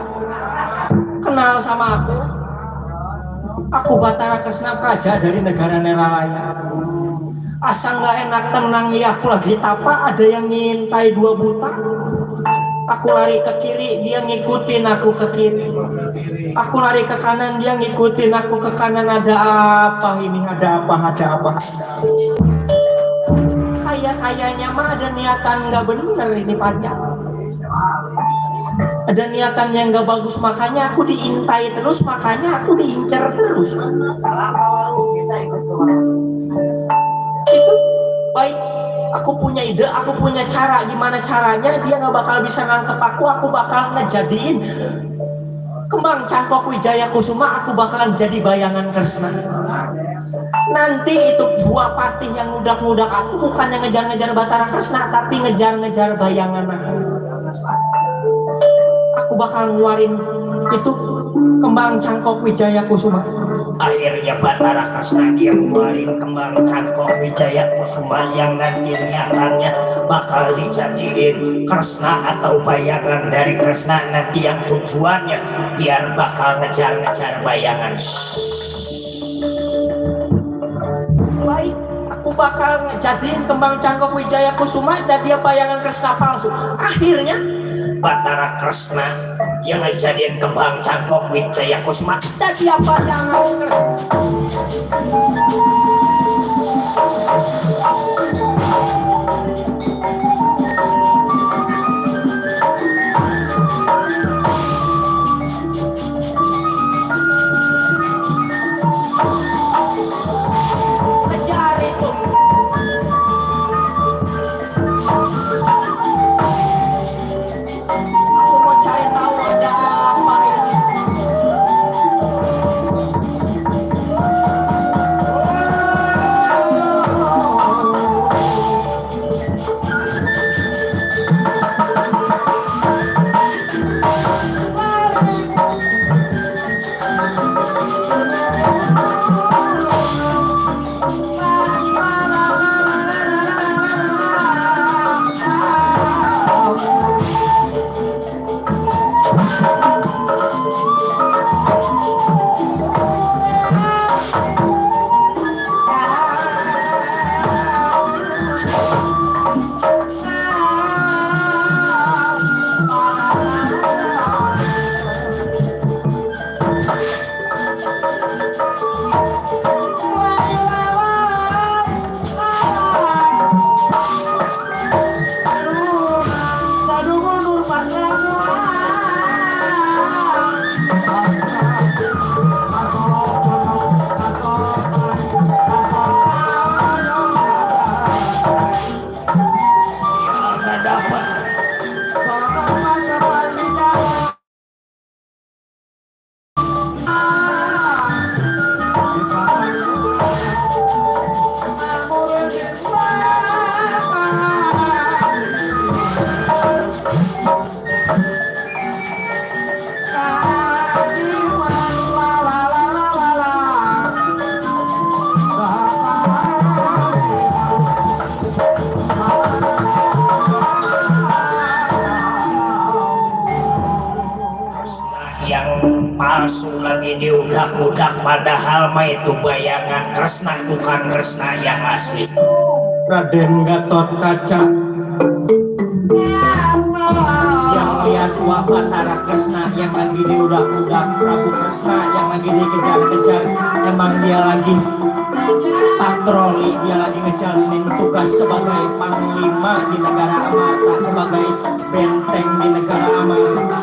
kenal sama aku. Aku Batara Kresna, praja dari negara Neralaya. Asa nggak enak tenang ya, aku lagi tapak ada yang ngintai dua buta. Aku lari ke kiri, dia ngikutin aku ke kiri. Aku lari ke kanan, dia ngikutin aku ke kanan. Ada apa ini? Ada apa? Ada apa? Kayaknya mah ada niatan nggak bener ini panjang. Ada niatan yang nggak bagus, makanya aku diintai terus, makanya aku diincar terus. Itu baik. Aku punya ide, aku punya cara. Gimana caranya dia nggak bakal bisa nangkep aku bakal ngejadiin kembang Cangkok Wijaya Kusuma, aku bakalan jadi bayangan Kresna. Nanti itu buah patih yang ngudak-ngudak aku bukan yang ngejar-ngejar Batara Kresna, tapi ngejar-ngejar bayangan aku. Aku bakal ngeluarin itu kembang Cangkok Wijaya Kusuma. Akhirnya Batara Kresna dia ngeluarin kembang Cangkok Wijaya Kusuma yang nanti nyatanya bakal dijadiin Kresna atau bayangan dari Kresna, nanti yang tujuannya biar bakal ngejar-ngejar bayangan. Baik, aku bakal ngejadiin kembang Cangkok Wijaya Kusuma dan dia bayangan Kresna palsu. Akhirnya Batara Kresna dia ngejadiin kembang Cangkok Wijaya Kusuma dan dia bayangan Kresna. Kejar itu. Aku mau cari tahu ada apa ini. yang palsu lagi diudak-udak padahal mah itu bayangan Kresna bukan Kresna yang asli. Raden Gatot Kaca yang lihat Wak Batara Kresna yang lagi diudak-udak Prabu Kresna yang lagi dikejar-kejar, emang dia lagi patroli, dia lagi ngejalanin tugas sebagai panglima di negara Amarta, sebagai benteng di negara Amarta.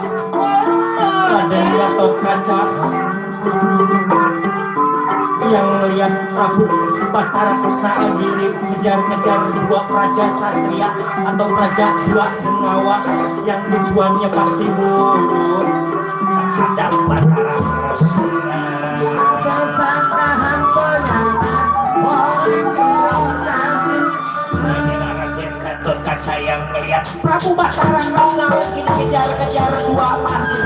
Raden Gatot Kaca yang melihat Prabu Batara Kresna lagi dikejar-kejar dua praja satria atau praja dua Denawa yang tujuannya pasti buruk Hadap Batara Kresna. Raden Gatot Kaca yang melihat Prabu Batara Kresna lagi dikejar-kejar dua pati.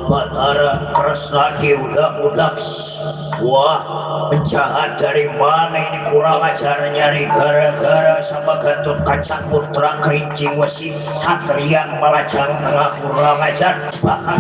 Batara Kresna diudak-udak. Wah, penjahat dari mana ini, kurang ajar nyari gara-gara sama Gatot Kaca putra kerincing wesi satria Malajang Tengah, kurang ajar bakal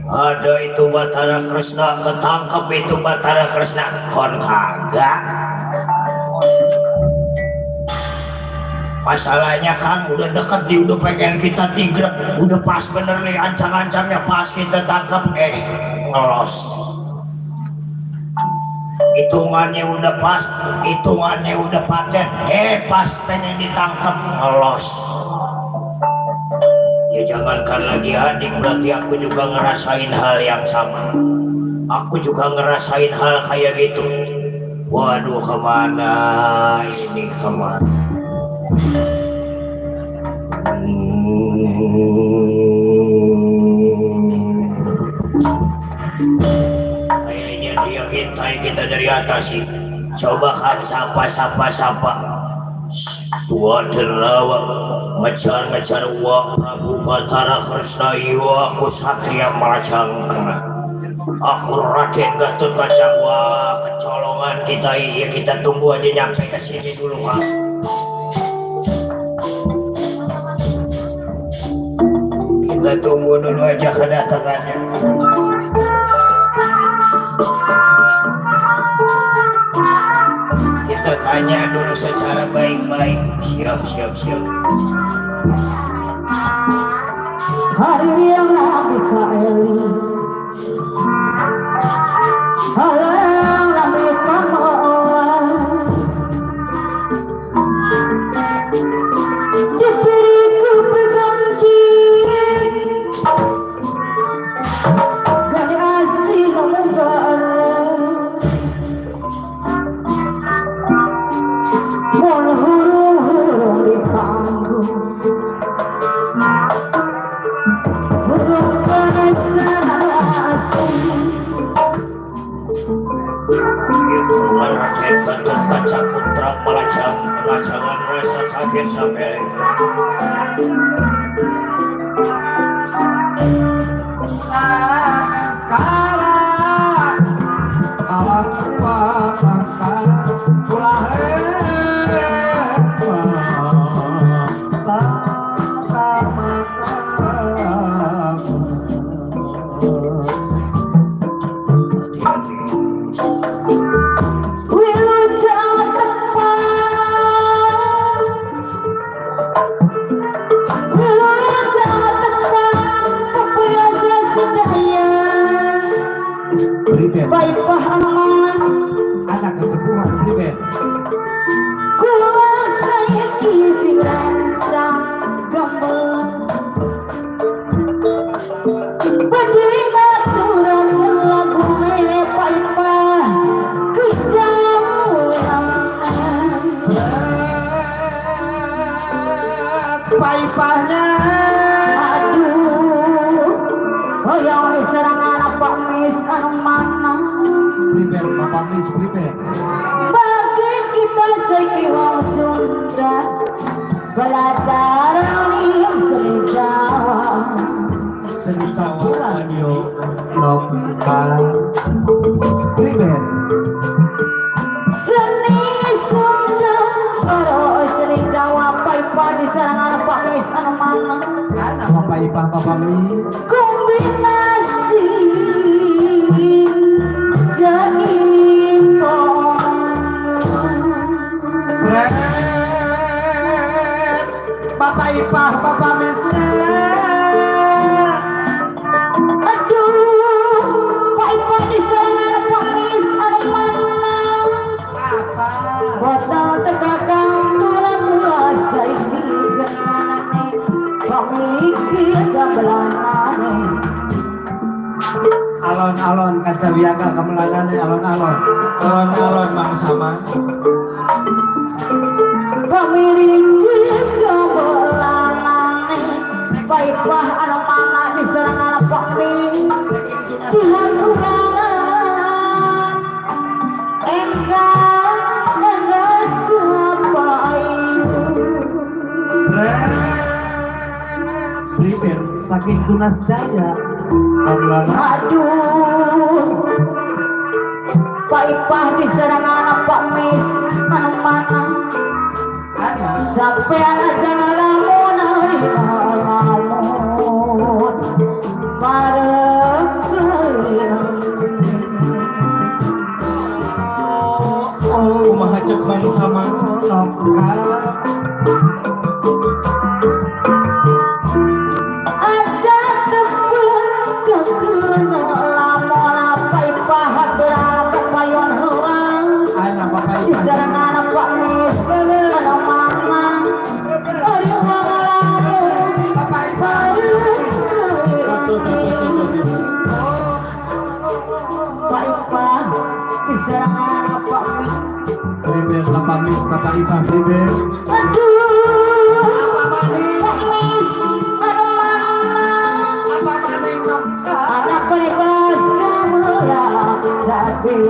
ada itu Batara Kresna, ketangkep itu Batara Kresna, kon kagak. Masalahnya Kang udah deket nih, udah pengen kita tigrek, udah pas bener nih ancang-ancangnya pas kita tangkap, ngelos. Hitungannya udah pas, hitungannya udah paten, pas pengen ditangkap, ngelos. Ya jangankan lagi adik, berarti aku juga ngerasain hal yang sama. Aku juga ngerasain hal kayak gitu. Waduh, kemana ini, kemana? Kayaknya dia ngintai kita dari atas sih. Coba Kang sapa. Tua Denawa ngejar-ngejar Wak Prabu Batara Kresna, iwa aku satria Malajang Tengah, aku Raden Gatot Kaca. Wah, kecolongan kita, ya kita tunggu aja nyampe ke sini dulu Kang. Kita tunggu dulu aja kedatangannya. Kita tanya dulu secara baik-baik. Siap. Hari yang Mikaeli, hari yang Mikaeli, diberiku peganti, gani asih negara, mon hurung di panggung. Raden Gatot Kaca putra Malajang Tengah, jangan merasa kaget sampai Sekarang kalau kuat angkat pulang hati-hati. Pamis prepare. Bagi kita segi wong Sunda belajar yang seni Jawa. Seni Campuran campuran yo lokal prepare. Seni Sunda karo seni Jawa paipa di sarangan Pamis anu mana Kan apa ipah Pamis? kombinasi jaipong. Sret Bapak ipah Bapak misnya. Aduh, paipa di sarangan Pamis anu mana Apa? botol tegagang tulang saiki genanane pamiliki gamelanane. Alon-alon kaca wiaga kemelanane alon-alon. alon-alon Mang Sama. Pamiliki gamelanane paipah anu mana di sarangan Pamis Tuhan kurangan engkau kuapayu. Sret prepare saking Tunas Jaya kemelanane. Aduh, paipah di serangan Pamis anu mana sampean aja ngalamun hari ngalamun bareng Kumaha cek Mang Sama. Lokal aja tepun kekena lamun paipah berangkat payon heula anak Bapak di ipah. serangan Pamis anu mana hari ngalamun Bapak ipah. paipah di serangan Pamis. Prepare Bapak mis Bapak ipah prepare. Aduh, Apa maning? Pamis anu mana Apa maning lokal? anak peribahasa melak sabit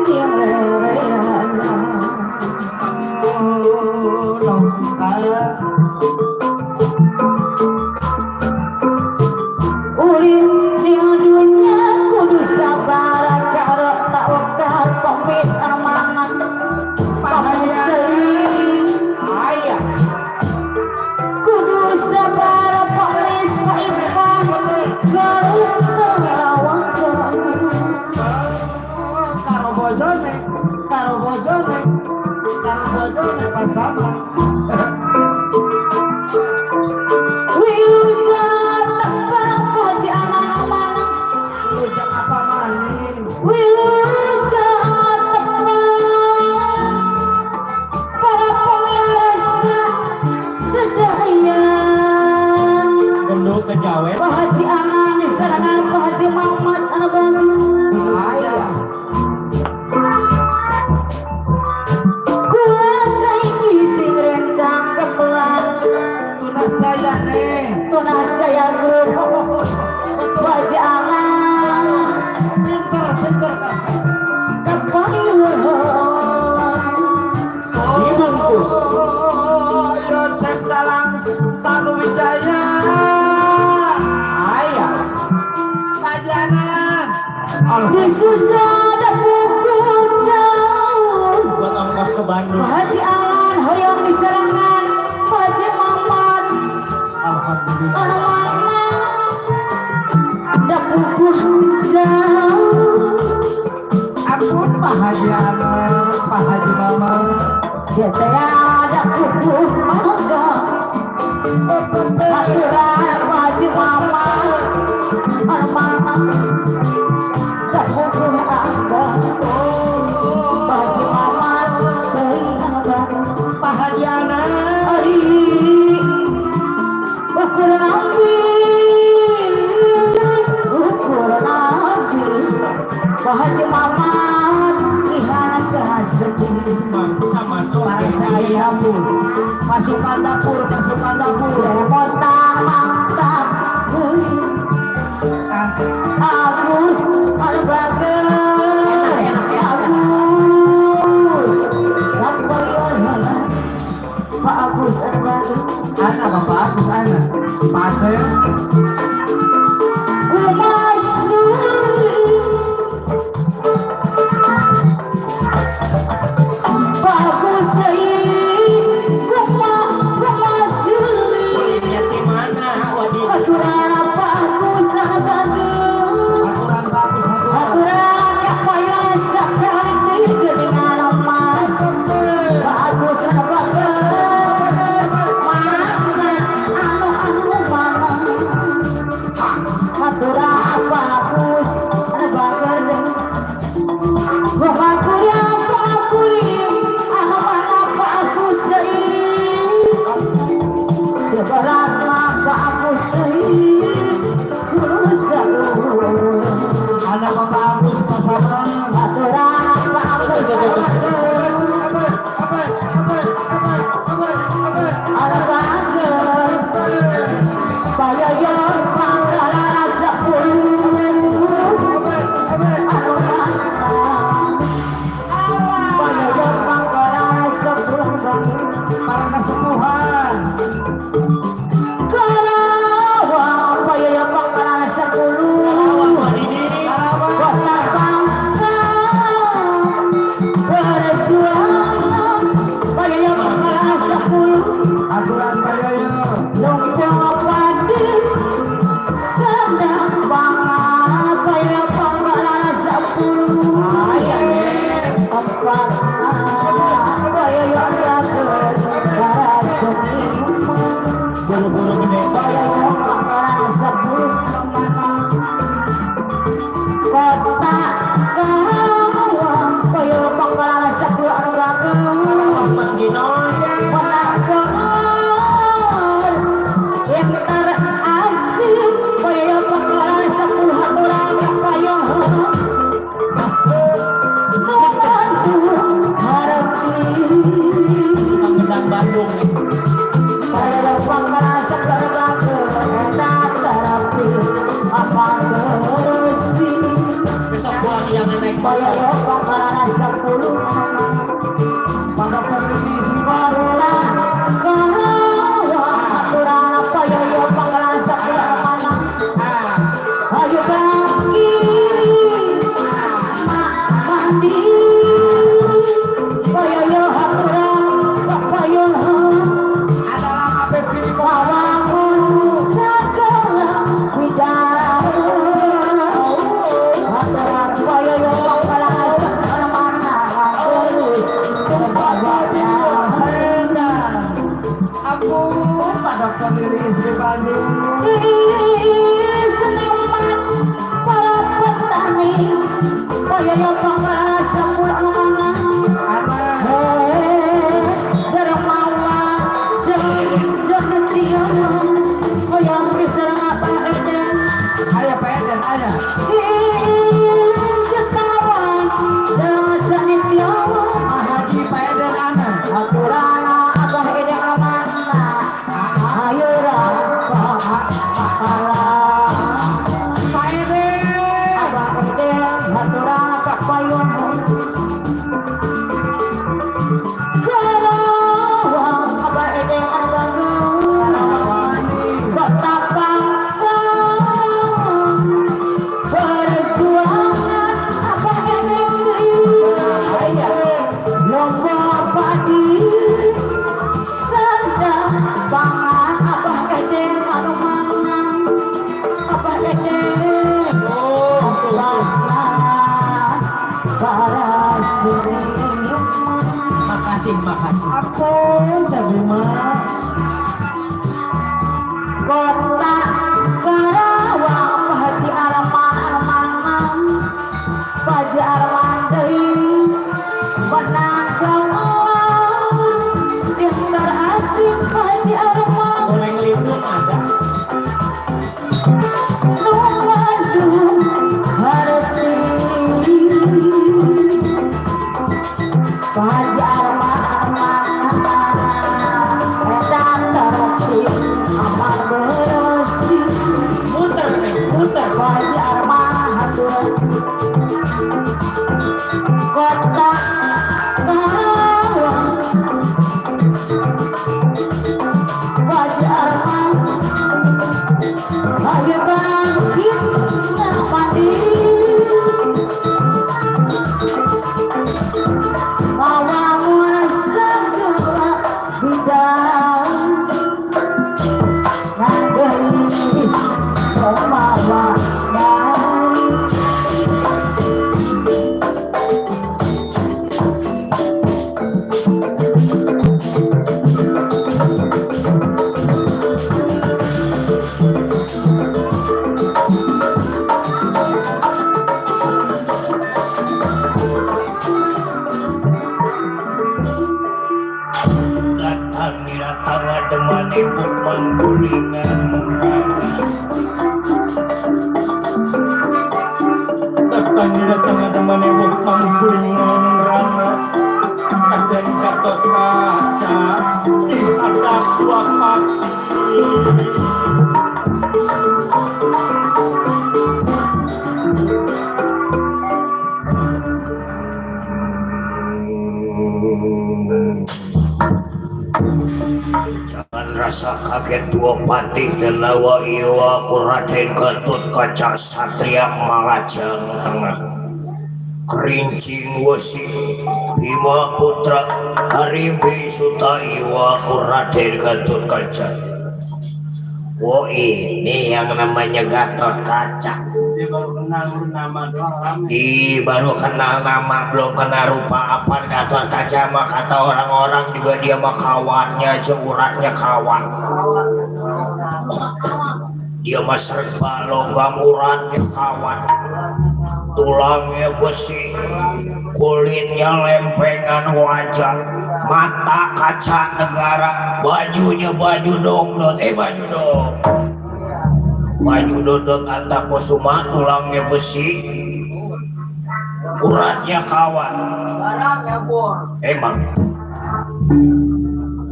yang lereana. Lokal Ulin di dunia kudu sabar karo tawakal Pamis anu mana Pamis teuing Aya. kudu sabar Pamis paipah karo tawakal. karo bojone pasangan. Wilujeng tepang poji anak mana Lujang apa maning? wilujeng tepang para pemirsa sedayan Gendul ke Jawa. Pak Haji Aman di serangan Pak Haji Muhammad anu bagus. Aya. Kula saiki sing rencang kepelan Tunas Jaya nih. Tunas Jaya Group Pak Haji Aman Pinter kepayuhan Dibungkus. Yo cek dalang Tanu Wijaya. Aya. Kajanan. disusah ada buku jauh Buat ongkos ke Bandung. Pak Haji Aman hoyong di serangan Pak Haji Muhammad Alhamdulillah. anu mana ada buku jauh Ampun Pak Haji Anak, Pak Haji Mama. dia teh ada buku mangga aturan Pak Haji Muhammad anu mana ada buku mangga Pak Haji Muhammad teuing anu bagus. Pak Haji Anak. Ari ukur nabi Pak Haji Muhammad lihat ke hasedi Mang Sama Para saya dapur. Pasukan dapur. lemotang mantap Ah, Agus Arbager Agus Kampayan Pak Agus Arbager Anak Bapak Agus anak Pasir Bagus deui kumaha seuli Di mana wadi aturan bagus bagus aturan bagus aturan aturan kapaya sakali deui geuningan amat bagus bagus mana anu mana aturan bagus bagus deui Kumakurim, mana bagus deui. Debaran mah bagus deui. Kurusaur. anak Bapak Agus pasangan Aturan bagus bagus. Ada bagus. Bayayan panggalan 10. Anu Bayayan panggalan 10 bangun. para kesepuhan Karawang Bayayan panggalan 10. Kota Bangka Perjuangan Bayayan panggalan 10. aturan Bayoyo Lompong padi sedang pangan Bayayan panggalan 10. Empat Bayayan bagus Darah seni buru-buru gede Bayayan panggalan 10 Kota Karawang Bayayan panggalan 10 anu bagus Mangginon Kota Karawang yang terasing Bayayan panggalan 10 aturan kapayang Bandung harati Pangedang Bandung Bayayan panggalan 10 bagus enak terapi apa bersih besok gua yang naik Bayayan panggalan 10 Pak Dokter Lilis Kota Karawang aturan apa Bayayan panggalan 10 mana ayo bagi mak mandi Bayayan aturan kapayun adalah apa pilih lawangun segala widara aturan Bayayan panggalan 10 mana terus berbahagia Senang ampun Pak Dokter Lilis di Bandung seniman para petani Bayayan panggalan 10 mana anak dermawan jeung dia hoyong diserang apa eden ayah Pak Eden ayah jutawan jeung sanitiawan Haji Pak Eden anak aturan abah eden amanna ayo rapa Pak Eden abah eden aturan kapayun Karawang abah eden anu bagus Kota Bangka Perjuangan apa eneng deui lomba padi sedang pangan apa eneng anu manang apa eneng pangan para seniman makasih ampun Sabima Kota Karawang Haji Arman Haji Arman deui penanggalan yang terasing Haji Arman goreng lindung ada nu Bandung harti Haji Arman manewuk manggulingan datang ada manewuk panggulingan rana aden Gatot Kaca di atas dua pati jangan rasa kaget dua patih dan lawa iwa ku Raden Gatot Kaca Satria Malajang Tengah Kerincing Wesi Bima Putra Harimbi Suta iwa ku Raden Gatot Kaca. Oh ini yang namanya Gatot Kaca. Dia baru kenal nama doang. Baru kenal nama, belum kenal rupa apa Gatot Kaca mah kata orang-orang juga dia mah kawannya, uratnya kawan. Dia mah serba logam uratnya kawan. Tulangnya besi, kulitnya lempengan wajah, mata kaca negara, bajunya baju dongdot, baju dong. Baju dodot Antakusuma, tulangnya besi, uratnya kawan. Emang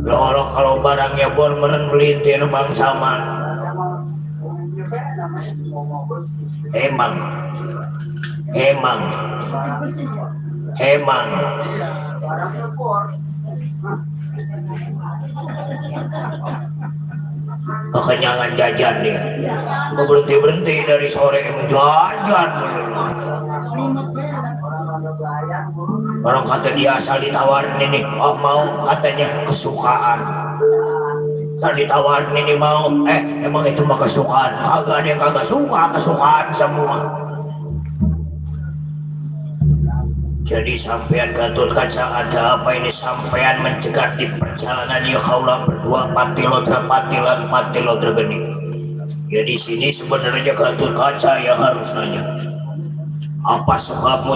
lolo kalau barangnya bor meren melintir bang sama. Emang kekenyangan jajan dia. Kok berhenti dari sore jajan. Orang kata dia asal ditawarin ini, oh mau katanya kesukaan. Tadi ditawarin ini mau, emang itu mah kesukaan. Kagak ada yang kagak suka, kesukaan semua. Jadi sampean Gatot Kaca ada apa ini sampean mencegat di perjalanan ya kaulah berdua Pattilodra geni. Ya di sini sebenarnya Gatot Kaca yang harus nanya. Apa sebab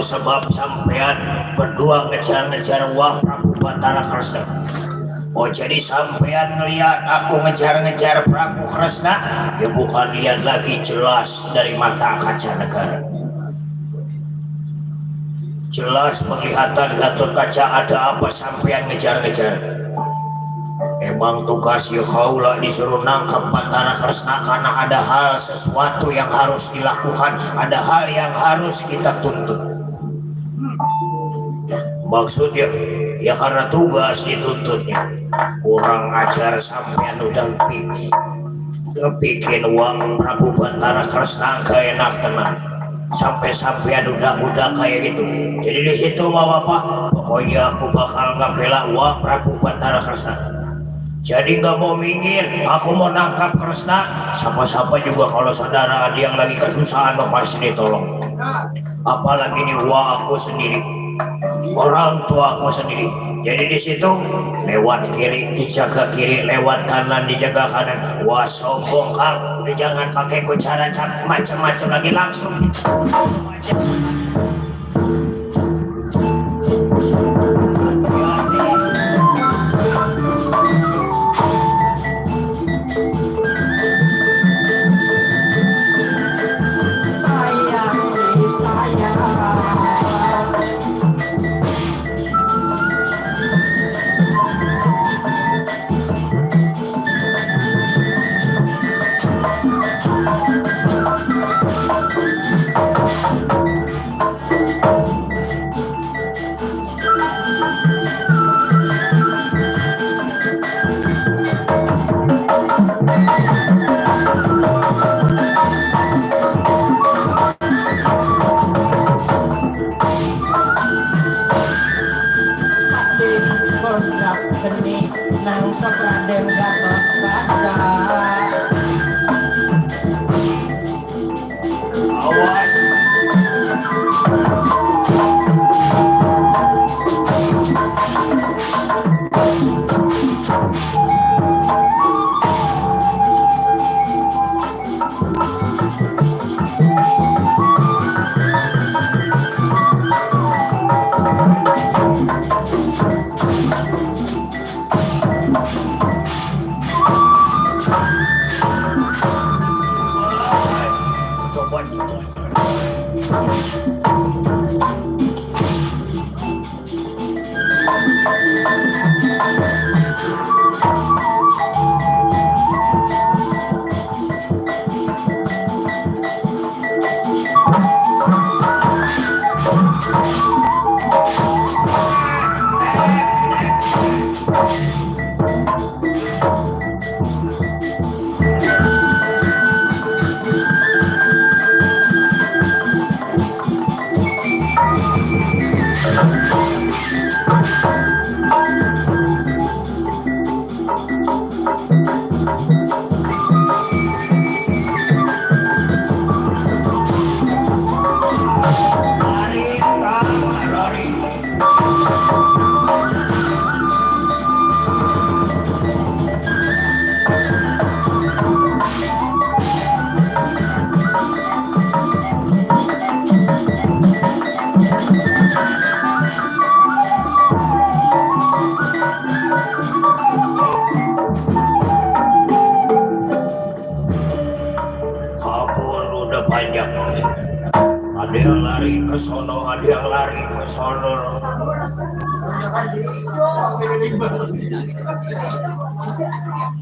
sampean berdua ngejar-ngejar Wah Prabu Batara Kresna? Oh jadi sampean ngelihat aku ngejar-ngejar Prabu Kresna? Ya bukan lihat lagi, jelas dari mata kaca negara. Jelas penglihatan Gatot Kaca ada apa sampean ngejar-ngejar. Emang tugas ya kaulah disuruh nangkap Batara Kresna karena ada hal sesuatu yang harus dilakukan, ada hal yang harus kita tuntut. Maksudnya ya karena tugas dituntutnya. Kurang ajar sampean udah ngebikin uang Prabu Batara Kresna gak enak tenang. Sampai-sampai udah kayak gitu. Jadi di situ mau apa? Pokoknya aku bakal ngebela Wah Prabu Batara Kresna. Jadi nggak mau minggir, aku mau nangkap Kresna. Siapa-siapa juga kalau saudara ada yang lagi kesusahan pasti ditolong. Apalagi nih Wah aku sendiri, orang tua aku sendiri. Jadi di situ lewat kiri dijaga kiri, lewat kanan dijaga kanan. Wah sombong kang, jangan pakai cara macam-macam lagi, langsung. Lari kang lari. Kabur udah panjang. Ada yang lari ke sono, ada yang lari ke sono.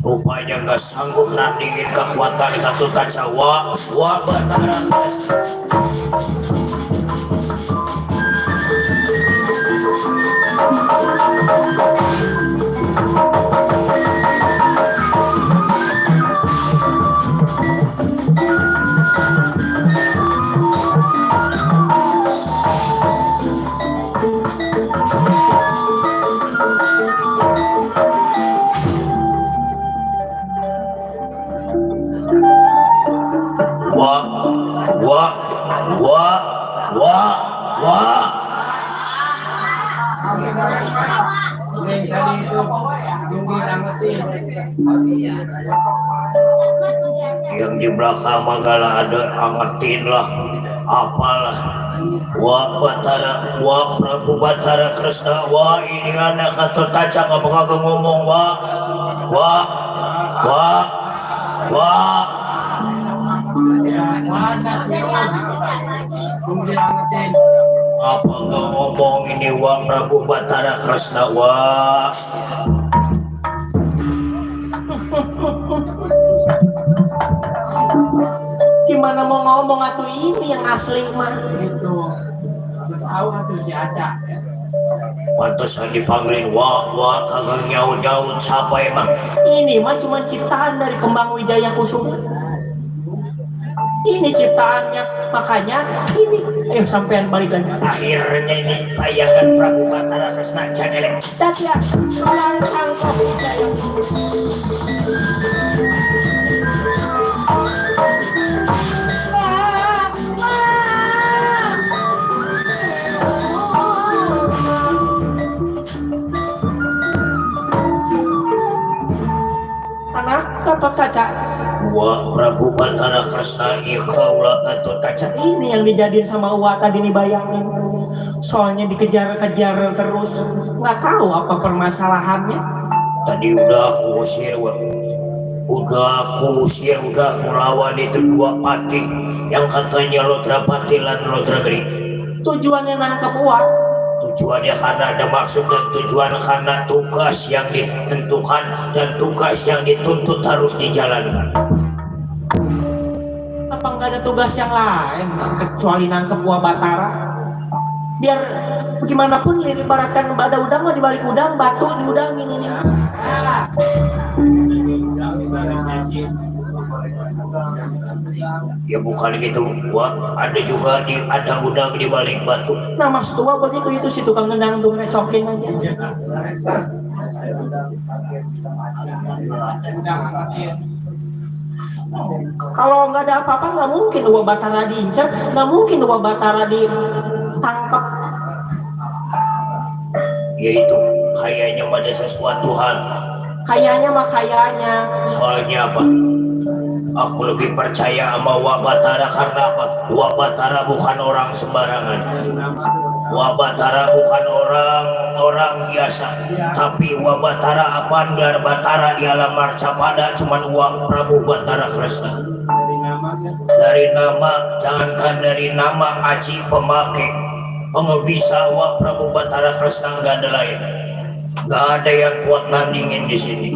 Rupanya nggak sanggup nandingin kekuatan Gatot Kaca. Wah Batara. Wah. Yang tadi itu Junggi nangetin. Yang di belakang Magala ada angetin lah, apalah. Wah Batara, wah Prabu Batara Kresna, wah ini anak Gatot Kaca nggak bakal ngomong, wah. Junggi nangetin. Apa nggak ngomong ini wah Prabu Batara Kresna, wah. Gimana mau ngomong atuh ini yang asli mah? Itu. Tahu atuh si Aca. Pantesan dipanggilin wah kagak nyaut siapa emang? Ini mah cuma ciptaan dari Kembang Wijaya Kusuma. Ini ciptaannya, makanya ini. Ayo sampean balik lagi. Akhirnya ini tayangan Prabu Batara Kresna Canelek. Tapi ya, langkang kau Wijaya. Anak Gatot Kaca. Wah Prabu Batara Kresna ikaulah Gatot Kaca. Ini yang dijadiin sama Uwa tadi nih bayangin. Soalnya dikejar-kejar terus, nggak tahu apa permasalahannya. Tadi udah aku usir, udah aku lawan itu dua patih yang katanya Lodrapati dan Lodrageni. Tujuannya nangkep Uwa. Tujuannya karena ada maksud dan tujuan karena tugas yang ditentukan dan tugas yang dituntut harus dijalankan. Apa nggak ada tugas yang lain kecuali nangkep Uwa Batara? Biar bagaimanapun ibaratkan ada udang mah dibalik udang, batu di udang ini. Ya bukan gitu, wah ada juga ada udang di balik batu. Nah maksud Uwa begitu, itu si tukang ngendang tuh ngerecokin aja. Kalau nggak ada apa-apa nggak mungkin Uwa Batara diincar, nggak mungkin Uwa Batara ditangkap. Yaitu kayaknya ada sesuatu hal. Kayaknya mah kayaknya. Soalnya apa? Aku lebih percaya sama Wak Batara karena apa? Wak Batara bukan orang sembarangan. Wak Batara bukan orang biasa. Tapi Wak Batara Apandar Batara di alam Marcapada cuman Wak Prabu Batara Kresna. Dari nama kan dari nama, jangankan dari nama aji pemakai pengabisa Wak Prabu Batara Kresna nggak ada lain, nggak ada yang kuat nandingin di sini.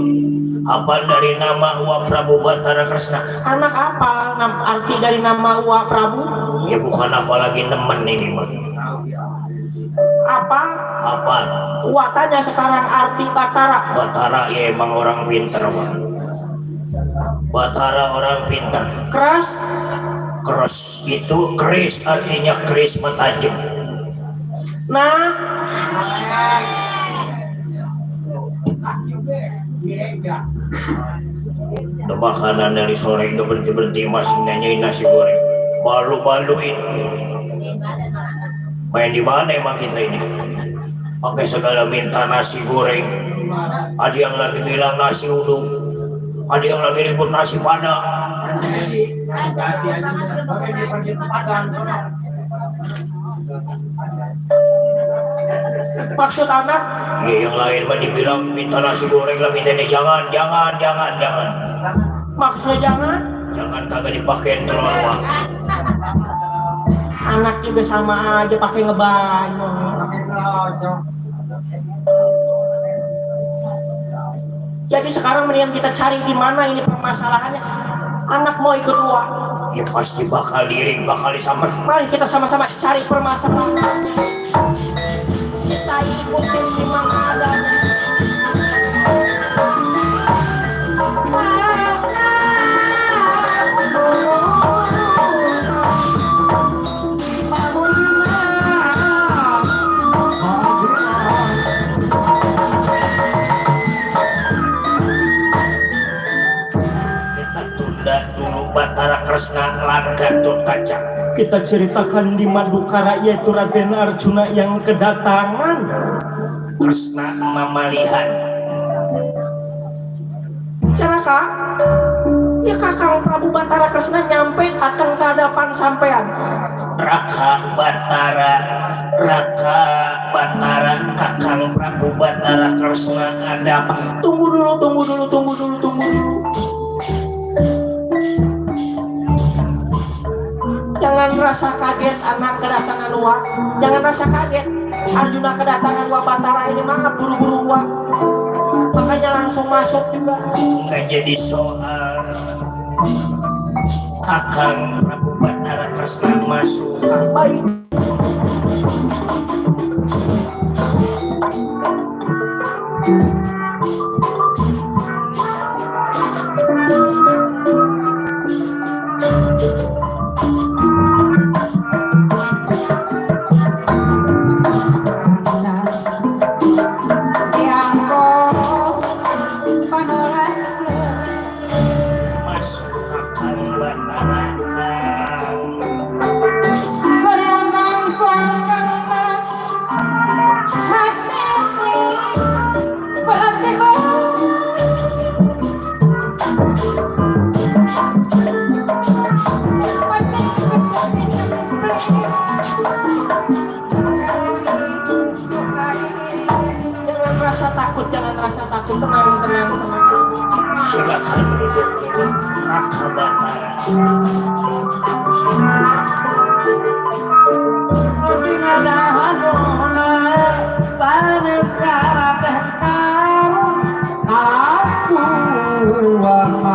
Apa dari nama Wak Prabu Batara Kresna? Anak apa arti dari nama Wak Prabu? Ya bukan apalagi nemen ini mah. Apa? Apa? Wak tanya sekarang arti Batara. Batara ya emang orang pinter mah. Batara orang pinter. Keras? Keras itu keris, artinya keris mentajam. Nah, Udah makanan dari sore itu berhenti masih nanyain nasi goreng. Malu-maluin. Main di mana emang kita ini? Pakai segala minta nasi goreng. Ada yang lagi bilang nasi uduk. Ada yang lagi ribut nasi padang. Kasih aja pakai di pergi padang. maksud anak Ya yang lain mah dibilang minta nasi goreng lah, mintanya jangan. maksudnya Jangan kagak dipakein telur Wak. anak juga sama aja pakai ngebanyu. Jadi sekarang mendingan kita cari di mana ini permasalahannya. Anak mau ikut Wak. Ya pasti bakal diring, bakal disamper. Mari kita sama-sama cari permasalahannya. Kita ikutin di mana adanya. Kita tunda dulu Batara Kresna lan Gatut Kaca. Kita ceritakan di Madukara yaitu Raden Arjuna yang kedatangan. Kresna mamalihan. Cara kak, ya Kakang Prabu Batara Kresna nyampe datang ke hadapan sampean. Raka Batara, Kakang Prabu Batara Kresna ada apa? Tunggu dulu. Jangan rasa kaget anak kedatangan Wak. Jangan rasa kaget. Arjuna kedatangan Wak Batara ini mah buru-buru Wak. Makanya langsung masuk juga. Nggak jadi soal. Kakang Prabu Batara Kresna masuk. Baik. Masuk Kakang Batara Kang. Jangan rasa takut, tenang. Silakan duduk dulu Raka Batara.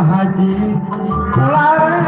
Haji pulang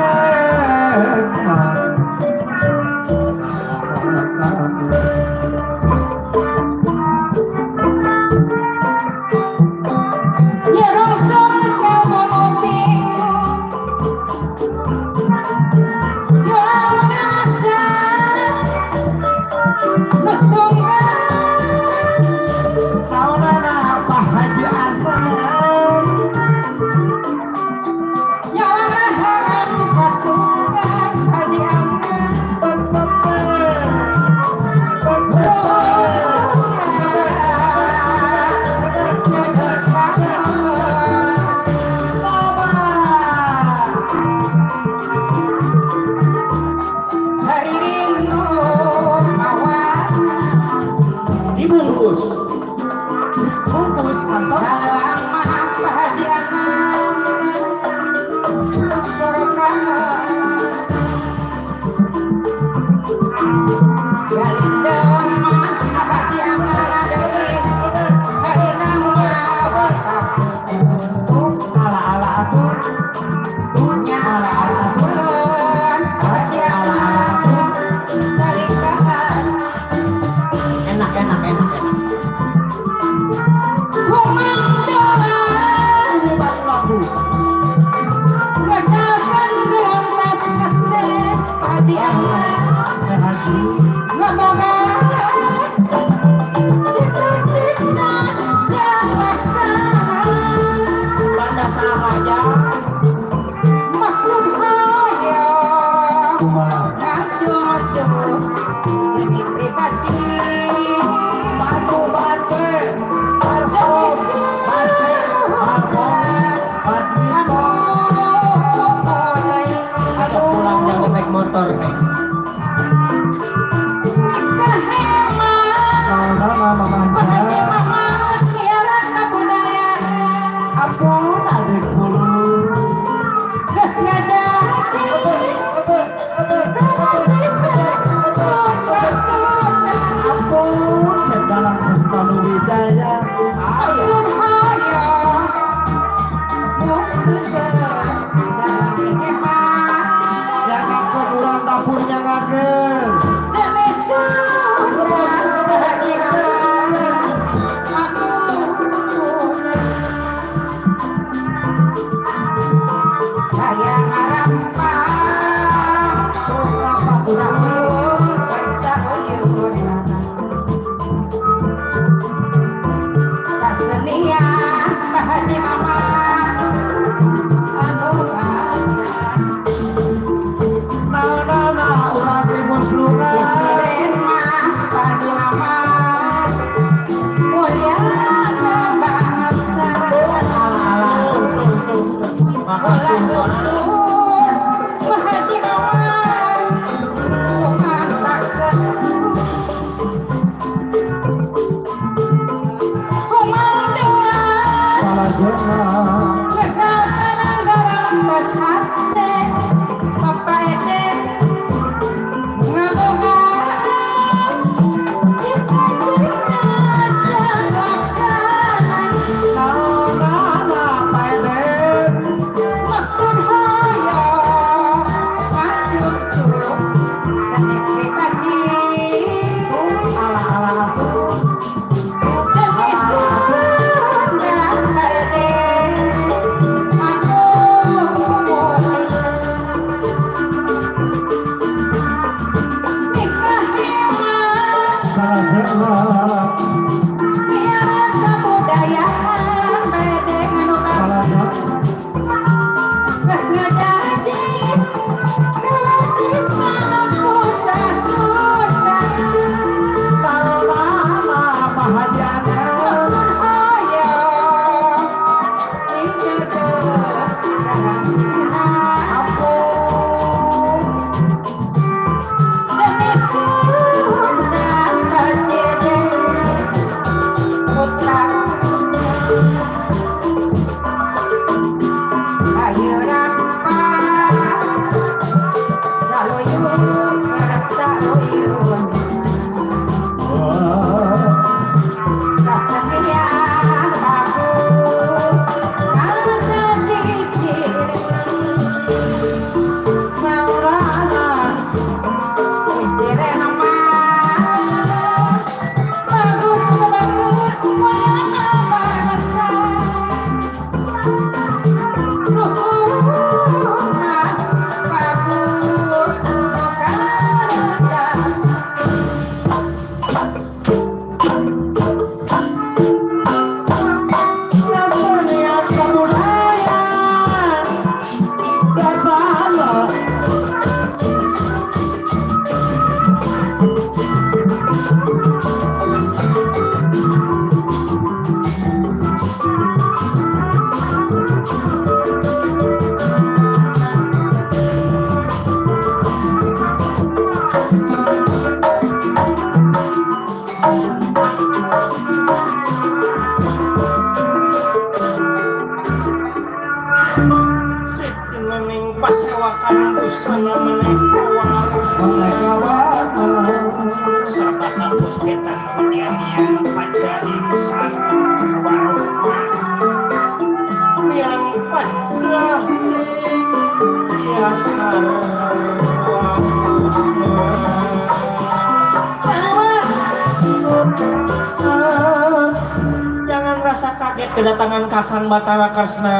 rasa kaget kedatangan Kakang Batara Kresna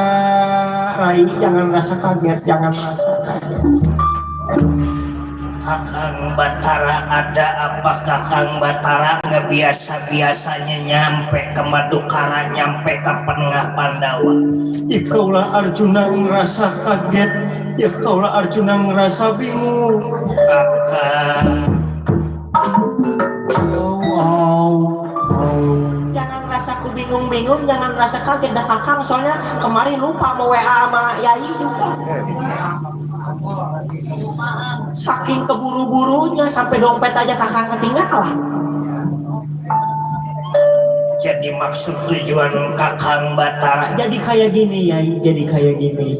Rai. Jangan rasa kaget, jangan rasa kaget. Kakang Batara, ada apa Kakang Batara? Ngebiasa-biasanya nyampe ke Madukara, nyampe ke Penengah Pandawa. Ikaulah Arjuna ngerasa kaget, ya kaulah Arjuna ngerasa bingung. Kakang, Jangan rasa ku bingung-bingung, jangan rasa kaget dah Kakang. Soalnya kemarin lupa mau WA sama Yai juga. Saking keburu-burunya sampai dompet aja Kakang ketinggalan. jadi maksud tujuan Kakang Batara Jadi kayak gini Yai, jadi kayak gini.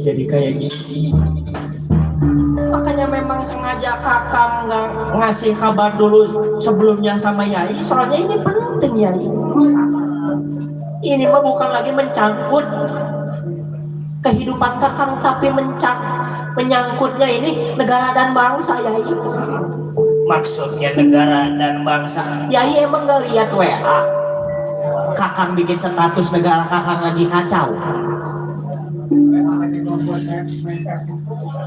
Makanya memang sengaja Kakang nggak ngasih kabar dulu sebelumnya sama Yai. Soalnya ini penting Yai. Ini mah bukan lagi mencangkut kehidupan Kakang, tapi menyangkutnya ini negara dan bangsa Yai. maksudnya negara dan bangsa. Yai emang gak lihat WA Kakang bikin status negara Kakang lagi kacau.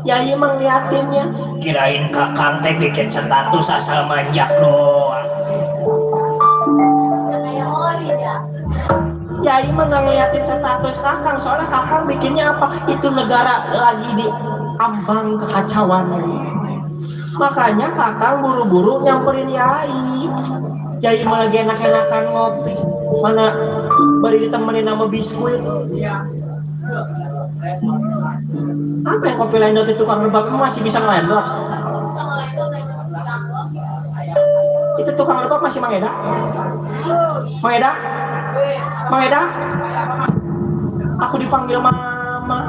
Yai emang liatinnya. Kirain Kakang teh bikin status asal manjak doang. Yai emang gak ngeliatin status Kakang. Soalnya Kakang bikinnya apa? Itu negara lagi di ambang kekacauan. Makanya Kakang buru-buru nyamperin Yai. Yai malah lagi enak-enakan ngopi, mana bari ditemenin sama biskuit. Apa yang kopi lain itu tukang rebab masih bisa ngelendot? Itu tukang rebab masih Mang Eda? Mang Eda? Mang Eda? Aku dipanggil mama.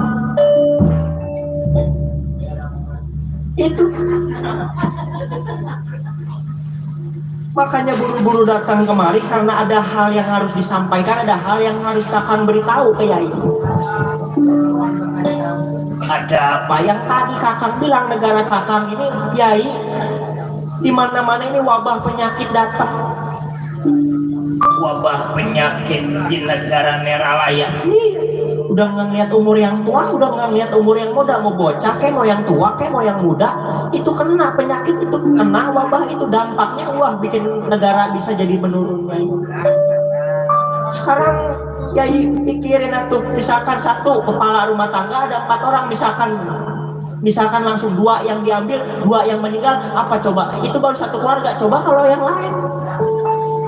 Itu makanya buru-buru datang kemari karena ada hal yang harus disampaikan, ada hal yang harus Kakang beritahu ke Yai. Ada apa? Yang tadi Kakang bilang negara Kakang ini Yai di mana-mana ini wabah penyakit datang. Wabah penyakit di negara Neralaya. Udah nggak ngeliat umur yang tua, udah nggak ngeliat umur yang muda, mau bocah kayak mau yang tua kayak mau yang muda, itu kena penyakit, itu kena wabah, itu dampaknya wah bikin negara bisa jadi menurun Yai. Sekarang Yai pikirin atuh, misalkan satu kepala rumah tangga ada 4 orang, misalkan langsung 2 yang diambil, 2 yang meninggal, apa coba? Itu baru 1 keluarga. Coba kalau yang lain,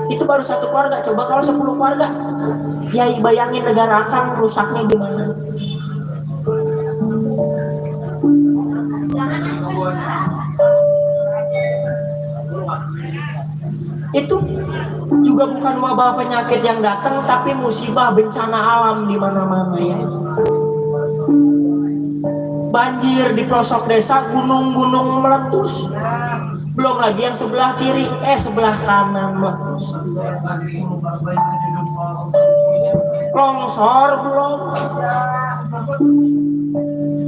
itu baru 1 keluarga. Coba kalau 10 keluarga. Yai bayangin negara Akang rusaknya gimana? Itu juga bukan wabah penyakit yang datang, tapi musibah bencana alam di mana-mana ya. Banjir di pelosok desa, gunung-gunung meletus. Belum lagi yang sebelah kiri, sebelah kanan meletus. Longsor belum.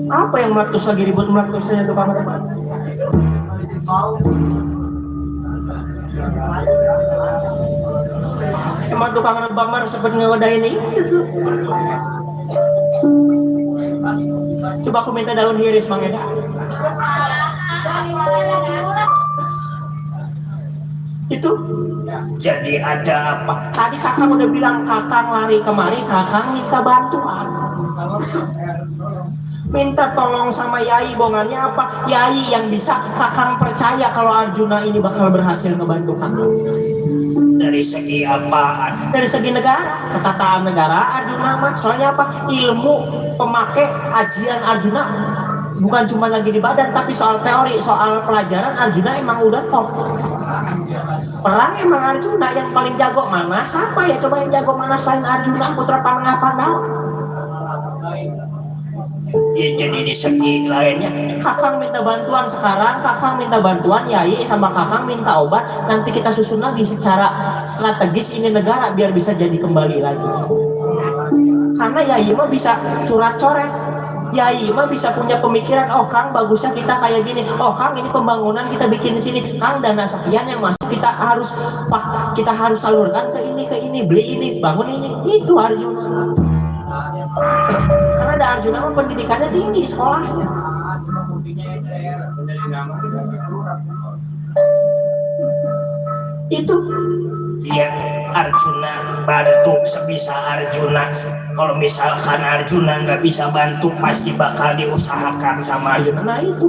Apa yang meletus lagi ribut meletusnya tuh kamar? Emang tukang rebang mah sempet ngewedahin itu tuh. Coba aku minta daun hiris Mang Eda. Itu Jadi ada apa? tadi Kakang udah bilang Kakang lari kemari, Kakang minta bantuan. Minta tolong sama Yai, bongannya apa? Yai yang bisa Kakang percaya kalau Arjuna ini bakal berhasil ngebantu Kakang. Dari segi apaan? Dari segi negara, ketataan negara Arjuna mah. Soalnya apa? Ilmu pemakai ajian Arjuna bukan cuma lagi di badan, tapi soal teori, soal pelajaran Arjuna emang udah top. Perang emang Arjuna yang paling jago. Mana? Siapa ya coba yang jago mana selain Arjuna putra Panengah Pandawa? Ya, jadi di segi lainnya Kakang minta bantuan sekarang, Kakang minta bantuan Yai sama Kakang minta obat. Nanti kita susun lagi secara strategis ini negara biar bisa jadi kembali lagi. Karena Yai mah bisa curhat coret. Yai mah bisa punya pemikiran, oh Kang bagusnya kita kayak gini, oh Kang ini pembangunan kita bikin di sini, Kang dana sekian yang masuk kita harus salurkan ke ini, beli ini, bangun ini. Itu Arjuna. Karena ada Arjuna mah pendidikannya tinggi sekolahnya. Itu Iya, Arjuna bantu sebisa Arjuna. Kalau misalkan Arjuna nggak bisa bantu, pasti bakal diusahakan sama Arjuna. nah itu.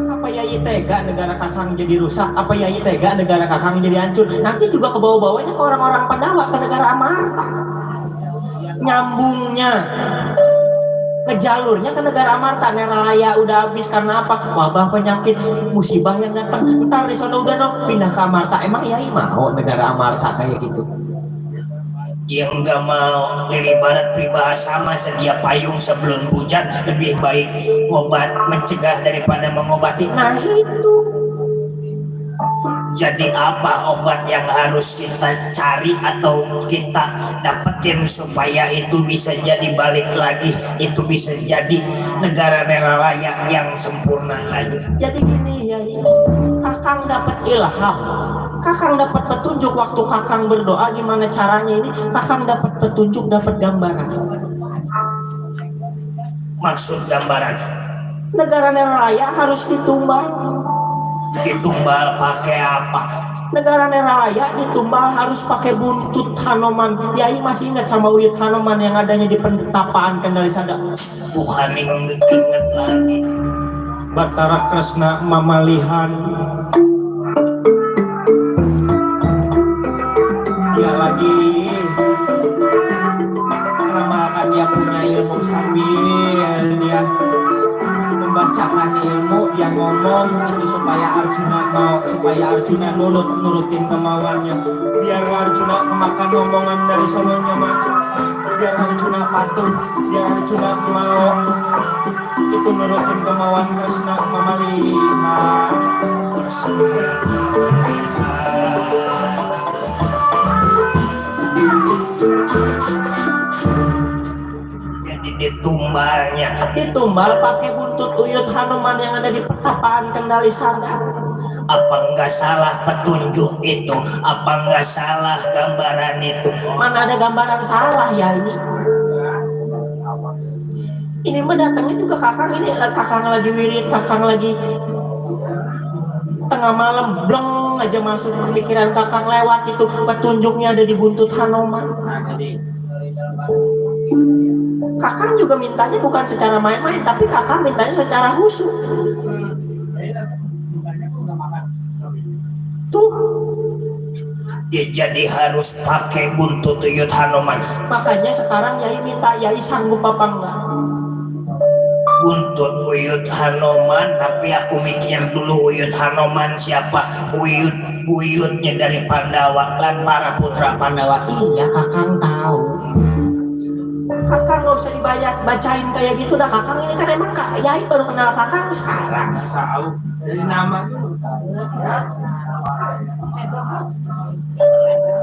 Apa Yai tega negara Kakang jadi rusak? Apa Yai tega negara Kakang jadi hancur? Nanti juga ke bawah-bawahnya ke orang-orang Pandawa, ke negara Amarta. Nyambungnya, ngejalurnya ke negara Amarta. Neralaya udah habis karena apa? Wabah, penyakit, musibah yang datang. Entar di sana udah pindah ke Amarta. Emang Yai mau negara Amarta kayak gitu? Yang nggak mau ibarat peribahasa mah sedia payung sebelum hujan, lebih baik obat mencegah daripada mengobati. Nah itu. Jadi apa obat yang harus kita cari atau kita dapetin supaya itu bisa jadi balik lagi, itu bisa jadi negara Neralaya yang sempurna lagi. Jadi gini Yai, Kakang dapat ilham, Kakang dapat petunjuk waktu Kakang berdoa gimana caranya ini. Kakang dapat petunjuk, dapat gambaran. Maksud gambaran Negara Neralaya harus ditumbal. ditumbal pakai apa? Negara Neralaya ditumbal harus pakai buntut Hanoman. Yai masih ingat sama Uyut Hanoman yang adanya di Pentapaan Kendali Sanda? Bukan inget lagi. Batara Kresna Mamalihan. Dia lagi mengamalkan dia punya ilmu sambil dia membacakan ilmu, dia ngomong itu supaya Arjuna nurutin kemauannya. Biar Arjuna kemakan omongan dari sononya mah, biar Arjuna patuh, biar Arjuna mau itu nurutin kemauan Kresna Mamalihan. Jadi ditumbal pakai buntut Uyut Hanoman yang ada di Pertapaan Kendali Sanda. Apa nggak salah petunjuk itu? Apa nggak salah gambaran itu? Mana ada gambaran salah ya ini? Ini mah datangnya juga Kakang ini, Kakang lagi wirid, Kakang lagi tengah malam, bleng aja masuk ke pikiran Kakang, lewat itu petunjuknya ada di buntut Hanoman. Kakang juga mintanya bukan secara main-main, tapi Kakang mintanya secara khusyuk. Tuh. Ya jadi harus pakai buntut Uyut Hanoman. Makanya sekarang Yai minta, Yai sanggup apa enggak? Buntut Uyut Hanoman, tapi aku mikir dulu Uyut Hanoman siapa? Uyutnya dari Pandawa dan para putra Pandawa. Iya, Kakang tahu. Kakang nggak usah bacain kayak gitu dah. Kakang ini kan emang Yai baru kenal Kakang sekarang. Tahu dari nama tuh.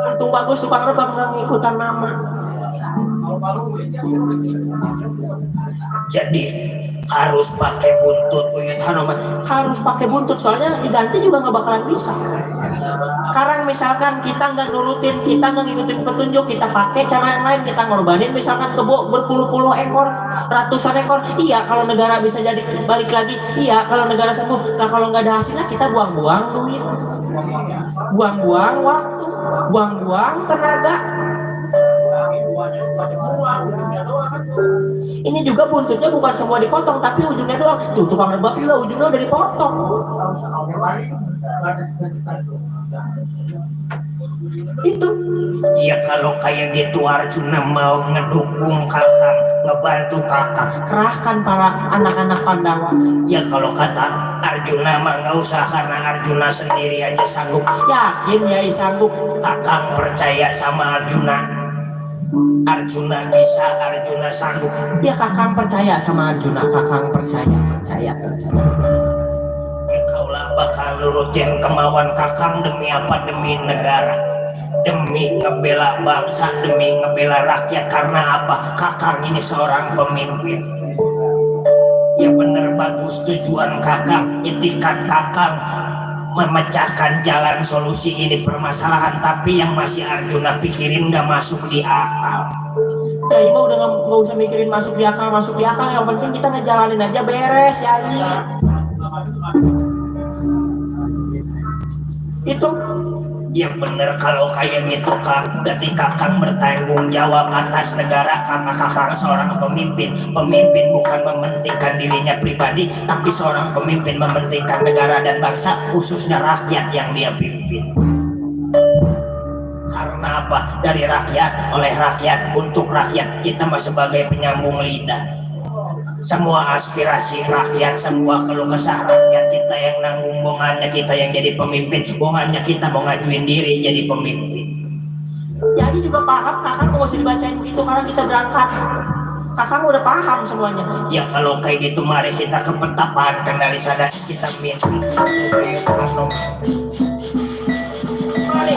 Untung bagus tukang rebab nggak ngikutan nama. Jadi harus pakai buntut Uyut Hanoman. Harus pakai buntut, soalnya diganti juga nggak bakalan bisa. Sekarang misalkan kita nggak nurutin, kita nggak ngikutin petunjuk, kita pakai cara yang lain, kita ngorbanin misalkan kebo berpuluh-puluh ekor, ratusan ekor. Iya, kalau negara bisa jadi balik lagi. Iya, kalau negara sembuh. Nah, kalau nggak ada hasilnya, kita buang-buang duit, buang-buang waktu, buang-buang tenaga. Ini juga buntutnya bukan semua dipotong, tapi ujungnya doang. Tuh tukang rebab juga ujungnya udah dipotong. Itu. Iya, kalau kayak gitu Arjuna mau ngedukung Kakang, ngebantu Kakang, Kerahkan para anak-anak Pandawa. ya kalau kata Arjuna mah nggak usah, karena Arjuna sendiri aja sanggup. Yakin Yai sanggup? Kakang percaya sama Arjuna. Arjuna bisa, Arjuna sanggup. Ya Kakang percaya sama Arjuna, Kakang percaya. Ya kaulah bakal nurutin kemauan Kakang demi apa? Demi negara, demi ngebela bangsa, demi ngebela rakyat. Karena apa? Kakang ini seorang pemimpin. Ya bener bagus tujuan kakang, itikat kakang memecahkan jalan solusi ini permasalahan, tapi yang masih Arjuna pikirin gak masuk di akal. Ya Ima udah nggak usah mikirin masuk di akal, yang penting kita ngejalanin aja beres ya Ima. Itu ya bener kalau kayak gitu Kang, berarti kakang bertanggung jawab atas negara karena kakang seorang pemimpin. Pemimpin bukan mementingkan dirinya pribadi, tapi seorang pemimpin mementingkan negara dan bangsa, khususnya rakyat yang dia pimpin. Karena apa? Dari rakyat, oleh rakyat, untuk rakyat. Kita mah sebagai penyambung lidah. Semua aspirasi rakyat, semua keluh kesah rakyat, kita yang nanggung, bongannya kita yang jadi pemimpin, bongannya kita mau ngajuin diri jadi pemimpin. jadi juga paham, kakak nggak usah dibacain begitu karena kita berangkat. Kakak udah paham semuanya. Ya kalau kayak gitu mari kita ke Petapaan Kendali Sadar, kita minta Mari.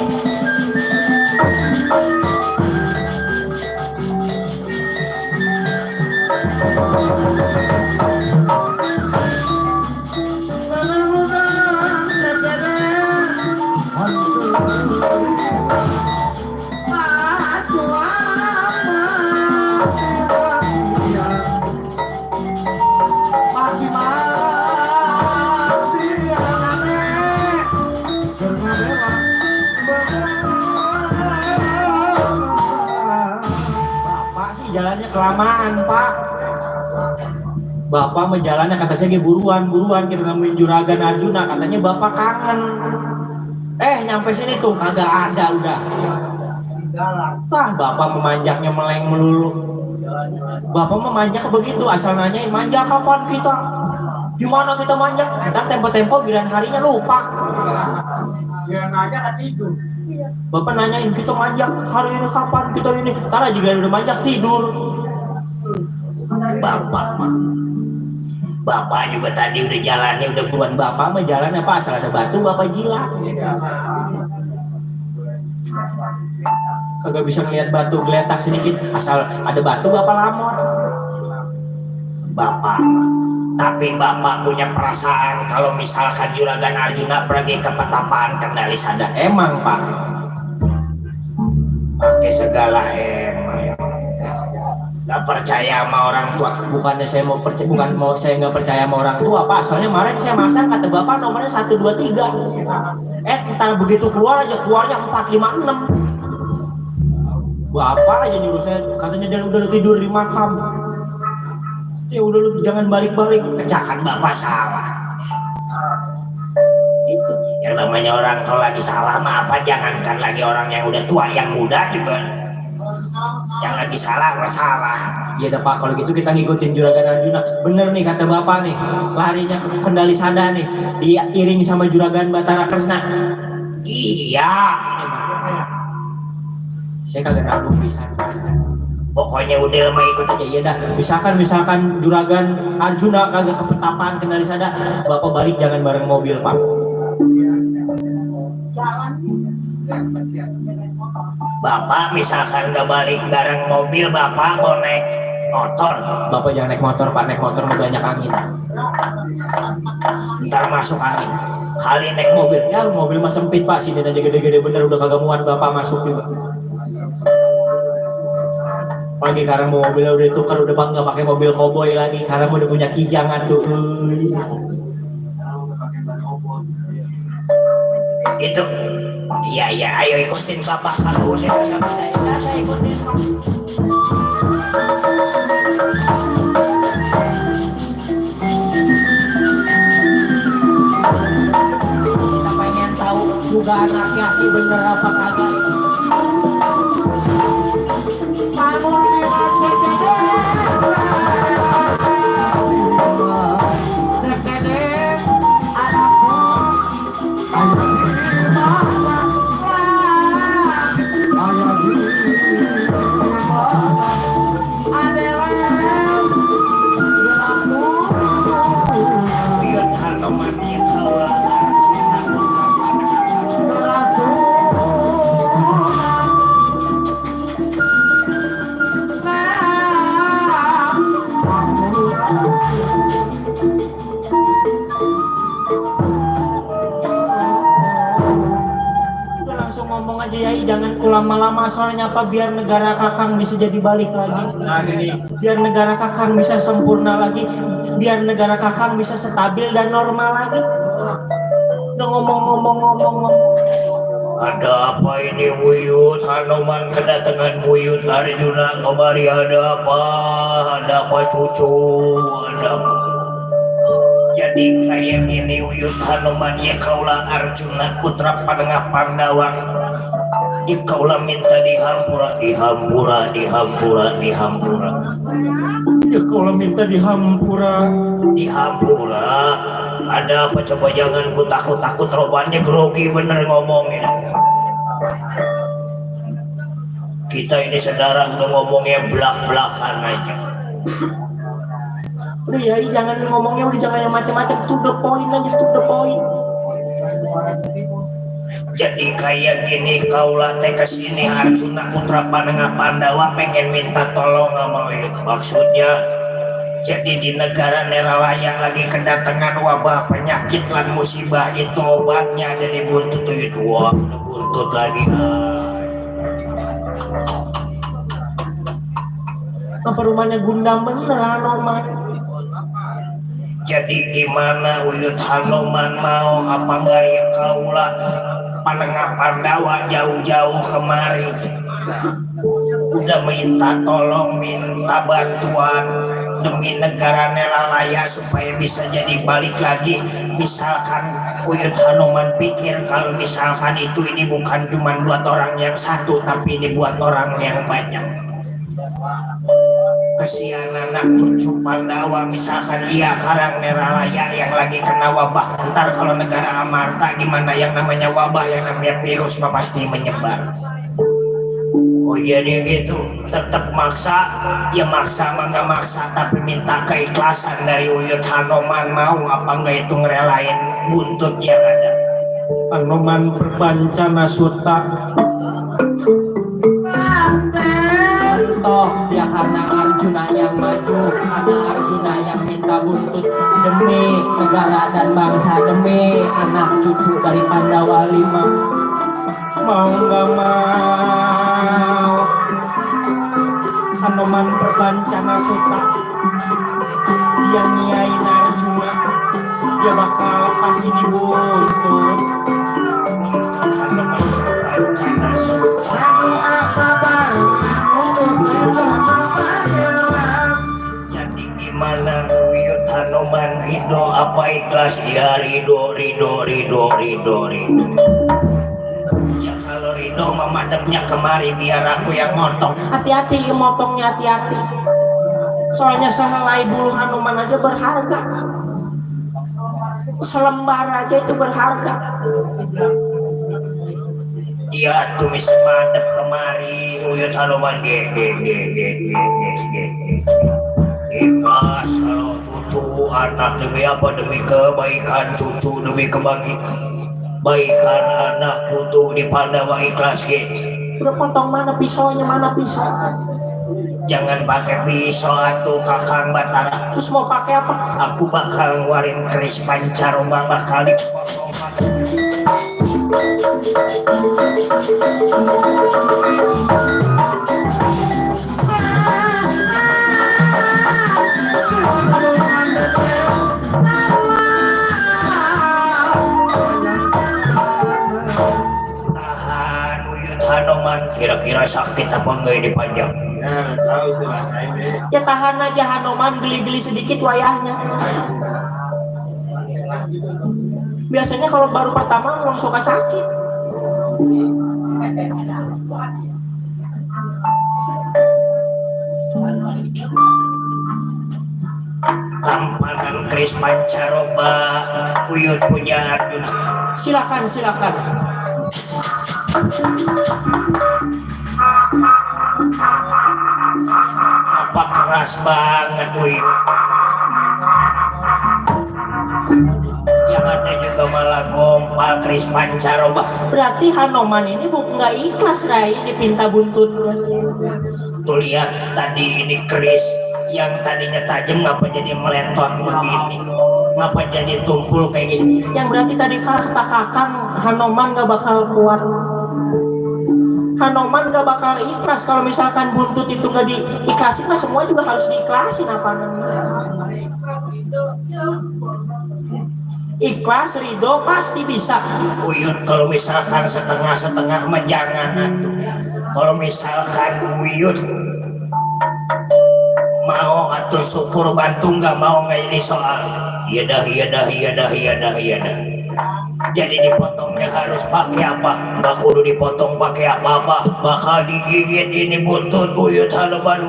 Jalannya kelamaan Pak. Bapak menjalannya kata saya buruan kita nemuin juragan Arjuna, katanya Bapak kangen. Nyampe sini tuh kagak ada udah. Bapak memanjaknya meleng melulu. Bapak memanjak begitu, asal nanyain manjak kapan kita? Gimana kita manjak? Ntar tempo-tempo giliran harinya lupa. Tidur. Bapak nanyain kita manjak hari ini kapan, kita ini ntar aja udah manjak tidur. Bapak juga tadi udah jalannya udah buruan. Bapak mah jalan apa asal ada batu Bapak jilat. Kagak bisa ngeliat batu geletak sedikit, asal ada batu Bapak lamon. Tapi Bapak punya perasaan kalau misalkan juragan Arjuna pergi ke Petapaan Kendali Sadar. Emang Pak, pakai segala gak percaya sama orang tua. Bukannya saya mau percaya, saya nggak percaya sama orang tua Pak. Soalnya kemarin saya masang kata Bapak nomornya 1, 2, 3. Entar begitu keluarnya 4, 5, 6. Bapak aja nyuruh saya, katanya dia udah tidur di makam. Ya udah lu jangan balik-balik. Kecakan Bapak salah. Itu yang namanya orang kalau lagi salah mah apa, jangankan lagi orang yang udah tua, yang muda juga yang lagi salah masalah. Ya udah Pak, kalau gitu kita ngikutin juragan Arjuna. Bener nih kata Bapak nih, larinya ke Kendali Sadar nih, diiringi sama juragan Batara Kresna. Iya, saya kagak nabung bisa. pokoknya udah mah ikut aja. Iya dah, misalkan juragan Arjuna kagak ke Petapaan Kendali Sadar, Bapak balik jangan bareng mobil Pak. Bapak misalkan gak balik bareng mobil, Bapak mau naik motor. Bapak jangan naik motor Pak, naik motor mau banyak angin. Ntar masuk angin. Kali naik mobil, ya mobil mah sempit Pak, sini aja gede-gede bener udah kagak muat Bapak masuk juga. Pagi karena mobilnya udah tukar, udah bangga pakai mobil koboi lagi karena udah punya kijang tuh. Itu iya ayo ikutin Bapak kalau udah nggak percaya. Saya ikutin Pak. Kita pengen tahu juga anaknya sih bener apa kagak. langsung ngomong aja Yai, jangan kulama-lama soalnya apa, biar negara Kakang bisa jadi balik lagi, biar negara Kakang bisa sempurna lagi, biar negara Kakang bisa stabil dan normal lagi. Udah ngomong. Ada apa ini Wuyut? Hanoman kedatangan Wuyut Arjuna kemari, ada apa cucu? Ada apa? Jadi kayak gini Wuyut Hanoman, ya kaulah Arjuna putra Panengah Pandawa, ya kaulah minta dihampura. Ya kalau minta dihampura. Ada apa coba, jangan ku takut robannya grogi bener ngomongnya. Kita ini saudara udah ngomongnya belak-belakan aja. Udah Yai, jangan ngomongnya, udah jangan yang macam-macam, to the point aja, to the point. Jadi kayak gini, kaulah teh kesini Arjuna putra Panengah Pandawa pengen minta tolong sama Wuyut. Maksudnya jadi di negara Neralaya lagi kedatangan wabah penyakit lan musibah, itu obatnya ada di buntut Wuyut. Wah, buntut lagi. Apa rumahnya Gundam bener Hanoman? Jadi gimana Wuyut Hanoman mau apa enggak ya kaulah Panengah Pandawa jauh-jauh kemari udah minta tolong, minta bantuan demi negara Neralaya supaya bisa jadi balik lagi. Misalkan Wuyut Hanoman pikir kalau misalkan ini bukan cuma buat orang yang satu, tapi ini buat orang yang banyak. Kesian anak cucu Pandawa, misalkan iya Karang Neralaya yang lagi kena wabah, ntar kalau negara Amarta gimana, yang namanya wabah, yang namanya virus mah pasti menyebar. Oh jadi gitu, tetap maksa, ya maksa mah nggak maksa, tapi minta keikhlasan dari Wuyut Hanoman, mau apa enggak itu ngerelain buntut yang ada. Hanoman Perbancana Suta. Toh ya karena Arjuna yang maju, karena Arjuna yang minta buntut demi negara dan bangsa, demi anak cucu dari Pandawa 5. Mau nggak mau Hanoman Perbancana Suta dia nyiain Arjuna, dia bakal lepas ini buntut. Hanoman Perbancana Suta. Jadi gimana Wuyut Hanoman, ridho apa ikhlas? Ya ridho. Ya kalau ridho mah madepnya kemari biar aku yang motong. Hati-hati ya motongnya, hati-hati. Soalnya sehelai bulu Hanoman aja berharga. Selembar aja itu berharga. Iya tuh mis madep kemari Wuyut Hanoman ikhlas kalau cucu anak demi apa, demi kebaikan cucu, demi kebaikan anak putu di Pandawa ikhlas Udah potong mana pisaunya, mana pisau? Jangan pakai pisau atuh Kakang Batara. Terus mau pakai apa? Aku bakal ngeluarin keris pancaroba, bakal dipotong. Tahan Wuyut Hanoman, kira-kira sakit apa enggak ini panjang? Ya tahan aja Hanoman, geli-geli sedikit wayahnya. Biasanya kalau baru pertama memang suka sakit. Tampanan keris pancaroba Wuyut punya Arjuna. Silakan. Apa keras banget Wuyut. Yang ada juga malah gompal keris pancaroba. Berarti Hanoman ini nggak ikhlas Rai dipinta buntut. Tuh lihat tadi ini keris yang tadinya tajam apa jadi meletot begini. Ngapa jadi tumpul kayak gini? Yang berarti tadi kata Kakang Hanoman gak bakal kuat. Hanoman gak bakal ikhlas kalau misalkan buntut itu gak diikhlasin, mah semua juga harus diikhlasin apa namanya. Ikhlas, ridho pasti bisa. Uyut kalau misalkan setengah-setengah mah jangan atuh. Kalau misalkan Uyut mau atau syukur bantu nggak mau nggak ini soal iya dah. Jadi dipotongnya harus pakai apa? Nggak kudu dipotong pakai apa-apa, bakal digigit ini buntut Uyut Hanoman.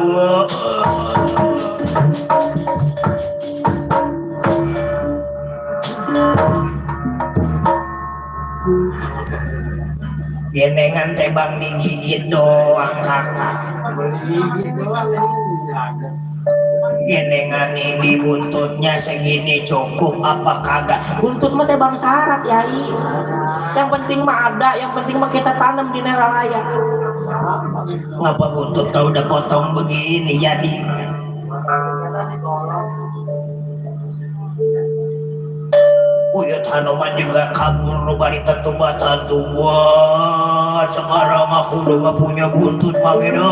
Genengan tebang digigit doang kakak. Genengan ini buntutnya segini cukup apa kagak? Buntut mah teh bang syarat yai. Yang penting mah ada, yang penting mah kita tanam di neralaya. Ngapa buntut kalau udah potong begini jadi? Uyut Hanoman juga kabur nu bari tentu batan buat sekarang aku udah gak punya buntut Magedo.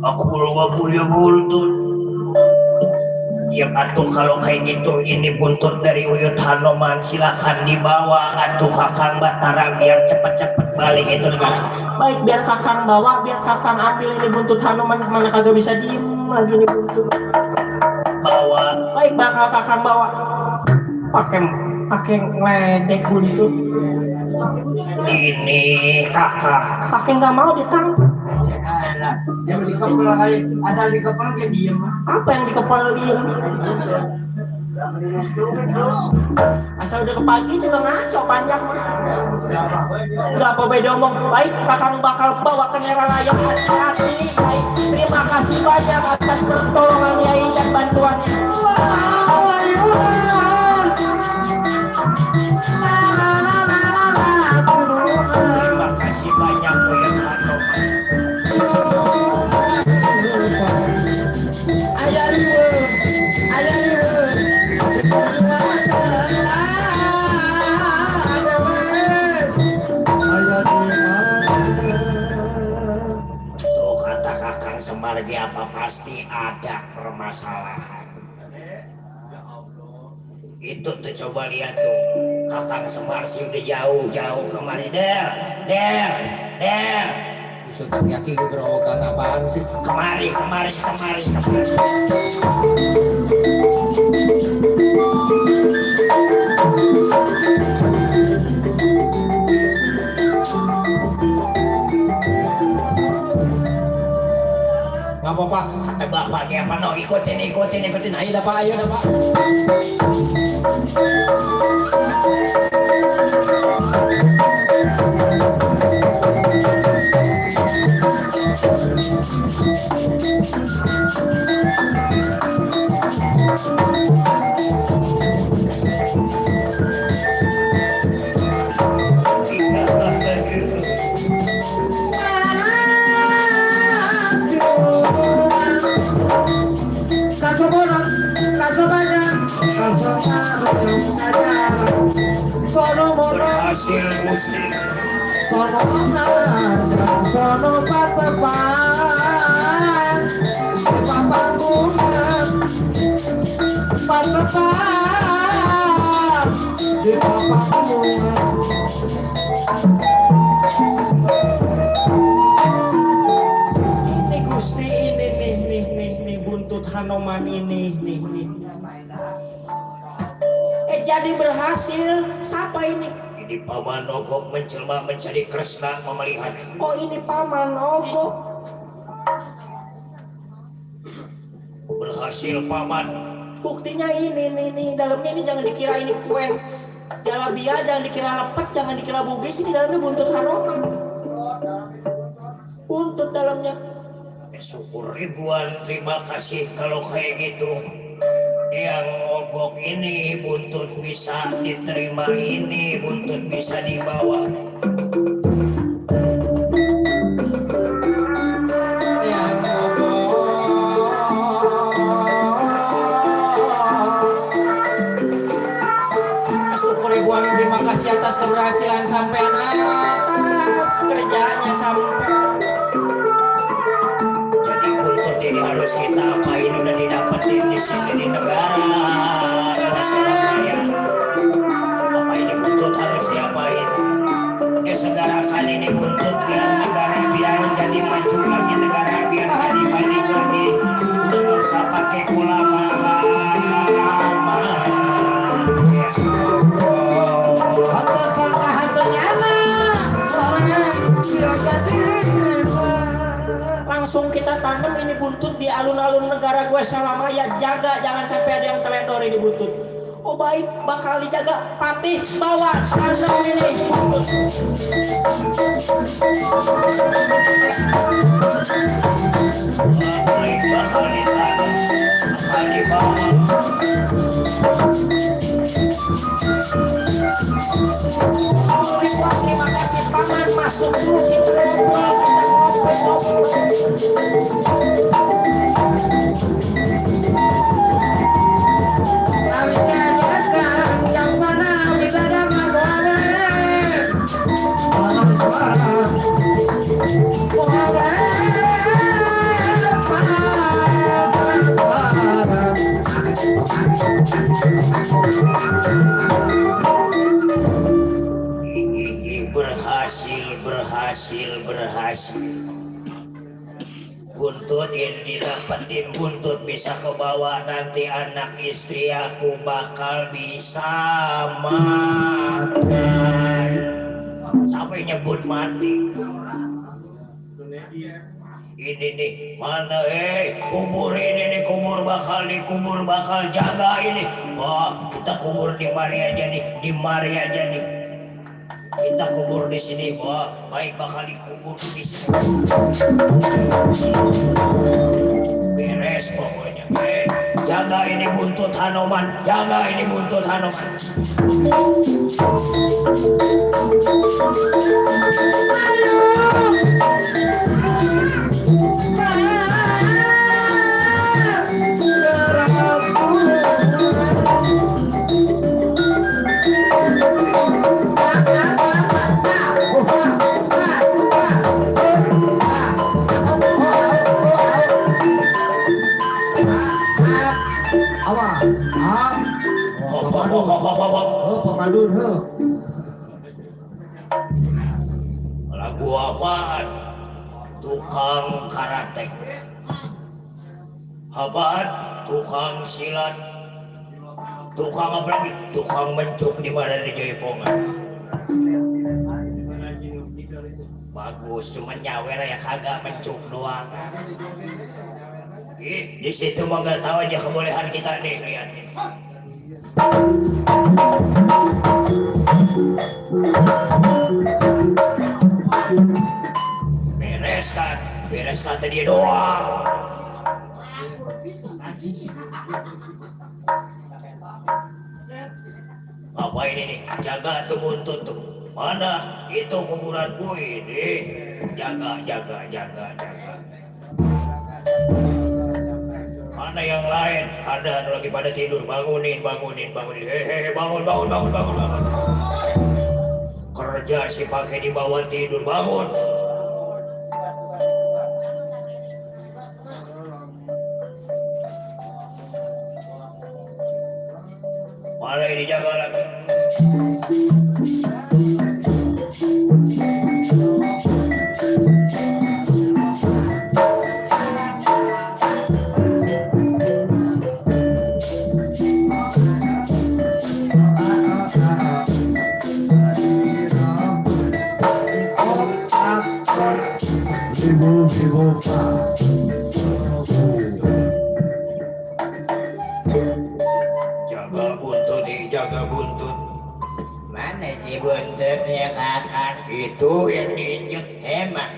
Aku udah gak punya buntut. Ya atuh kalau kayak gitu ini buntut dari Uyut Hanoman silakan dibawa atuh Kakang Batara biar cepet-cepet balik itu negara. Baik, biar Kakang bawa, biar Kakang ambil ini buntut Hanoman, kemana kagak bisa diem lagi ini buntut. Bawa. Baik, bakal Kakang bawa. Pakai ngeledek buntut. Ini Kakang. Pakai nggak mau ditangkap. Yang dikepel kali, asal dikepel dia diem. Apa yang dikepelin? Asal udah kepagi ini udah ngaco panjang mah. Udah apa beda omong. Baik, Kakang bakal bawa ke neralaya hati-hati. Baik, terima kasih banyak atas pertolongan Yai dan bantuannya. Terima kasih banyak Uyut Hanoman. Tuh kata Kakang Semar apa pasti ada permasalahan. Itu tuh coba lihat tuh Kakang Semar sih udah jauh-jauh kemari der. Sudah yakin gerokan apaan sih? Kemari. Nggak apa-apa. Kata bapaknya apa no ikutin. Ayo dah pak. Berhasil Gusti. Sono patepan papangungan patepan di papangungan. Ini Gusti ini nih buntut Hanoman ini nih. Jadi berhasil. Siapa ini? Ini Paman Ogok menjelma menjadi Kresna memelihat. Oh ini Paman Ogok. Berhasil Paman. Buktinya ini nih dalamnya ini jangan dikira ini kue jalabia, jangan dikira lepet, jangan dikira bugis. Ini dalamnya buntut Hanoman. Buntut dalamnya. Syukur ribuan terima kasih kalau kayak gitu. Yang Ogok ini buntut bisa diterima, ini buntut bisa dibawa. atas keberhasilan sampean, atas kerjanya sampean. Jadi buntut ini harus kita apain udah didapetin di sini di negara Surabaya. Apa ini buntut harus diapain? Segerakan ini buntut biar negara biar jadi maju lagi, negara biar jadi balik lagi. Udah gak usah pakai ulama lama. Atau sangka hatunya anak Langsung kita tanam ini buntut di alun-alun negara gue selama ya, jaga jangan sampai ada yang teledor ini buntut. Oh baik, bakal dijaga. Patih bawa tanam ini buntut. Baik bakal ditanam, bakal dibawa. Terima kasih paman, masuk dulu kita ngobrol. yang mana bila ada berhasil. Buntut yang didapetin buntut bisa kebawa, nanti anak istri aku bakal bisa makan sampai nyebut mati. Ini nih mana kubur ini nih, kubur bakal jaga ini. Wah, kita kubur di mari aja nih, kita kubur di sini. Wah, baik bakal dikubur di sini. Beres pokoknya. Jaga ini buntut Hanoman, pemadun lagu apaan? Tukang karate. Apaan? Tukang silat. Tukang apa lagi? Tukang mencuk di mana di Jaipongan. Bagus, cuma nyawer ya, kagak mencuk doang. Di situ mah nggak tahu aja kebolehan kita nih, lihat nih. Beres kan tadi doang. Apa ini nih? Jaga tuh buntut tuh. Mana itu kuburanku ini? Jaga. Mana yang lain? Ada lagi pada tidur. Bangunin. Hehehe, bangun. Kerja si pakai di bawah tidur, bangun. Mana ini jaga lagi? Jaga buntut. Mana si buntutnya kakak? Itu yang diinjek. Emang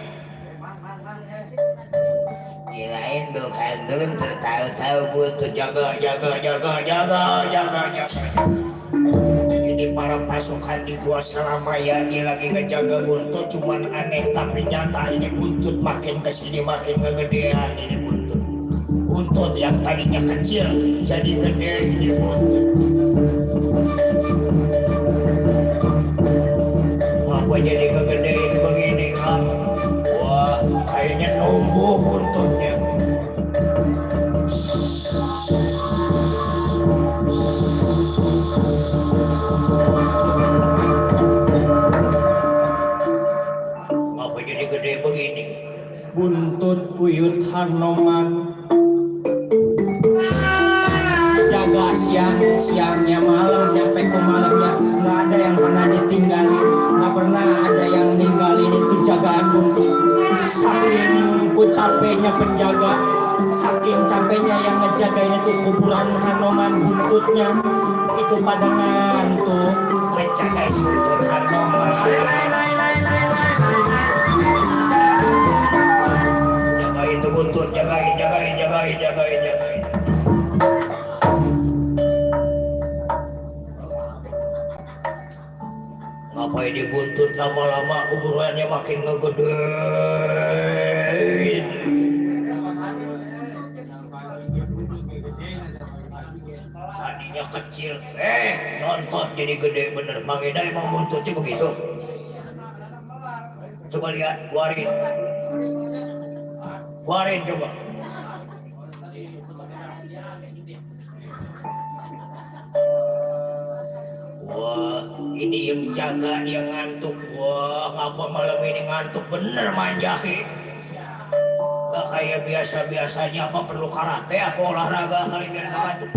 kirain bukan buntut, tahu-tahu buntut. Jaga. Ini para pasukan di gua selama ya, ini lagi ngejaga buntut. Cuman aneh tapi nyata, ini buntut makin kesini makin ngegedean. Ini buntut yang tadinya kecil jadi gede. Ini buntut jadi kegedein begini kamu? Wah, kayaknya numbuh buntutnya. Ngapa jadi gede begini? Buntut Uyut Hanoman jaga siangnya malam nyampe ke malamnya nggak ada yang pernah ditinggalin, nggak pernah ada yang ninggalin itu jagaan buntut. Saking ku capeknya penjaga, saking capeknya yang ngejagain itu kuburan Hanoman, buntutnya itu pada ngantuk Menjaga buntut Hanoman. Jaga itu buntut, jagain. Ngapain dibuntut lama-lama kuburannya makin ngegedein. Tadinya kecil, nonton jadi gede bener. Mang Eda emang buntutnya begitu. Coba lihat, keluarin coba. Wah, ini yang jaga dia ngantuk. Wah, ngapa malam ini ngantuk bener manjaki. Gak kayak biasa-biasanya, apa perlu karate aku olahraga kali biar gak ngantuk.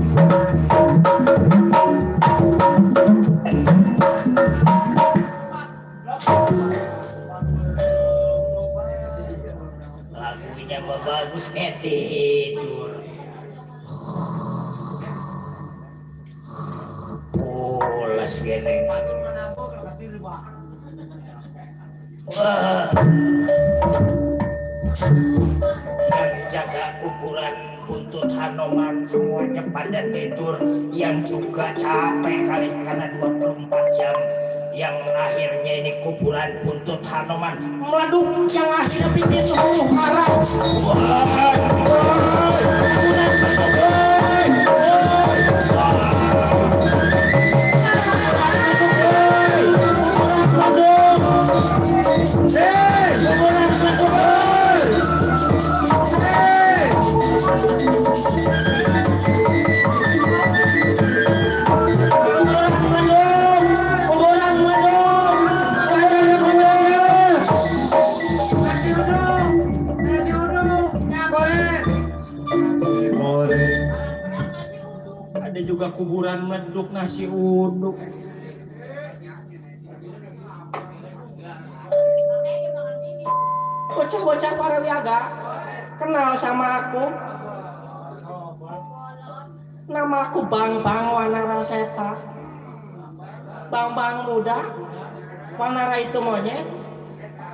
Lagunya mah bagus, tidur. Pulas gini. Wah, yang jaga kuburan buntut Hanoman semuanya pada tidur. Yang juga capek kali karena 24 jam. Yang akhirnya ini kuburan buntut Hanoman meladuk, yang akhirnya bikin huru hara. Ada juga kuburan meduk nasi uduk. Bocah-bocah para wiaga kenal sama aku. Nama aku Bang Wanaraseta. Bang muda, Wanara itu monyet,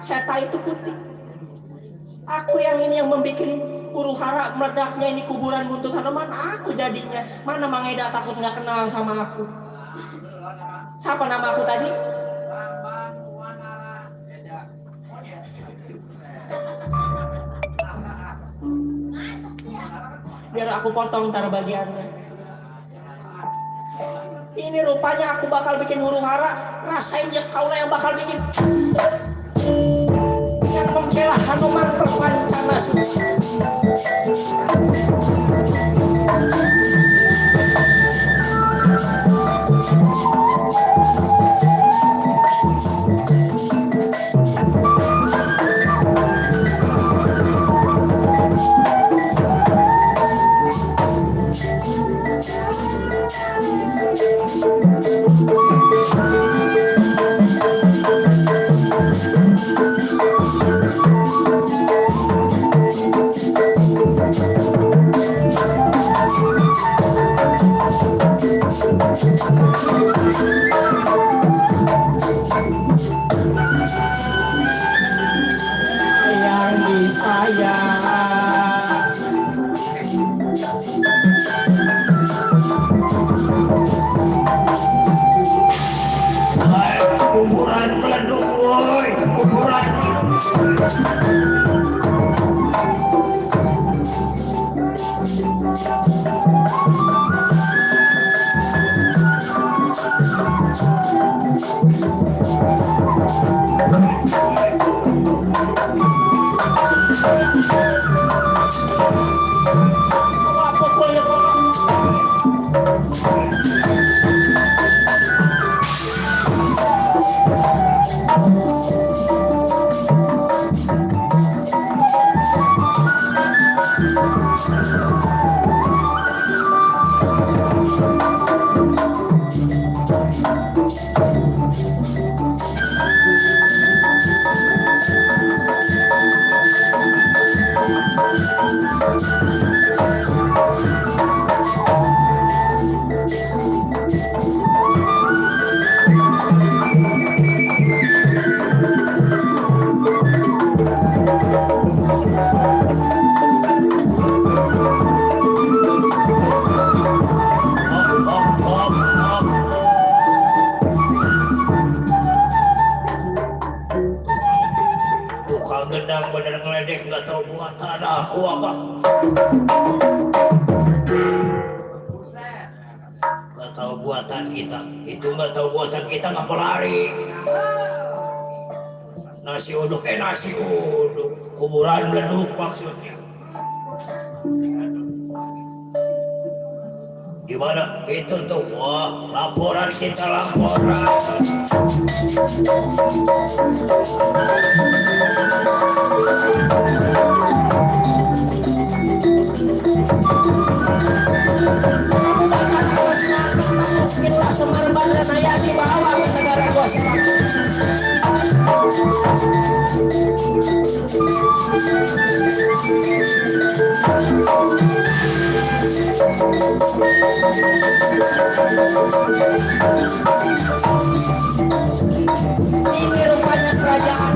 Seta itu putih. Aku yang ini yang membuat huru hara meledaknya ini kuburan buntut Hanoman. Aku jadinya. Mana Mang Eda takut nggak kenal sama aku? Siapa nama aku tadi? Biar aku potong ntar bagiannya. Ini rupanya aku bakal bikin huru hara. Rasain ya kaulah yang bakal bikin. Yang membela Hanoman perpancana. Yang disayang kuburan meleduk, woi, kuburan. aku apa? Gak tahu buatan kita. Itu gak tahu buatan kita ngapa lari. Nasi uduk, nasi uduk. Kuburan leduk maksudnya. Gimana? Itu tuh, wah, laporan kita laporan. Kita Semar Badranaya di bawah negara Gosok. Ini rupanya kerajaan.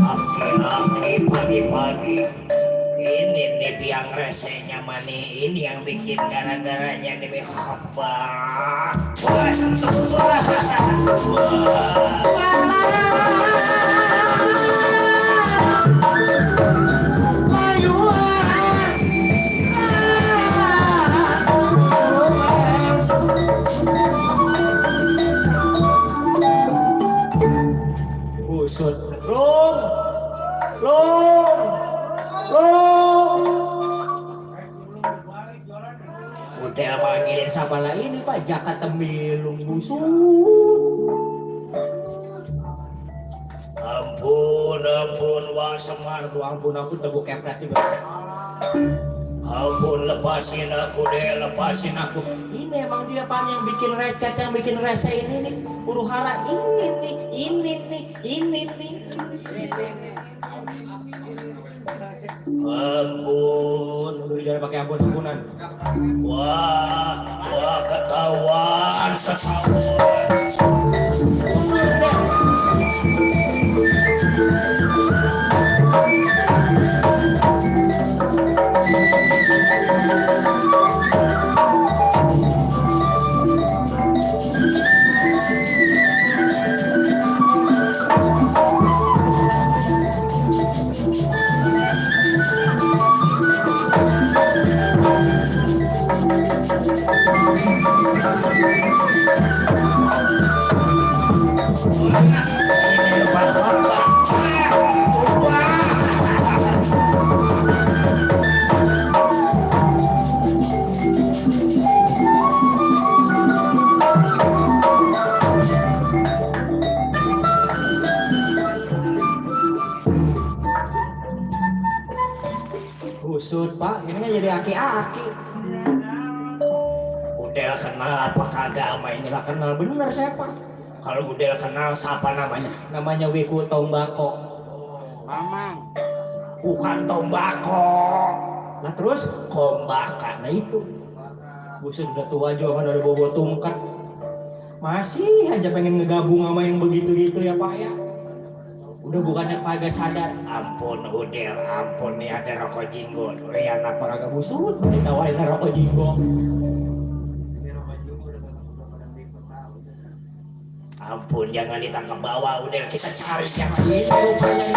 Aki-aki pagi-pagi. Ini nih biang resenya mani. Ini yang bikin gara-garanya nih khobah. Busut Lung. Udah manggilin siapa lah ini Pak Jaka Tembilung busut. Ampun Wang Semar. Ampun aku teguk kepret juga. Ampun, lepasin aku deh, lepasin aku. Ini emang dia Pak yang bikin recet, yang bikin rese ini nih. Huru hara ini nih. Ampun. Udah jangan pakai ampunan. Wah, ketahuan. Busut Pak, ini kan jadi aki-aki. Udah kenal apa kagak sama ini? Nggak kenal bener saya Pak. Kalau udah kenal siapa namanya? Namanya Wiku Tombako. Mamang. Bukan Tombako, Nah terus Kombakan. Nah itu Busut udah tua juga kan dari bobo tungkat. Masih aja pengen ngegabung sama yang begitu-gitu ya Pak ya. Udah bukannya kagak sadar. Ampun Udel, ampun nih ada rokok jinggo. Ya kenapa kagak Busut ditawarin rokok jinggo. Ampun, jangan ditangkap bawah. Udel, kita cari yang Ini rupanya.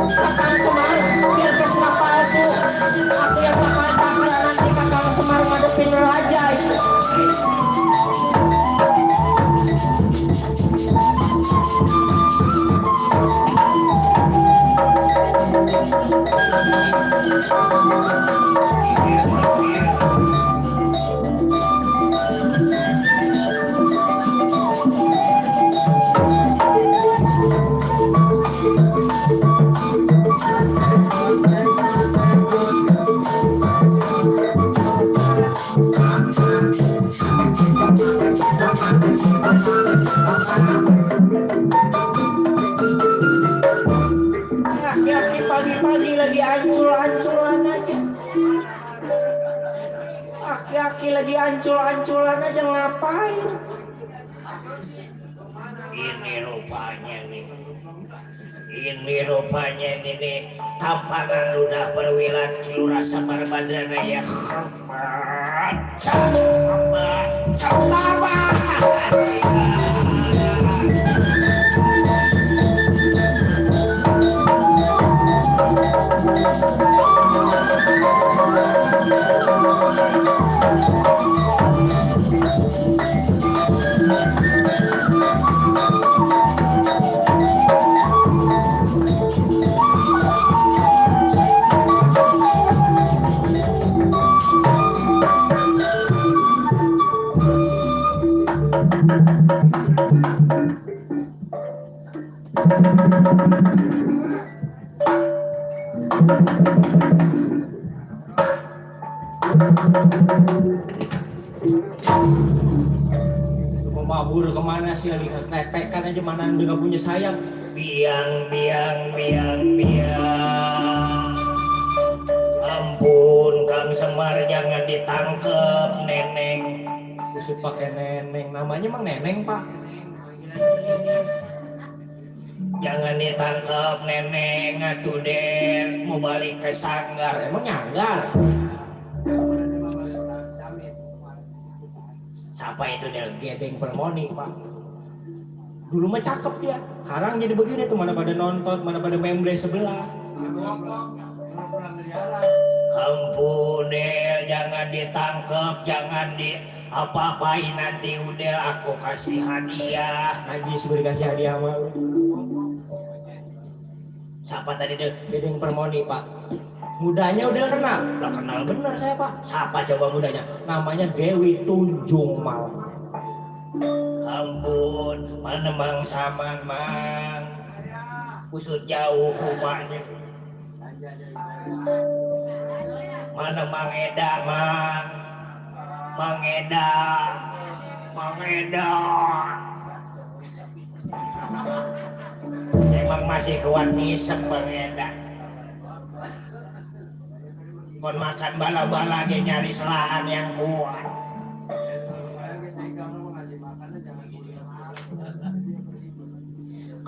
Kakang Semar biar kesenang palsu. Aku yang bakal takut nanti Kakang Semar ngadepin raja itu. laki lagi ancul-anculan aja ngapain? Ini rupanya nih tampanan udah berwilat kilurah sabar badrana ya Mau mabur kemana sih, lagi kerepekan aja, mana udah gak punya sayang. biang ampun Kang Semar, jangan ditangkep neneng. Kusut pakai neneng, namanya emang neneng pak. Jangan ditangkep neneng atuh Den, mau balik ke sanggar. Emang nyanggar. Siapa itu Den? Gedeng Permoni pak. Dulu mah cakep dia, sekarang jadi begini tuh, mana pada nonton, mana pada memble sebelah. Ampun Del, jangan ditangkep, jangan di apa-apain, nanti udah aku kasih hadiah. Najis gue dikasih hadiah sama lu. Siapa tadi Del? Gedeng Permoni pak. Mudanya udah kenal? Udah kenal bener saya pak. Siapa coba mudanya? Namanya Dewi Tunjung Mal. Ampun, mana mang saman mang, usut jauh rupanya. Mana mang Eda mang Eda. Emang masih kuat ngisep Bang Eda. Kon makan bala-bala dia nyari selahan yang kuat.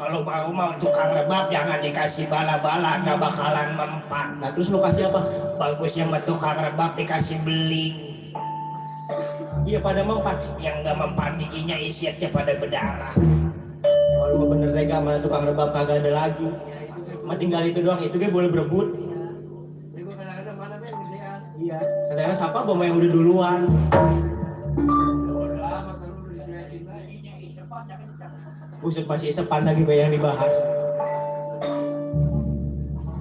Kalau mau tukang rebab jangan dikasih bala-bala, gak bakalan mempan. Nah terus lu kasih apa? Bagusnya sama tukang rebab dikasih beling. Iya pada mempan. Yang gak mempan giginya isiatnya pada berdarah. Kalau lu bener tega, mana tukang rebab kagak ada lagi. Cuma tinggal itu doang, itu dia boleh berebut. Iya, katanya siapa gua yang udah duluan. Usut masih sepan lagi yang dibahas.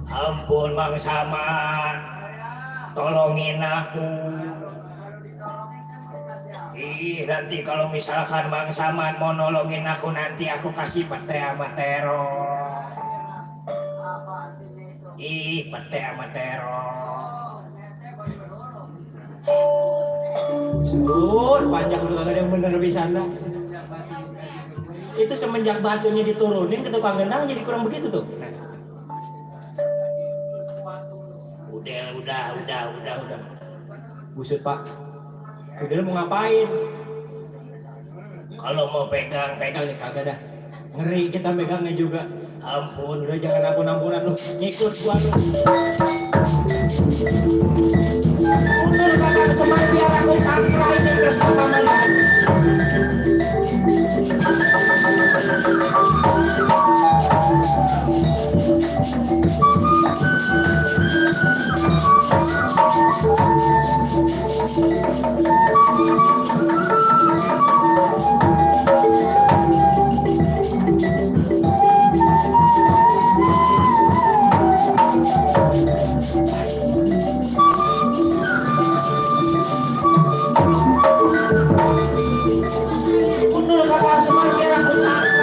Ampun Bang Saman, tolongin aku. Nanti kalau misalkan Bang Saman mau nolongin aku, nanti aku kasih pete sama teror. Pete sama teror. Usut, panjang udah kagak ada yang bener bisa anda. Itu semenjak batunya diturunin ke tukang gendang jadi kurang begitu tuh. Udah. Busut pak. Udah mau ngapain? Kalau mau pegang Nih kagak dah. Ngeri kita megangnya juga. ampun. Udah jangan ampun-ampunan lu. Ngikut gua lu. Mundur kakak semar biar aku cangkrai nih bersama mereka. Mundur kakak semar biar aku cangkrai.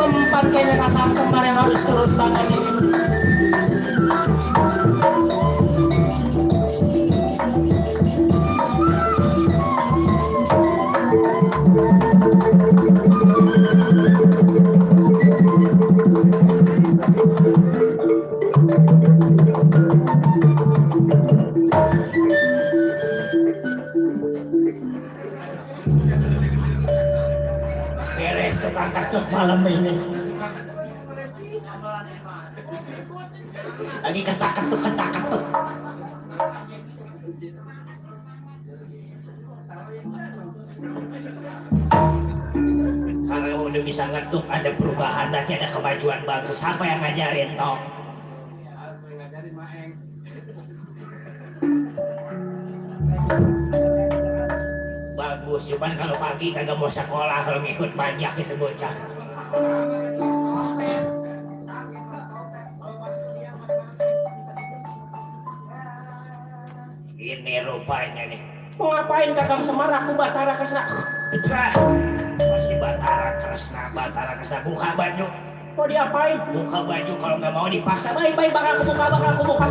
Mempan kayaknya kakak semar yang harus turun tangan ini. lagi ketak-ketuk. Karena udah bisa ngetuk ada perubahan, nanti ada kemajuan bagus. Siapa yang ngajarin toh? ngajarin Maeng. Bagus, cuman kalau pagi kagak mau sekolah kalau ngikut pajak itu bocah. Ini rupanya nih. Mau ngapain Kakang Semar? Aku Batara Kresna. Masih Batara Kresna. Buka baju. Mau diapain? Buka baju kalau nggak mau dipaksa. Baik, bakal aku buka.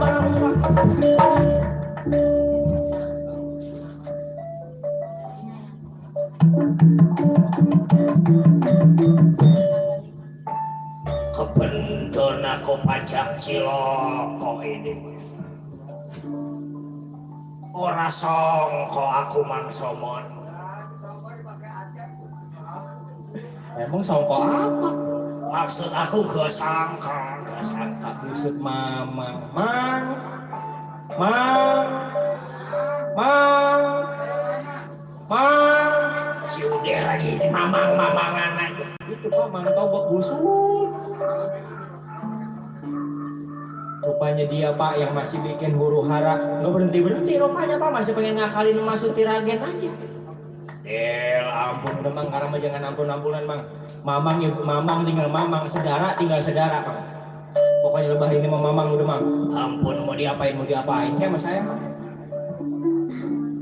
Kebendon aku pajak ciloko ini. Ora songko aku mangsomon. Emang songko apa? Maksud aku gak sangka. Busut mamang. Si udah lagi si mamangan aja. Itu Pak, mang tobok busut. Rupanya dia Pak yang masih bikin huru hara. Nggak berhenti rupanya Pak, masih pengen ngakalin Mas Sutiragen aja. Ampun udah Mang, karena jangan ampunan Mang. Mamang tinggal mamang, sedara tinggal sedara Pak. Pokoknya lebah ini mau mamang udah Mang. Ampun mau diapain? Kayak mas saya Mang.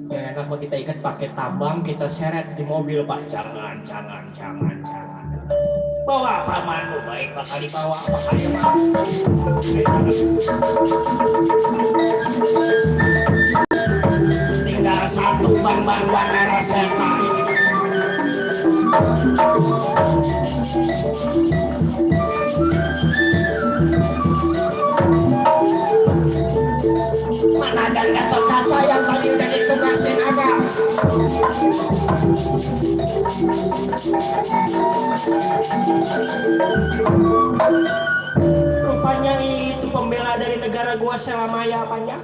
Ya enak mau kita ikat pakai tabang, kita seret di mobil Pak. Jangan. Bawa pamanmu baik bakal dibawa makanya tinggal satu ban reseta. Mana dan Gatot sayang kali udah ditugasin aja. Rupanya itu pembela dari negara gua Selamaya Panya.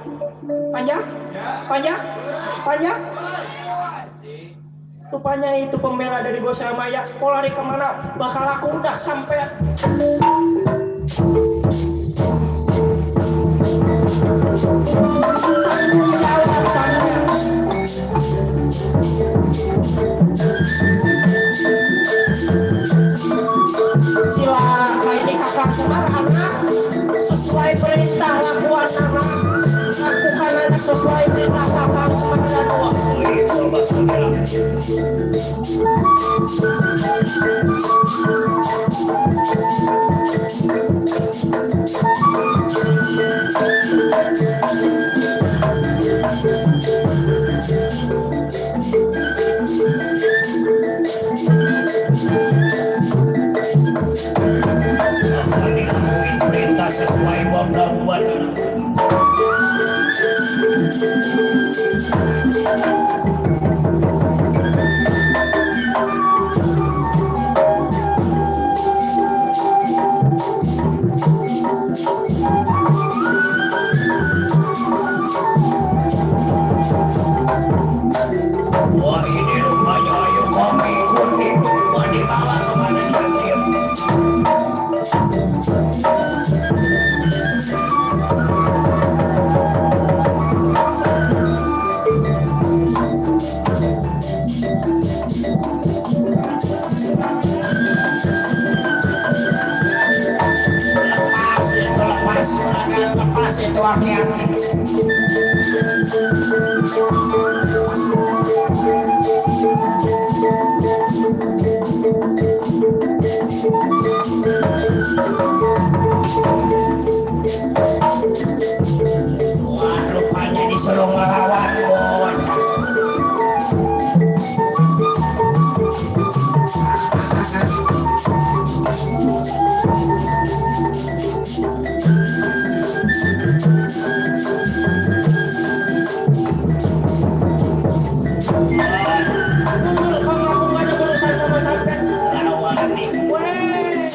Rupanya itu pembela dari gua Selamaya. Mau lari kemana? Bakal aku udah sampai. Silaka ini Kakang Semar anak sesuai perintah lakukan anak. Lakukan anak sesuai perintah Kakang Semar dan Wah. Perintah sesuai buat wah ini rupanya ayo kami ikut mau dibawa sama negeri. Lepas itu aki-aki. Wah rupanya disuruh melawan bocah. Mundur kalau aku gak ada urusan sama sampean. Lawan nih. Weh.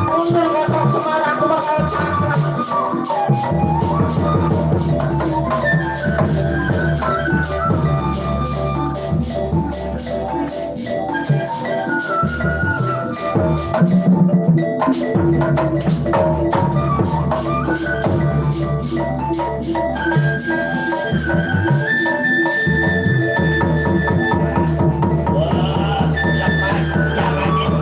Mundur gotong semar aku bakal tangkap. Wah, lepas jangan itu.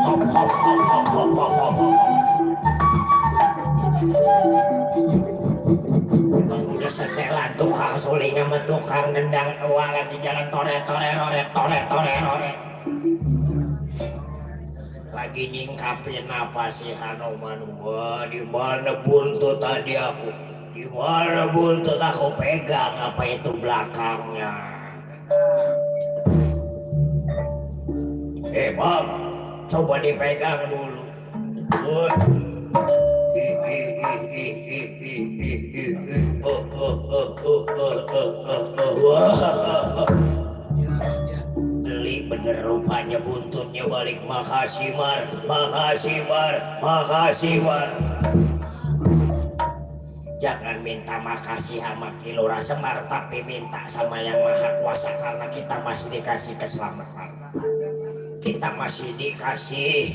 Hop hop hop hop hop hop hop hop. Emang udah setelan tukang suling sama tukang gendang tua lagi jalan tore tore rore tore tore rore. Lagi nyingkapin apa sih Hanoman? Wah, di mana buntut tadi aku? Di mana buntut aku pegang apa itu belakangnya? Bang, coba dipegang dulu. Wah. Geli bener rupanya buntutnya balik. Makasih Mar, makasih Mar, makasih Mar. Jangan minta makasih sama Kilura Semar, tapi minta sama Yang Maha Kuasa karena kita masih dikasih keselamatan. Kita masih dikasih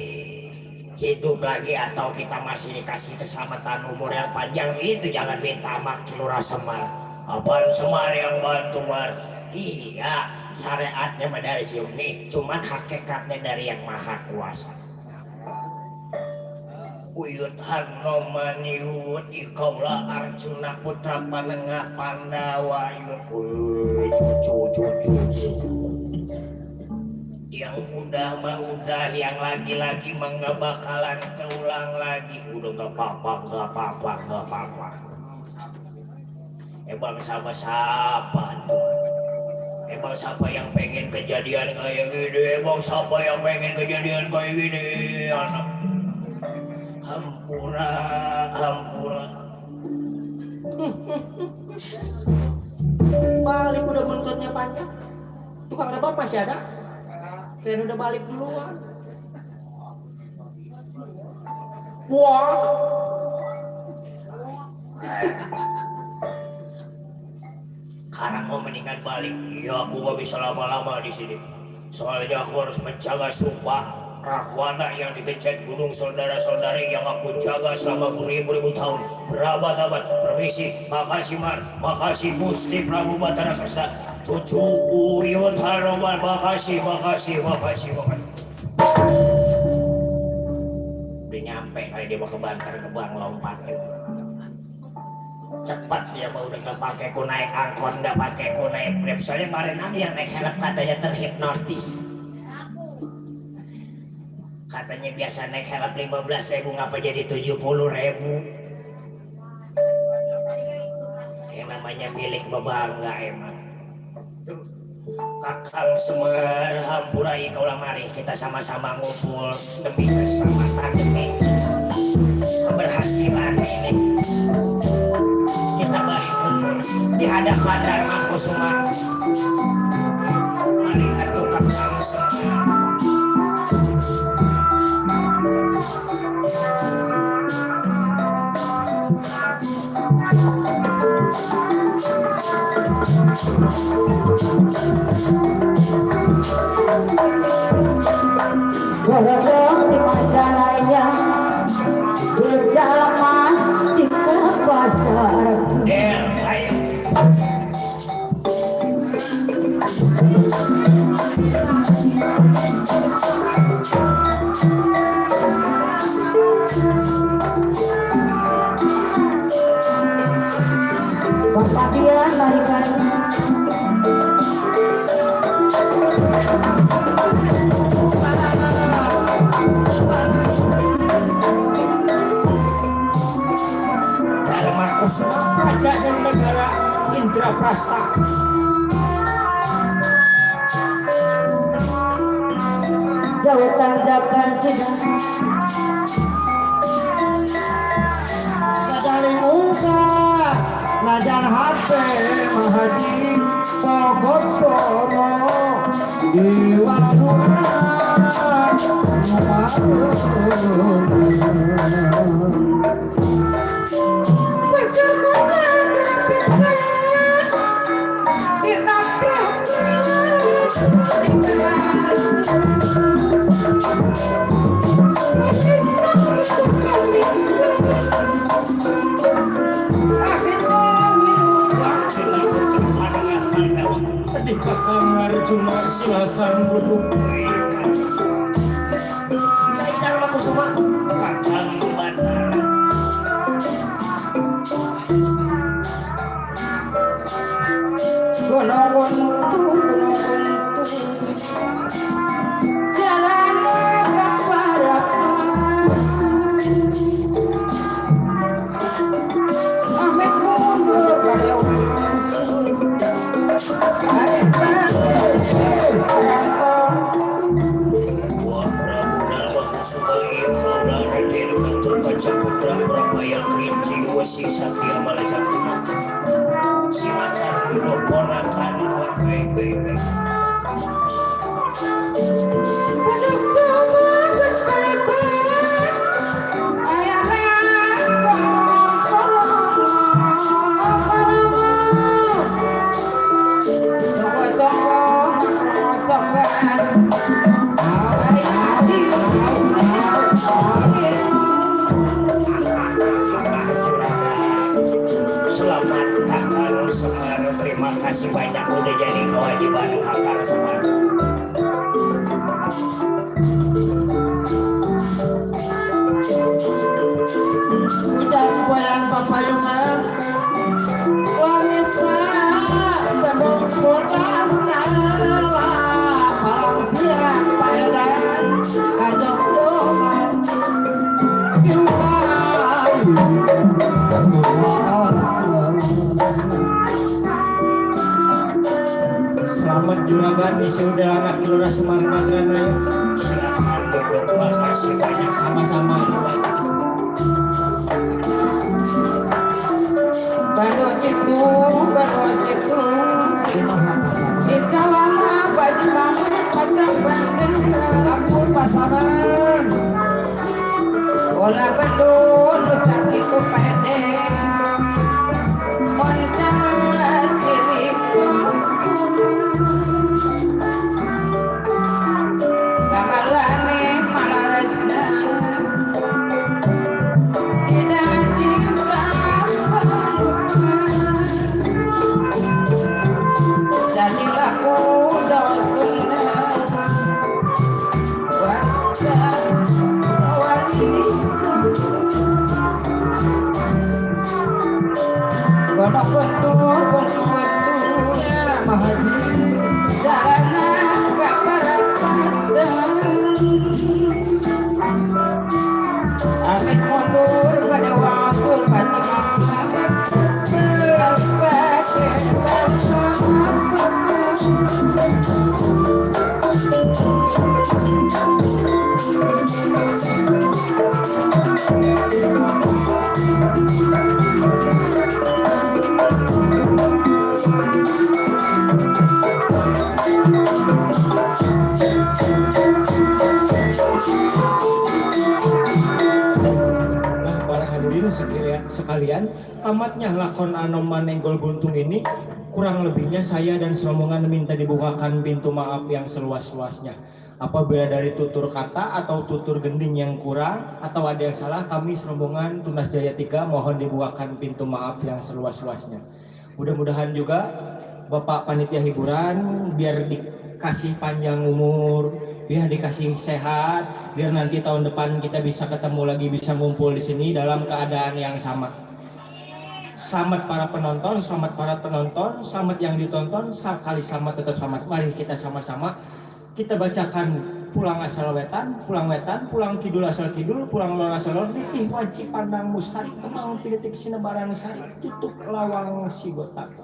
hidup lagi atau kita masih dikasih keselamatan umur yang panjang. Itu jangan minta sama Kilura Semar. Apaan Semar yang bantu Mar? Iya, syariatnya dari sini, cuman hakikatnya dari Yang Maha Kuasa. Uyut Hanoman yut ikaulah Arjuna putra panengah Pandawa yut. Cucu yang udah mah udah, yang lagi-lagi mah nggak bakalan keulang lagi. Udah gak apa-apa. Emang sama siapa tuh? Emang siapa yang pengen kejadian kayak gini? Emang siapa yang pengen kejadian kayak gini? Anak hampura. Balik udah buntutnya panjang. Tukang rebab masih ada? Keren udah balik duluan. Wah. Karena mau mendingan balik. Iya, aku gak bisa lama-lama di sini. Soalnya aku harus menjaga sumpah Rahwana yang dikejar gunung saudara-saudari yang aku jaga selama beribu-ribu tahun, berabad-abad. Permisi, makasih Mar, makasih Gusti Prabu Batara Kresna, cucu Uyut Hanoman, makasih. Udah nyampe kali dia mau ke Bantar Gebang lompat. Cepat dia mau udah gak pakai ku naik angkot, gak pakai ku naik grab. Soalnya kemarin ada yang naik helm katanya terhipnotis. Katanya biasa naik helm 15.000, ngapa jadi 70.000? Yang namanya milik bebangga emang. Kakang Semar Hampurai kaulah mari kita sama-sama ngumpul demi keselamatan demi keberhasilan ini. Kita balik kumpul di hadapan Dharma Kusuma. Mari atuh Kakang Semar. Beredok di Majalaya, di Jalan di ke pasar. Del, ayo. Bapak dia narikan. Dharma Kusuma. Raja dan negara Indraprasta. Jawatan jakan cina. Dari muka najan hati mahadi pokok sono di Adik kakang Arjuna silakan duduk. Dharma Kusuma. Kakang Batara. Gunung-gunung jalan ke Parapan. Amit mundur pada masuk. Wah Prabu Dharma Kusuma Ika Raden Gatot Kaca Putra Prabaya Kerinci Wesi Satya Malacakuna. Silakan duduk ponakan baik-baik. Selamat Kakang Semar, terima kasih banyak udah jadi kewajiban Kakang Semar. hujan goyang papayungan langit tembok bodas nala palang siang paedan ajak doang iwari Selamat juragan di saudara anak Kelurahan Semar Madrana. Silakan duduk, makasih banyak. Sama-sama. Bano situ bisa lama baju banget pasang bandeng aku pasangan olah bedul rusak itu pede monsan sirik gamalane malarasna tidak bisa jadilah udah sunnah wasa warisan gonok betul ya mahadi jalanan gak berapatan amit mundur pada wasul pati mama Nah, para hadirin sekalian, tamatnya lakon Anoman Nenggol Buntung ini, kurang lebihnya saya dan serombongan minta dibukakan pintu maaf yang seluas-luasnya. Apabila dari tutur kata atau tutur gending yang kurang atau ada yang salah, kami serombongan Tunas Jaya 3 mohon dibukakan pintu maaf yang seluas-luasnya. Mudah-mudahan juga Bapak Panitia Hiburan biar dikasih panjang umur, biar dikasih sehat, biar nanti tahun depan kita bisa ketemu lagi, bisa ngumpul di sini dalam keadaan yang sama. Selamat para penonton, selamat yang ditonton, sekali selamat tetap selamat. Mari kita sama-sama kita bacakan pulang asal wetan, pulang kidul asal kidul, pulang lor asal lor, nitih wajib pandang mustari, kemang piletik sinebaran sari, tutup lawang sigotaka.